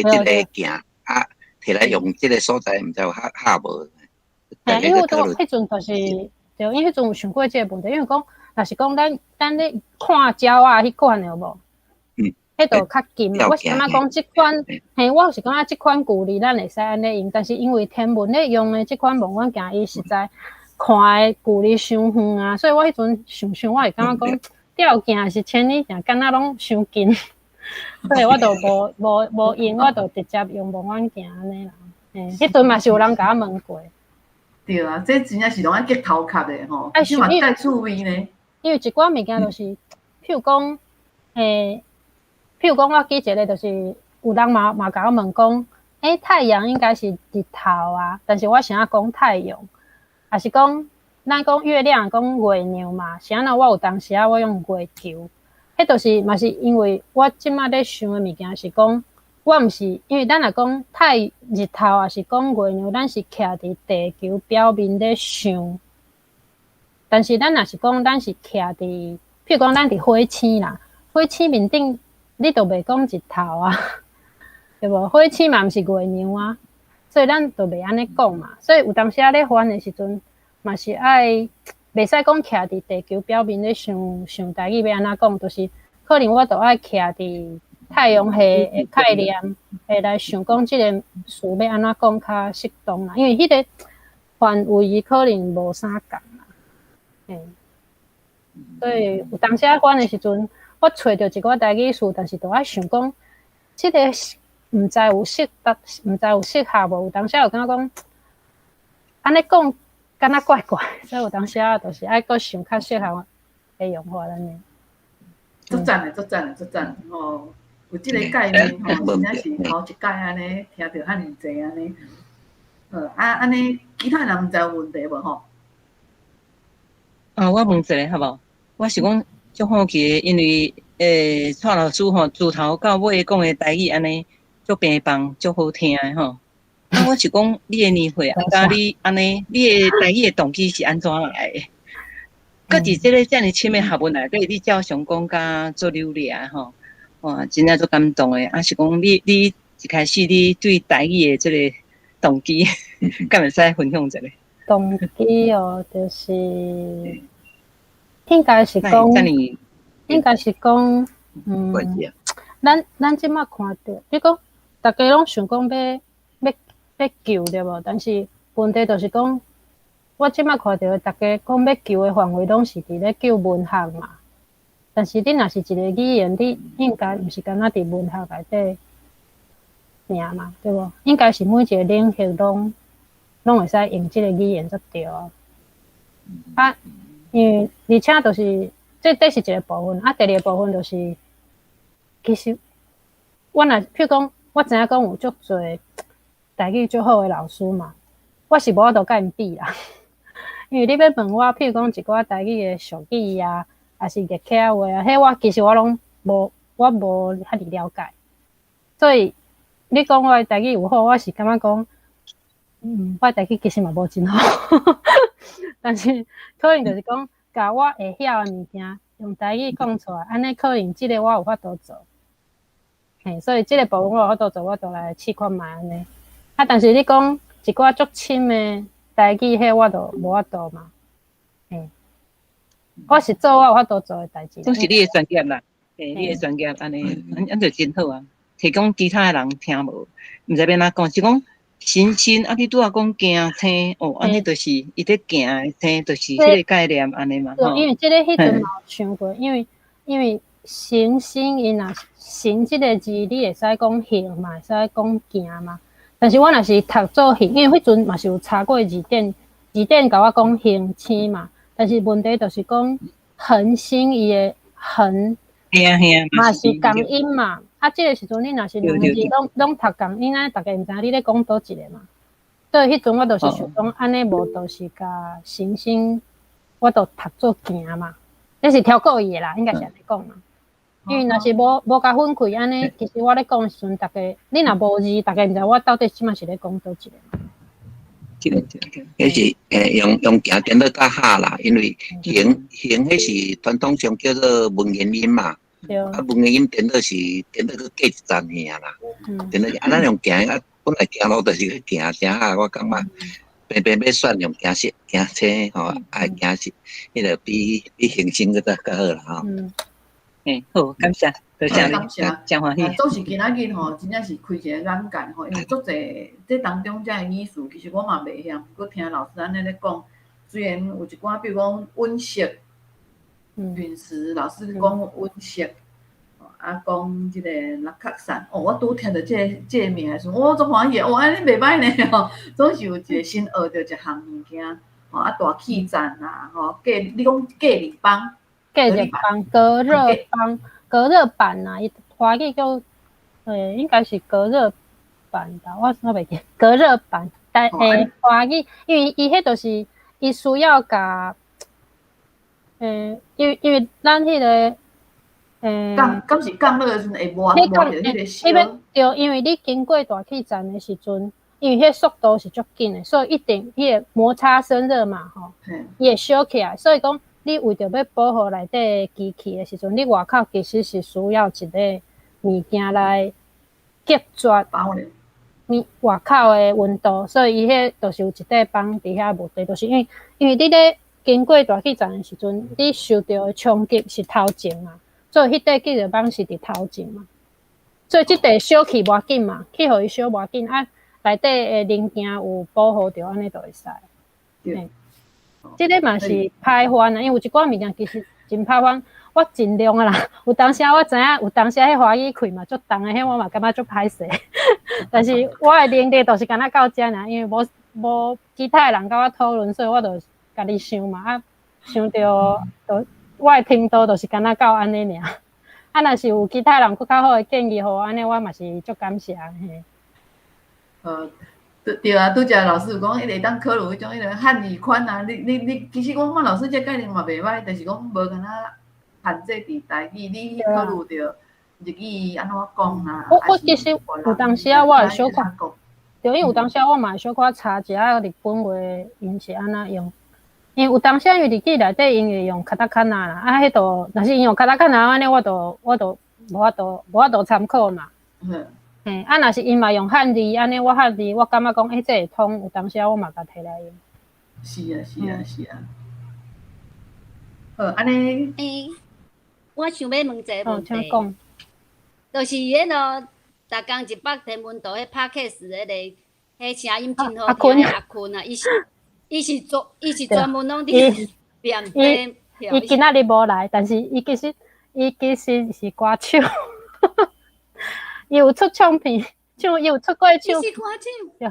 這個鏡啊，提來用這個所在，毋知有合合無？嘿，因為我彼陣就是，對，因為彼陣有想過這個問題，因為講，若是講咱咧看鳥仔彼款的有無？彼就較近嘛。我是感覺講這款，嘿，我是感覺這款距離咱會使按呢用，但是因為天文咧用的這款望遠鏡，伊實在看的距離傷遠啊，所以我彼陣想想，我會感覺講吊鏡是千里鏡，敢若攏傷近，所以我就無用，我就直接用望遠鏡按呢啦。嘿，彼陣嘛是有人共我問過。對啊，這真正是攏愛激頭殼的吼，而且嘛帶趣味呢。因為一寡物件就是，譬如講，譬如講，我記一個就是有人嘛共我問講，欸，太陽應該是日頭啊，但是我啥講太陽，抑是講咱講月亮講月亮嘛，是按怎我有當時仔我用月球，彼就是嘛是因為我這馬咧想的物件是講，我毋是因為咱若講太日頭，抑是講月亮，咱是徛佇地球表面咧想，但是咱若是講咱是徛佇，譬如講咱佇火星啦，火星面頂。你就袂講日頭啊，對無？火星嘛毋是月亮啊，所以咱就袂按呢講嘛。所以有當時仔咧翻的時陣，嘛是愛袂使講徛佇地球表面咧想想台語欲按怎講，就是可能我就愛徛佇太陽系的概念，會來想講這個詞欲按怎講較適當啦。因為彼個範圍伊可能無啥仝啦，嘿。所以有當時仔翻的時陣，我揣著一寡台語詞，但是就愛想講，這個毋知有適當，毋知有適合無？有當時有感覺講，按呢講敢若怪怪，所以有當時仔就是愛閣想較適合的用法按呢。足讚的，足讚的，足讚吼！有這個概念吼，真正是頭一擺按呢聽著遐爾濟按呢。好啊，按呢其他人毋知有問題無吼？啊，我問一下好無？我是講足好奇的，因為蔡老師吼自頭到尾講的台語按呢足平凡，足好聽的吼。啊，我是講你的年歲啊，佮你按呢，你的台語的動機是按怎來的？閣佇這個遮爾深的學問內底，你照常講甲足流利吼，哇，真正足感動的。啊，是講你一開始你對台語的這个動機，敢會使分享一下？動機哦，就是應該是講，應該是講，咱這馬看著，你講逐家攏想講欲救對無？但是問題就是講，我這馬看著逐家講欲救的範圍，攏是佇咧救文學嘛。但是你若是一个語言，你應該毋是干焦佇文學內底爾嘛，對無？應該是每一个領域攏會使用這个語言才對啊。啊，因為而且就是這是一个部分，啊，第二个部分就是，其實我若譬如講，我知影講有足濟台語足好的老師嘛，我是無法度佮𪜶比啦。因為你欲問我，譬如講一寡台語的俗語啊，抑是客家話啊，彼我其實我攏無，我無遐爾了解。所以你講我的台語有好，我是感覺講，我的台語其實嘛無真好，但是可能就是講，共我會曉的物件用台語講出來，按呢可能這个我有法度做。嘿，所以這个部分我有法度做，我就來試看覓按呢。啊，但是你講一寡足深的台語，彼我就無法度嘛。嘿，我是做我有法度做的代誌。總是你的專業啦，嘿，你的專業按呢，按就真好啊。提供其他的人聽無，毋知欲按怎講，是講行星啊，你拄仔講行星哦，按呢就是伊咧行的星，就是彼个概念按呢嘛。對，因為這个彼陣嘛有想過，因為行星伊若行這个字，你會使講行嘛，會使講行嘛。但是我若是讀做行，因為彼陣嘛是有查過字典，字典共我講行星嘛。但是問題就是講恆星伊的恆嘛是仝音嘛。啊，這个時陣你若是兩个字攏讀仝音，按呢逐家毋知影你咧講佗一个嘛。所以彼陣我就是想講，按呢無就是共行星，我就讀做行嘛。這是超故意的啦，應該是按呢講嘛。因為若是無共分開按呢，其實我咧講的時陣，逐家你若無字，逐家毋知我到底這馬是咧講佗一個嘛。這个彼是用行顛倒較合啦，因為行行彼是傳統上叫做文言音嘛。啊，文言音顛倒是顛倒閣過一層爾啦。顛倒啊，咱用行啊，本來行路就是去行誠合，我感覺平平欲選用行車行車吼，啊行是彼个比行星閣較好啦吼。嘿，好，感謝，多謝你，感謝，真歡喜。總是今仔日吼，真正是開一个眼界吼，因為足濟這當中這个意思，其實我嘛袂曉，閣聽老師按呢咧講，雖然有一寡，比如講隕石、隕石，老師講隕石，啊講這个六殼傘，哦，我拄聽著這个名的時陣，我足歡喜，哦，按呢袂歹呢吼，總是有一个新學著一項物件，吼啊大氣層啊，吼隔你講隔離板。隔熱板、隔熱板、隔熱板啊，伊華語叫，應該是隔熱板吧，我袂記。隔熱板，但華語，因為伊彼就是伊需要共，因為咱彼个，降，敢是降落的時陣會磨磨著彼個燒。對，因為你經過大氣層的時陣，因為彼速度是足緊的，所以一定彼個摩擦生熱嘛，吼，伊會燒起來，所以講。你為著欲保護內底機器的時陣，你外口其實是需要一个物件來隔絕你外口的溫度，所以伊彼就是有一塊板佇遐問題，就是因為你咧經過大氣層的時陣，你受著的衝擊是頭前嘛，所以彼塊隔熱板是佇頭前嘛，所以這塊燒去無要緊嘛，去予伊燒無要緊啊，內底的零件有保護著，按呢就會使。對。這个嘛是歹翻啊，因為有一寡物件其實真歹翻，我盡量啊啦。有當時我知影，有當時彼華語氣嘛足重的，彼我嘛感覺足歹勢。但是我的能力就是干焦到遮爾，因為無其他的人佮我討論，所以我就家己想嘛啊，想著就我的程度就是干焦到按呢爾。啊，若是有其他人閣較好的建議予我，按呢我嘛是足感謝嘿。對啊，拄才老師有講，彼个會當考慮彼種彼个漢語寬啊，你，其實我感覺老師這个概念嘛袂歹，就是講無干焦限制佇台語，你考慮著日語按怎講啊？我其實有當時啊，我會小可，對，因為有當時啊，我嘛會小可查一下日本話𪜶是按怎用，因為有當時啊，因為日語內底𪜶會用カタカナ啦，啊，彼度若是𪜶用カタカナ按呢，我就無法度參考嘛。嘿，啊，若是𪜶嘛用漢字，按呢我漢字，我感覺講，欸，這會通，有當時啊，我嘛共提來用。是啊，是啊，是啊。好，按呢。欸，我想欲問一个問題。請講。就是彼囉，逐工一百天文圖彼 podcast 彼个，彼聲音真好聽的阿坤啊，伊是專門攏佇念這。伊今仔日無來，但是伊其實是歌手，伊有出唱片，唱伊有出過唱。伊是歌手。對，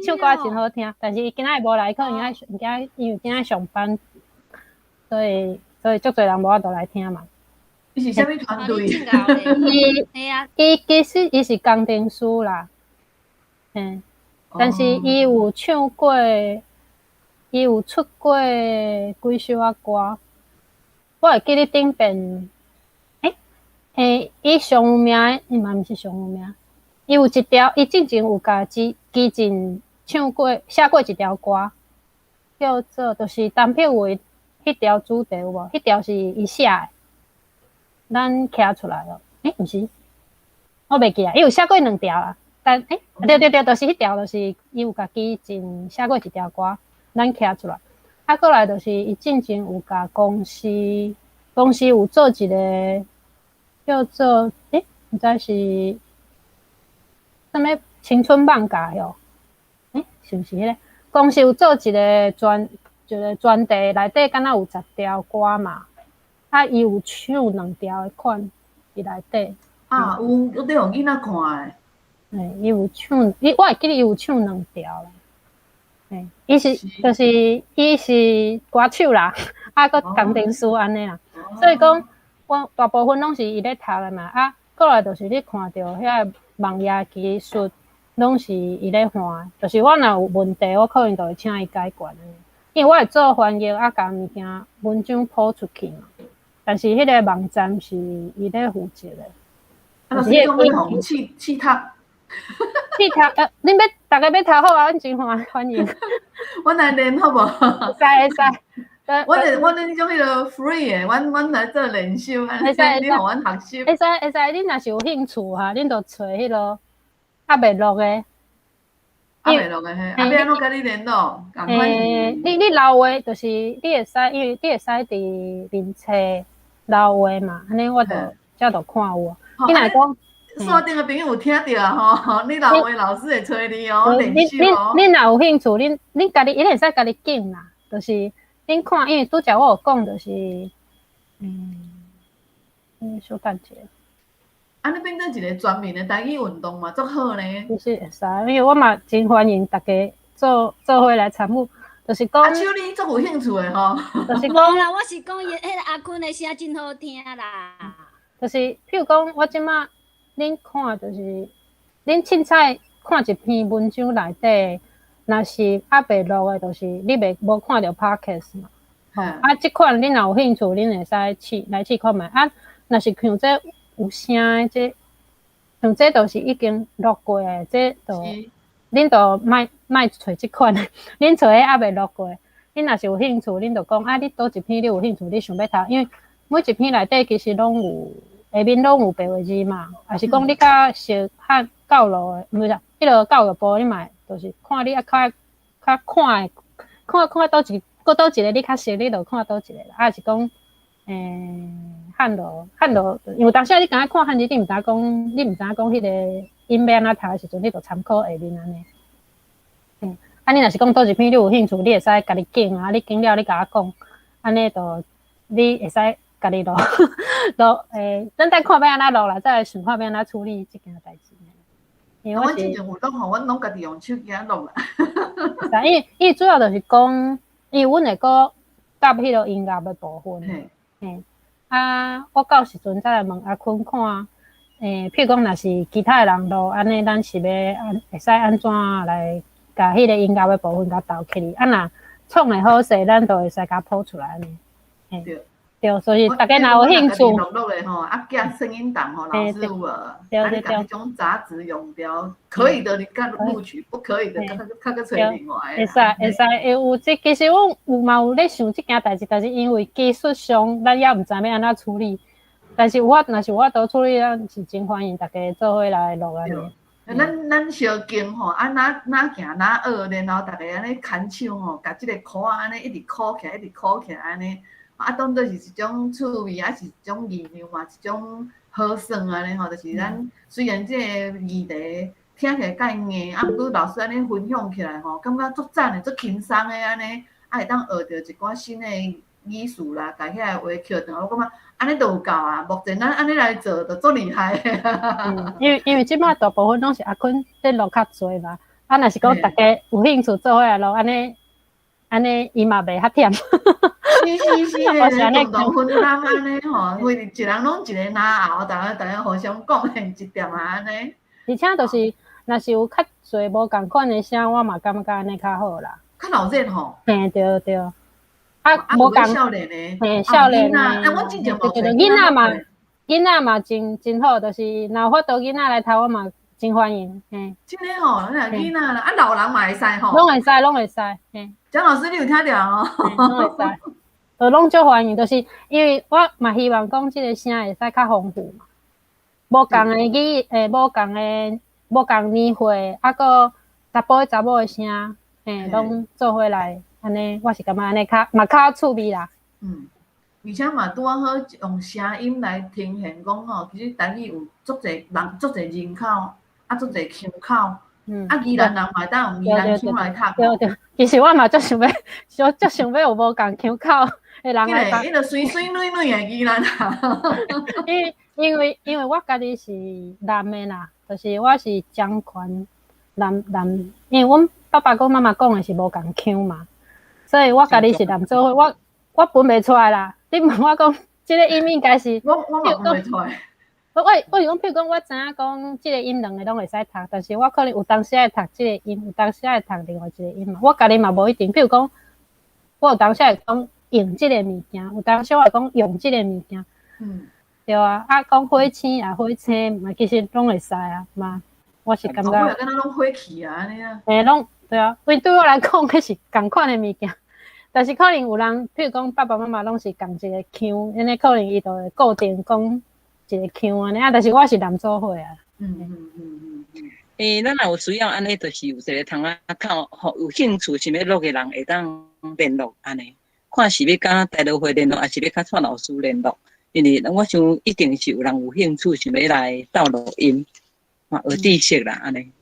唱歌真好聽，但是伊今仔日無來，可能愛今因為今仔上班，所以足濟人無法度來聽嘛。伊是啥物團隊？伊其實伊是工程師啦，但是伊有唱過，伊有出過幾首仔歌。我會記得頂遍，欸，伊上有名的，伊嘛毋是上有名，伊有一條，伊之前有共基進唱過、寫過一條歌，叫做就是陳柏惟彼條主題有無？彼條是伊寫的，咱徛出來咯。欸，毋是，我袂記啊，伊有寫過兩條啊，但欸，對對對，就是彼條，就是伊有共基進寫過一條歌，咱徛出來。啊，過來就是伊進前有共公司有做一個叫做欸，毋知是啥物青春放假喲？欸，是毋是彼個？公司有做一個專題，內底敢若有10條歌嘛？啊，伊有唱兩條的款佇內底。啊，有，我佇予囡仔看的。欸，伊有唱，伊我會記得伊有唱兩條啦。欸，伊是就是伊是歌手啦，啊，閣工程師按呢啦，所以講，我大部分攏是伊咧讀的嘛，啊，過來就是你看著遐個網頁技術，攏是伊咧看，就是我若有問題，我可能就會請伊解決。因為我會做翻譯，啊，共物件文章鋪出去嘛，但是彼個網站是伊咧負責的。啊，老師講欲予試試讀。試讀，恁欲逐家欲讀好啊，阮真歡迎。阮來練好無？會使會使。阮阮種彼个 free 的，阮來做練習，會使你予阮學習。會使會使，恁若是有興趣哈，恁就揣彼囉猶未錄的。猶未錄的嘿，啊欲按怎共你聯絡？欸，你留話就是你會使，因為你會使佇面冊留話嘛，按呢我就才就看有。你若講。線頂的朋友有聽著啊吼，你留話老師會揣你哦，練習哦。恁若有興趣，恁家己一定會使家己揀啦，就是恁看，因為拄才我有講，就是小等一下。按呢變做一個全民的台語運動嘛，足好呢。其實會使，因為我嘛真歡迎大家做伙來參與，就是講。阿秋你足有興趣的吼。就是講。無啦，我是講伊彼个阿坤的聲真好聽啦。就是，譬如講，我這馬。恁看就是，恁凊彩看一篇文章內底，若是猶未錄的，就是你袂無看著 podcast 嘛。啊，這款恁若有興趣，恁會使試來試看覓。啊，若是像這有聲的這，像這就是已經錄過的，這就恁就莫莫揣這款，恁揣彼猶未錄過。恁若是有興趣，恁就講啊，你佗一篇你有興趣，你想欲讀，因為每一篇內底其實攏有。下面攏有白話字嘛，抑是講你較熟漢教路的，毋是啦，彼个教育部你嘛，就是看你啊較較看的，看看佗一，閣佗一个你較熟，你就看佗一个啦。啊，是講，漢路漢路，因為當時你敢若看漢字，你毋知影講彼個音欲按怎讀的時陣，你就參考下面按呢。啊，你若是講佗一篇你有興趣，你會使家己揀啊，你揀了你共我講，按呢就你會使。家己錄錄欸，等等看欲按怎錄啦，再來想看欲按怎處理這件代誌。因為阮之前有錄吼，阮攏家己用手機仔錄啦。因為主要就是講，因為阮會閣夾彼个音樂的部分。嘿，啊，我到時陣再來問阿坤看，欸，譬如講，若是其他的人錄，按呢，咱是欲按會使按怎來共彼个音樂的部分共鬥起來？啊，若創會好勢，咱就會使共鋪出來按呢。嘿。對，所以大家若有興趣，錄錄的吼，啊，寄聲音檔吼，老師有無？啊，你共彼種雜質用掉，可以的你共錄取，不可以的，較閣揣另外。會使會使會有這，其實阮有嘛有咧想這件代誌，但是因為技術上，咱猶毋知欲按怎處理。但是有法，若是有法度處理，咱是真歡迎大家做伙來錄按呢。咱相敬吼，啊，哪哪行哪学，然後逐家按呢牽手吼，共這个箍仔按呢一直箍起來，一直箍起來按呢，啊，當做是一種趣味，啊是一種藝術嘛，一種好耍按呢吼，就是咱雖然這个議題聽起來較硬，啊，毋過老師按呢分享起來吼，感覺足讚的，足輕鬆的按呢，啊，會當學著一寡新的語詞啦，共遐个話抾轉來，我感覺按呢就有夠啊。目前咱按呢來做，就足厲害。因為這擺大部分攏是阿坤咧錄較濟嘛，啊，若是講逐家有興趣做伙來錄，按呢按呢伊嘛袂較忝。是是是，共同分擔按呢吼，因為一人攏一个拿喉，逐家逐家互相貢獻一點仔按呢。而且就是，若是有較濟無仝款的聲，我嘛感覺按呢較好啦。較鬧熱吼。嘿，對對。啊，無仝。少年的。嘿，少年的。啊，阮之前對對對，囡仔嘛真好，就是若有法度囡仔來讀，我嘛真歡迎。嘿。真的吼，咱若囡仔啦，啊老人嘛會使吼。攏會使，攏會使。嘿。蔣老師，你有聽著吼？攏會使，都攏足歡迎，就是因為我嘛希望講這个聲會使較豐富嘛。無仝的語，無仝的，無仝年歲，啊，閣查埔查某的聲，嘿，攏做伙來，按呢，我是感覺按呢較嘛較趣味啦。嗯，而且嘛拄仔好用聲音來呈現講吼，其實台語有足濟人，足濟人口，啊，足濟腔口。嗯。啊，宜蘭人嘛會當用宜蘭腔來讀。對對，其實我嘛足想欲，足想欲有無仝腔口的人來讀。彼個媠媠女女的宜蘭人。因為我家己是男的啦，就是我是漳泉南南，因為阮爸爸佮媽媽講的是無仝腔嘛，所以我家己是南做伙，我分袂出來啦。你問我講，這个音應該是我嘛分袂出來。我是講，譬如講，我知影講這个音兩个攏會使讀，但是我可能有當時愛讀這个音，有當時愛讀另外一个音嘛。我家己嘛無一定，譬如講，我有當時會講用這个物件，有當時我會講用這个物件。嗯。對啊，啊，講火星啊，火星嘛，其實攏會使啊嘛。我是感覺。我也敢若攏火氣啊，按呢啊。嘿，攏對啊，因為對我來講，彼是仝款的物件。但是可能有人，譬如講爸爸媽媽攏是仝一個腔，按呢可能伊就會固定講一個腔按呢啊。但是我是南做伙啊。欸，咱若有需要按呢，就是有一个窗仔口，吼，有興趣想欲錄的人會當聯絡按呢，看是欲佮大陸會聯絡，抑是欲佮蔡老師聯絡。因為我想一定是有人有興趣想欲來鬥錄音，嘛學知識啦，按呢。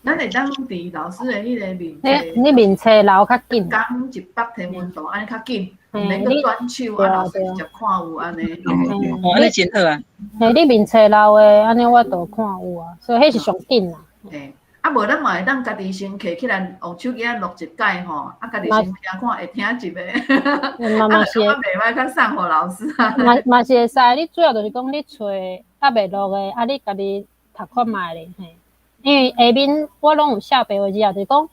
咱會當佇老師的彼个面冊，你面冊留較緊。講一百天文圖按呢較緊，毋免閣轉手，啊老師直接看有按呢。哦，按呢真好啊。嘿，你面冊留的，按呢我都看有啊，所以彼是上緊啦。嘿，啊無咱嘛會當家己先摕起來，用手機仔錄一擺吼，啊家己先聽看會聽入的。嘛是。啊，袂歹，較送予老師啊。嘛是會使，你主要就是講你揣猶未錄的，啊你家己讀看覓咧，嘿。因為下面我攏有寫白話字啊，就是講，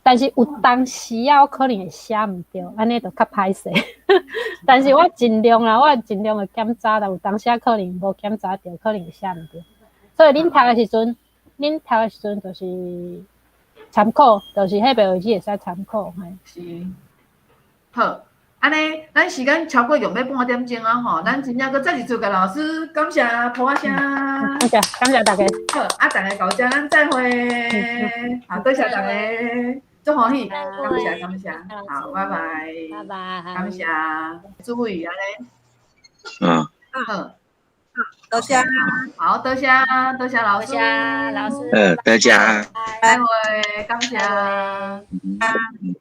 但是有當時啊，我可能會寫毋著，按呢就較歹勢。但是我盡量啦，我盡量會檢查，但有當時啊可能無檢查著，可能會寫毋著。所以恁讀的時陣，恁讀的時陣就是參考，就是彼白話字會使參考。嘿。是。好，按呢，咱時間超過用欲半點鐘啊吼，咱真正閣再一次共老師感謝噗仔聲。感謝感謝大家。好，啊，逐家到遮，咱再會。好，多謝逐家，足歡喜，感謝感謝，好，拜拜。拜拜。感謝，注意按呢。嗯。好。多謝。好，多謝多謝老師。多謝老師。多謝。再會，感謝。嗯。